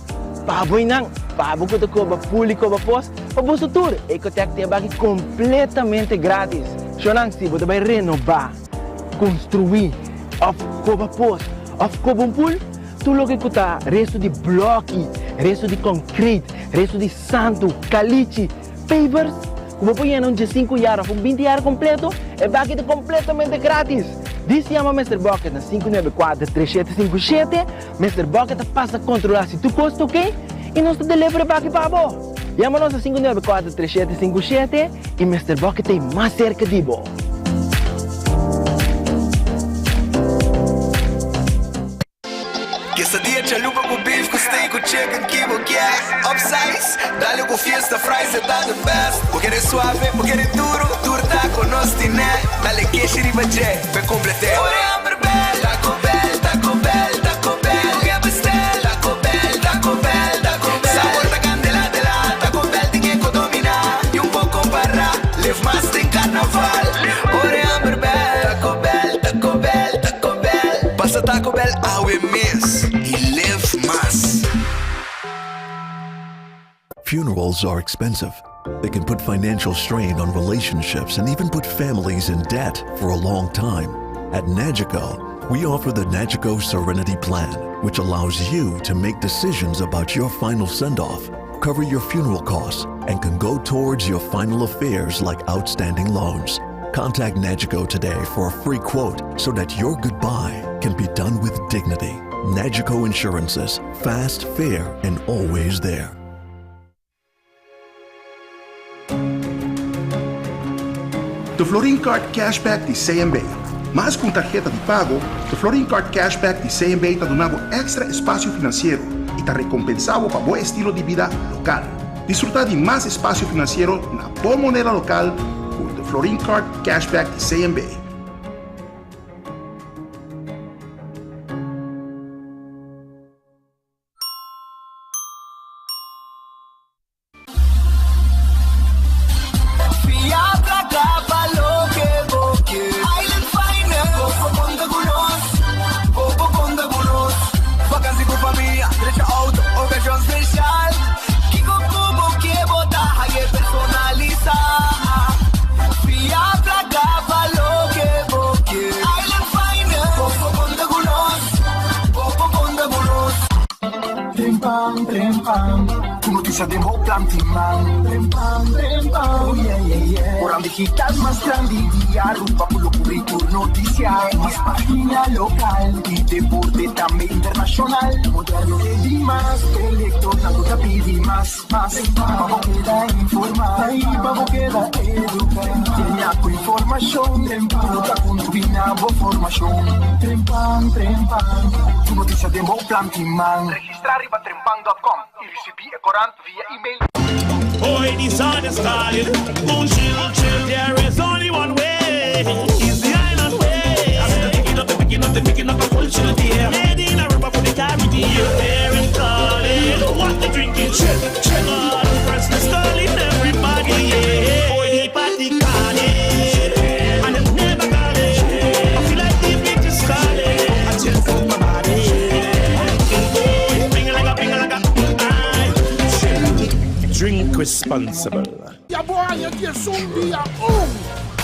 Pa bo y nan! Pa bo cu ta coba pool y coba pos, pa boso tur! Ecotec tin e baki completamente gratis! Shownan, si bo ta bay renoba, construi, of coba pos, of coba un pool, tur loke cu ta resto di bloki, resto di concrete, resto di santo, calichi, Pavers ku bo por yena un diesinku yar òf un binti yar kompleto, e baki ta kompletamente gratis! Dis yama Mister Bucket na 594 3757, Mister Bucket ta pasa kontrolá si tur kos ta oké i nos ta deliver e baki pa bo! Yama nos na 594 3757 i Mister Bucket ta ei mas serka di bo! Quesadilla chalupa cu beef cu steak cu chicken ki bo kier Upsize, dale cu fiesta fries e ta the best Bo kere suave, bo kere duro, tur taco nos tine Dale keshi riba dje, p'e complete Ora e hamber bel, Taco Bell, Taco Bell, Taco Bell Bo ke bestel, Taco Bell, Taco Bell, Taco Bell Sabor ta candela dela, Taco Bell tin e cu domina Y un poco para, live mas den carnaval Ora e hamber bel, Taco Bell, Taco Bell, Taco Bell. Pasa Taco Bell awe mes y live mas. Funerals are expensive. They can put financial strain on relationships and even put families in debt for a long time. At Nagico, we offer the Nagico Serenity Plan, which allows you to make decisions about your final send off, cover your funeral costs, and can go towards your final affairs like outstanding loans. Contact Nagico today for a free quote so that your goodbye can be done with dignity. Nagico Insurances, fast, fair, and always there. The Florin Card Cashback di CMB. Mas ku un tarheta di pago, The Florin Card Cashback di CMB ta duna bo èkstra espasio finansiero i ta rekompensá bo pa bo estilo di bida lokal. Disfrutá di mas espasio finansiero na bo moneda lokal ku The Florin Card Cashback di CMB. Trempan, trempan, ku notisia den bo planti man. Trempan, trempan, oh yeah, yeah, yeah. Koran digital mas grandi di Aruba ku lo kubri tur notisia. Mas pagina lokal di deporte tambe internashonal. Moderno te di mas, e lektornan ku ta pidi mas, mas. Pa bo keda informá i pa bo keda eduká. Yena ku informashon ku lo ta kontribuí na bo formashon. Trempan, trempan, ku notisia den bo planti man. Registrá riba trempan dòt kòm i risibí e korant via email. Hoy di sun is calling, un chill chill, there is only one way, is the island way. I said picking up, picking up, picking up a full chill beer. Made in Aruba for the Caribbean. They're calling, what they drinking, chill, chill. All the calling everybody, yeah. Hoy di party calling, and it never calling. I feel like the beat is calling, I chill for my body. Oh, ping like a, ping like a, aye. Drink responsible. Ya bo haña 11 dia un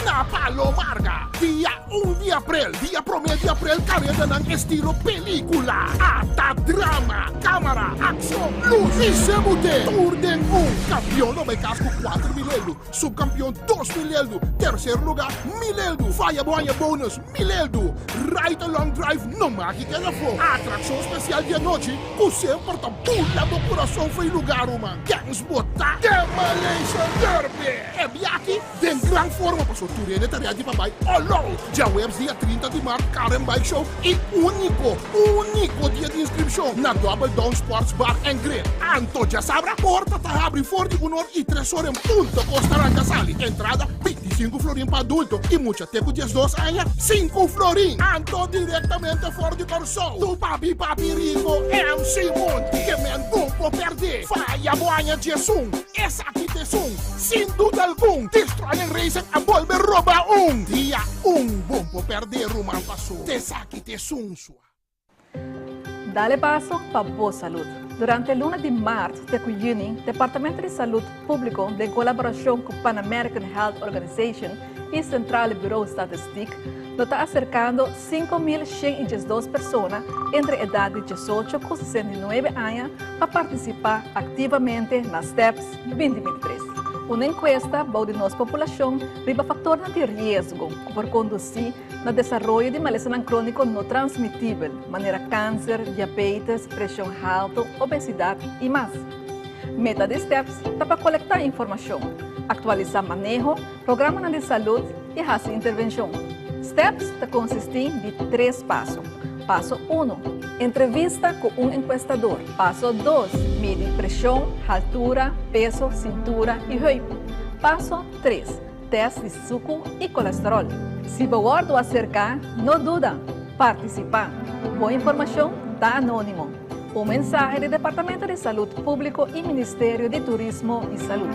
na Palo Marga. Dia 1 di aprel, dia promé di aprel karedanan estilo pelíkula. Ata drama, kámara, akshon, lus i sebute. Tur den un. Kampion lo bai kas ku 4000 eldu, supkampion 2000 eldu, terser lugá 1000 eldu. Faya bo haña bonus 1000 eldu. Ride along drive no maki keda afó. Atrakshon spesial di anochi ku semper ta bula bo kurason fo'i lugá ruman. Kens bo ta? Demolition Derby! E biaha den gran forma paso tur hende ta ready pa bai all out. Djaweps dia 30 di mart Car and Bike Show i úniko, úniko dia di inskripshon na Double Down Sports Bar and Grill. Anto djasabra porta ta habri for di un or i tres or en punto Costa Ranca Sali. Entrada 25 florin pa adulto i mucha te ku 12 aña sinku florin. Anto direktamente for di Kòrsou tu papi papi rico MC Monty ke men bon por pèrdè. Faya bo aña 11 esaki ta esun sin duda algun Destroying Racing a bolbe roba un dia un bon por pèrdè ruman paso t'esaki ta esun sua. Dale paso pa bo salud. Durante luna di maart te cu juni, Departamento di Salud Publico den colaboracion cu Pan American Health Organization y Centrale Bureau Statistiek lo ta acercando 5.112 persona entre edad di 18 cu 69 aña pa participa activamente na STEPS 2023. Un encuesta bou di nos populacion riba factornan di riesgo cu por conduci na desaroyo di malesanan króniko no transmitibel, manera kanser, diabetes, preshon haltu, obesidat i mas. Meta di STEPS ta pa kolektá informashon, aktualisá maneho, programanan di salud i hasi intervenshon. STEPS ta konsistí di tres paso. Paso uno, entrevista ku un enkuestador. Paso dos, midi preshon, haltura, peso, sintura i heup. Paso tres, Test di suku i kolesterol. Si bo wòrdu aserká, no duda, partisipá. Bo informashon ta anónimo. Un mensahe di Departamento di Salud Públiko i Ministerio di Turismo i Salud.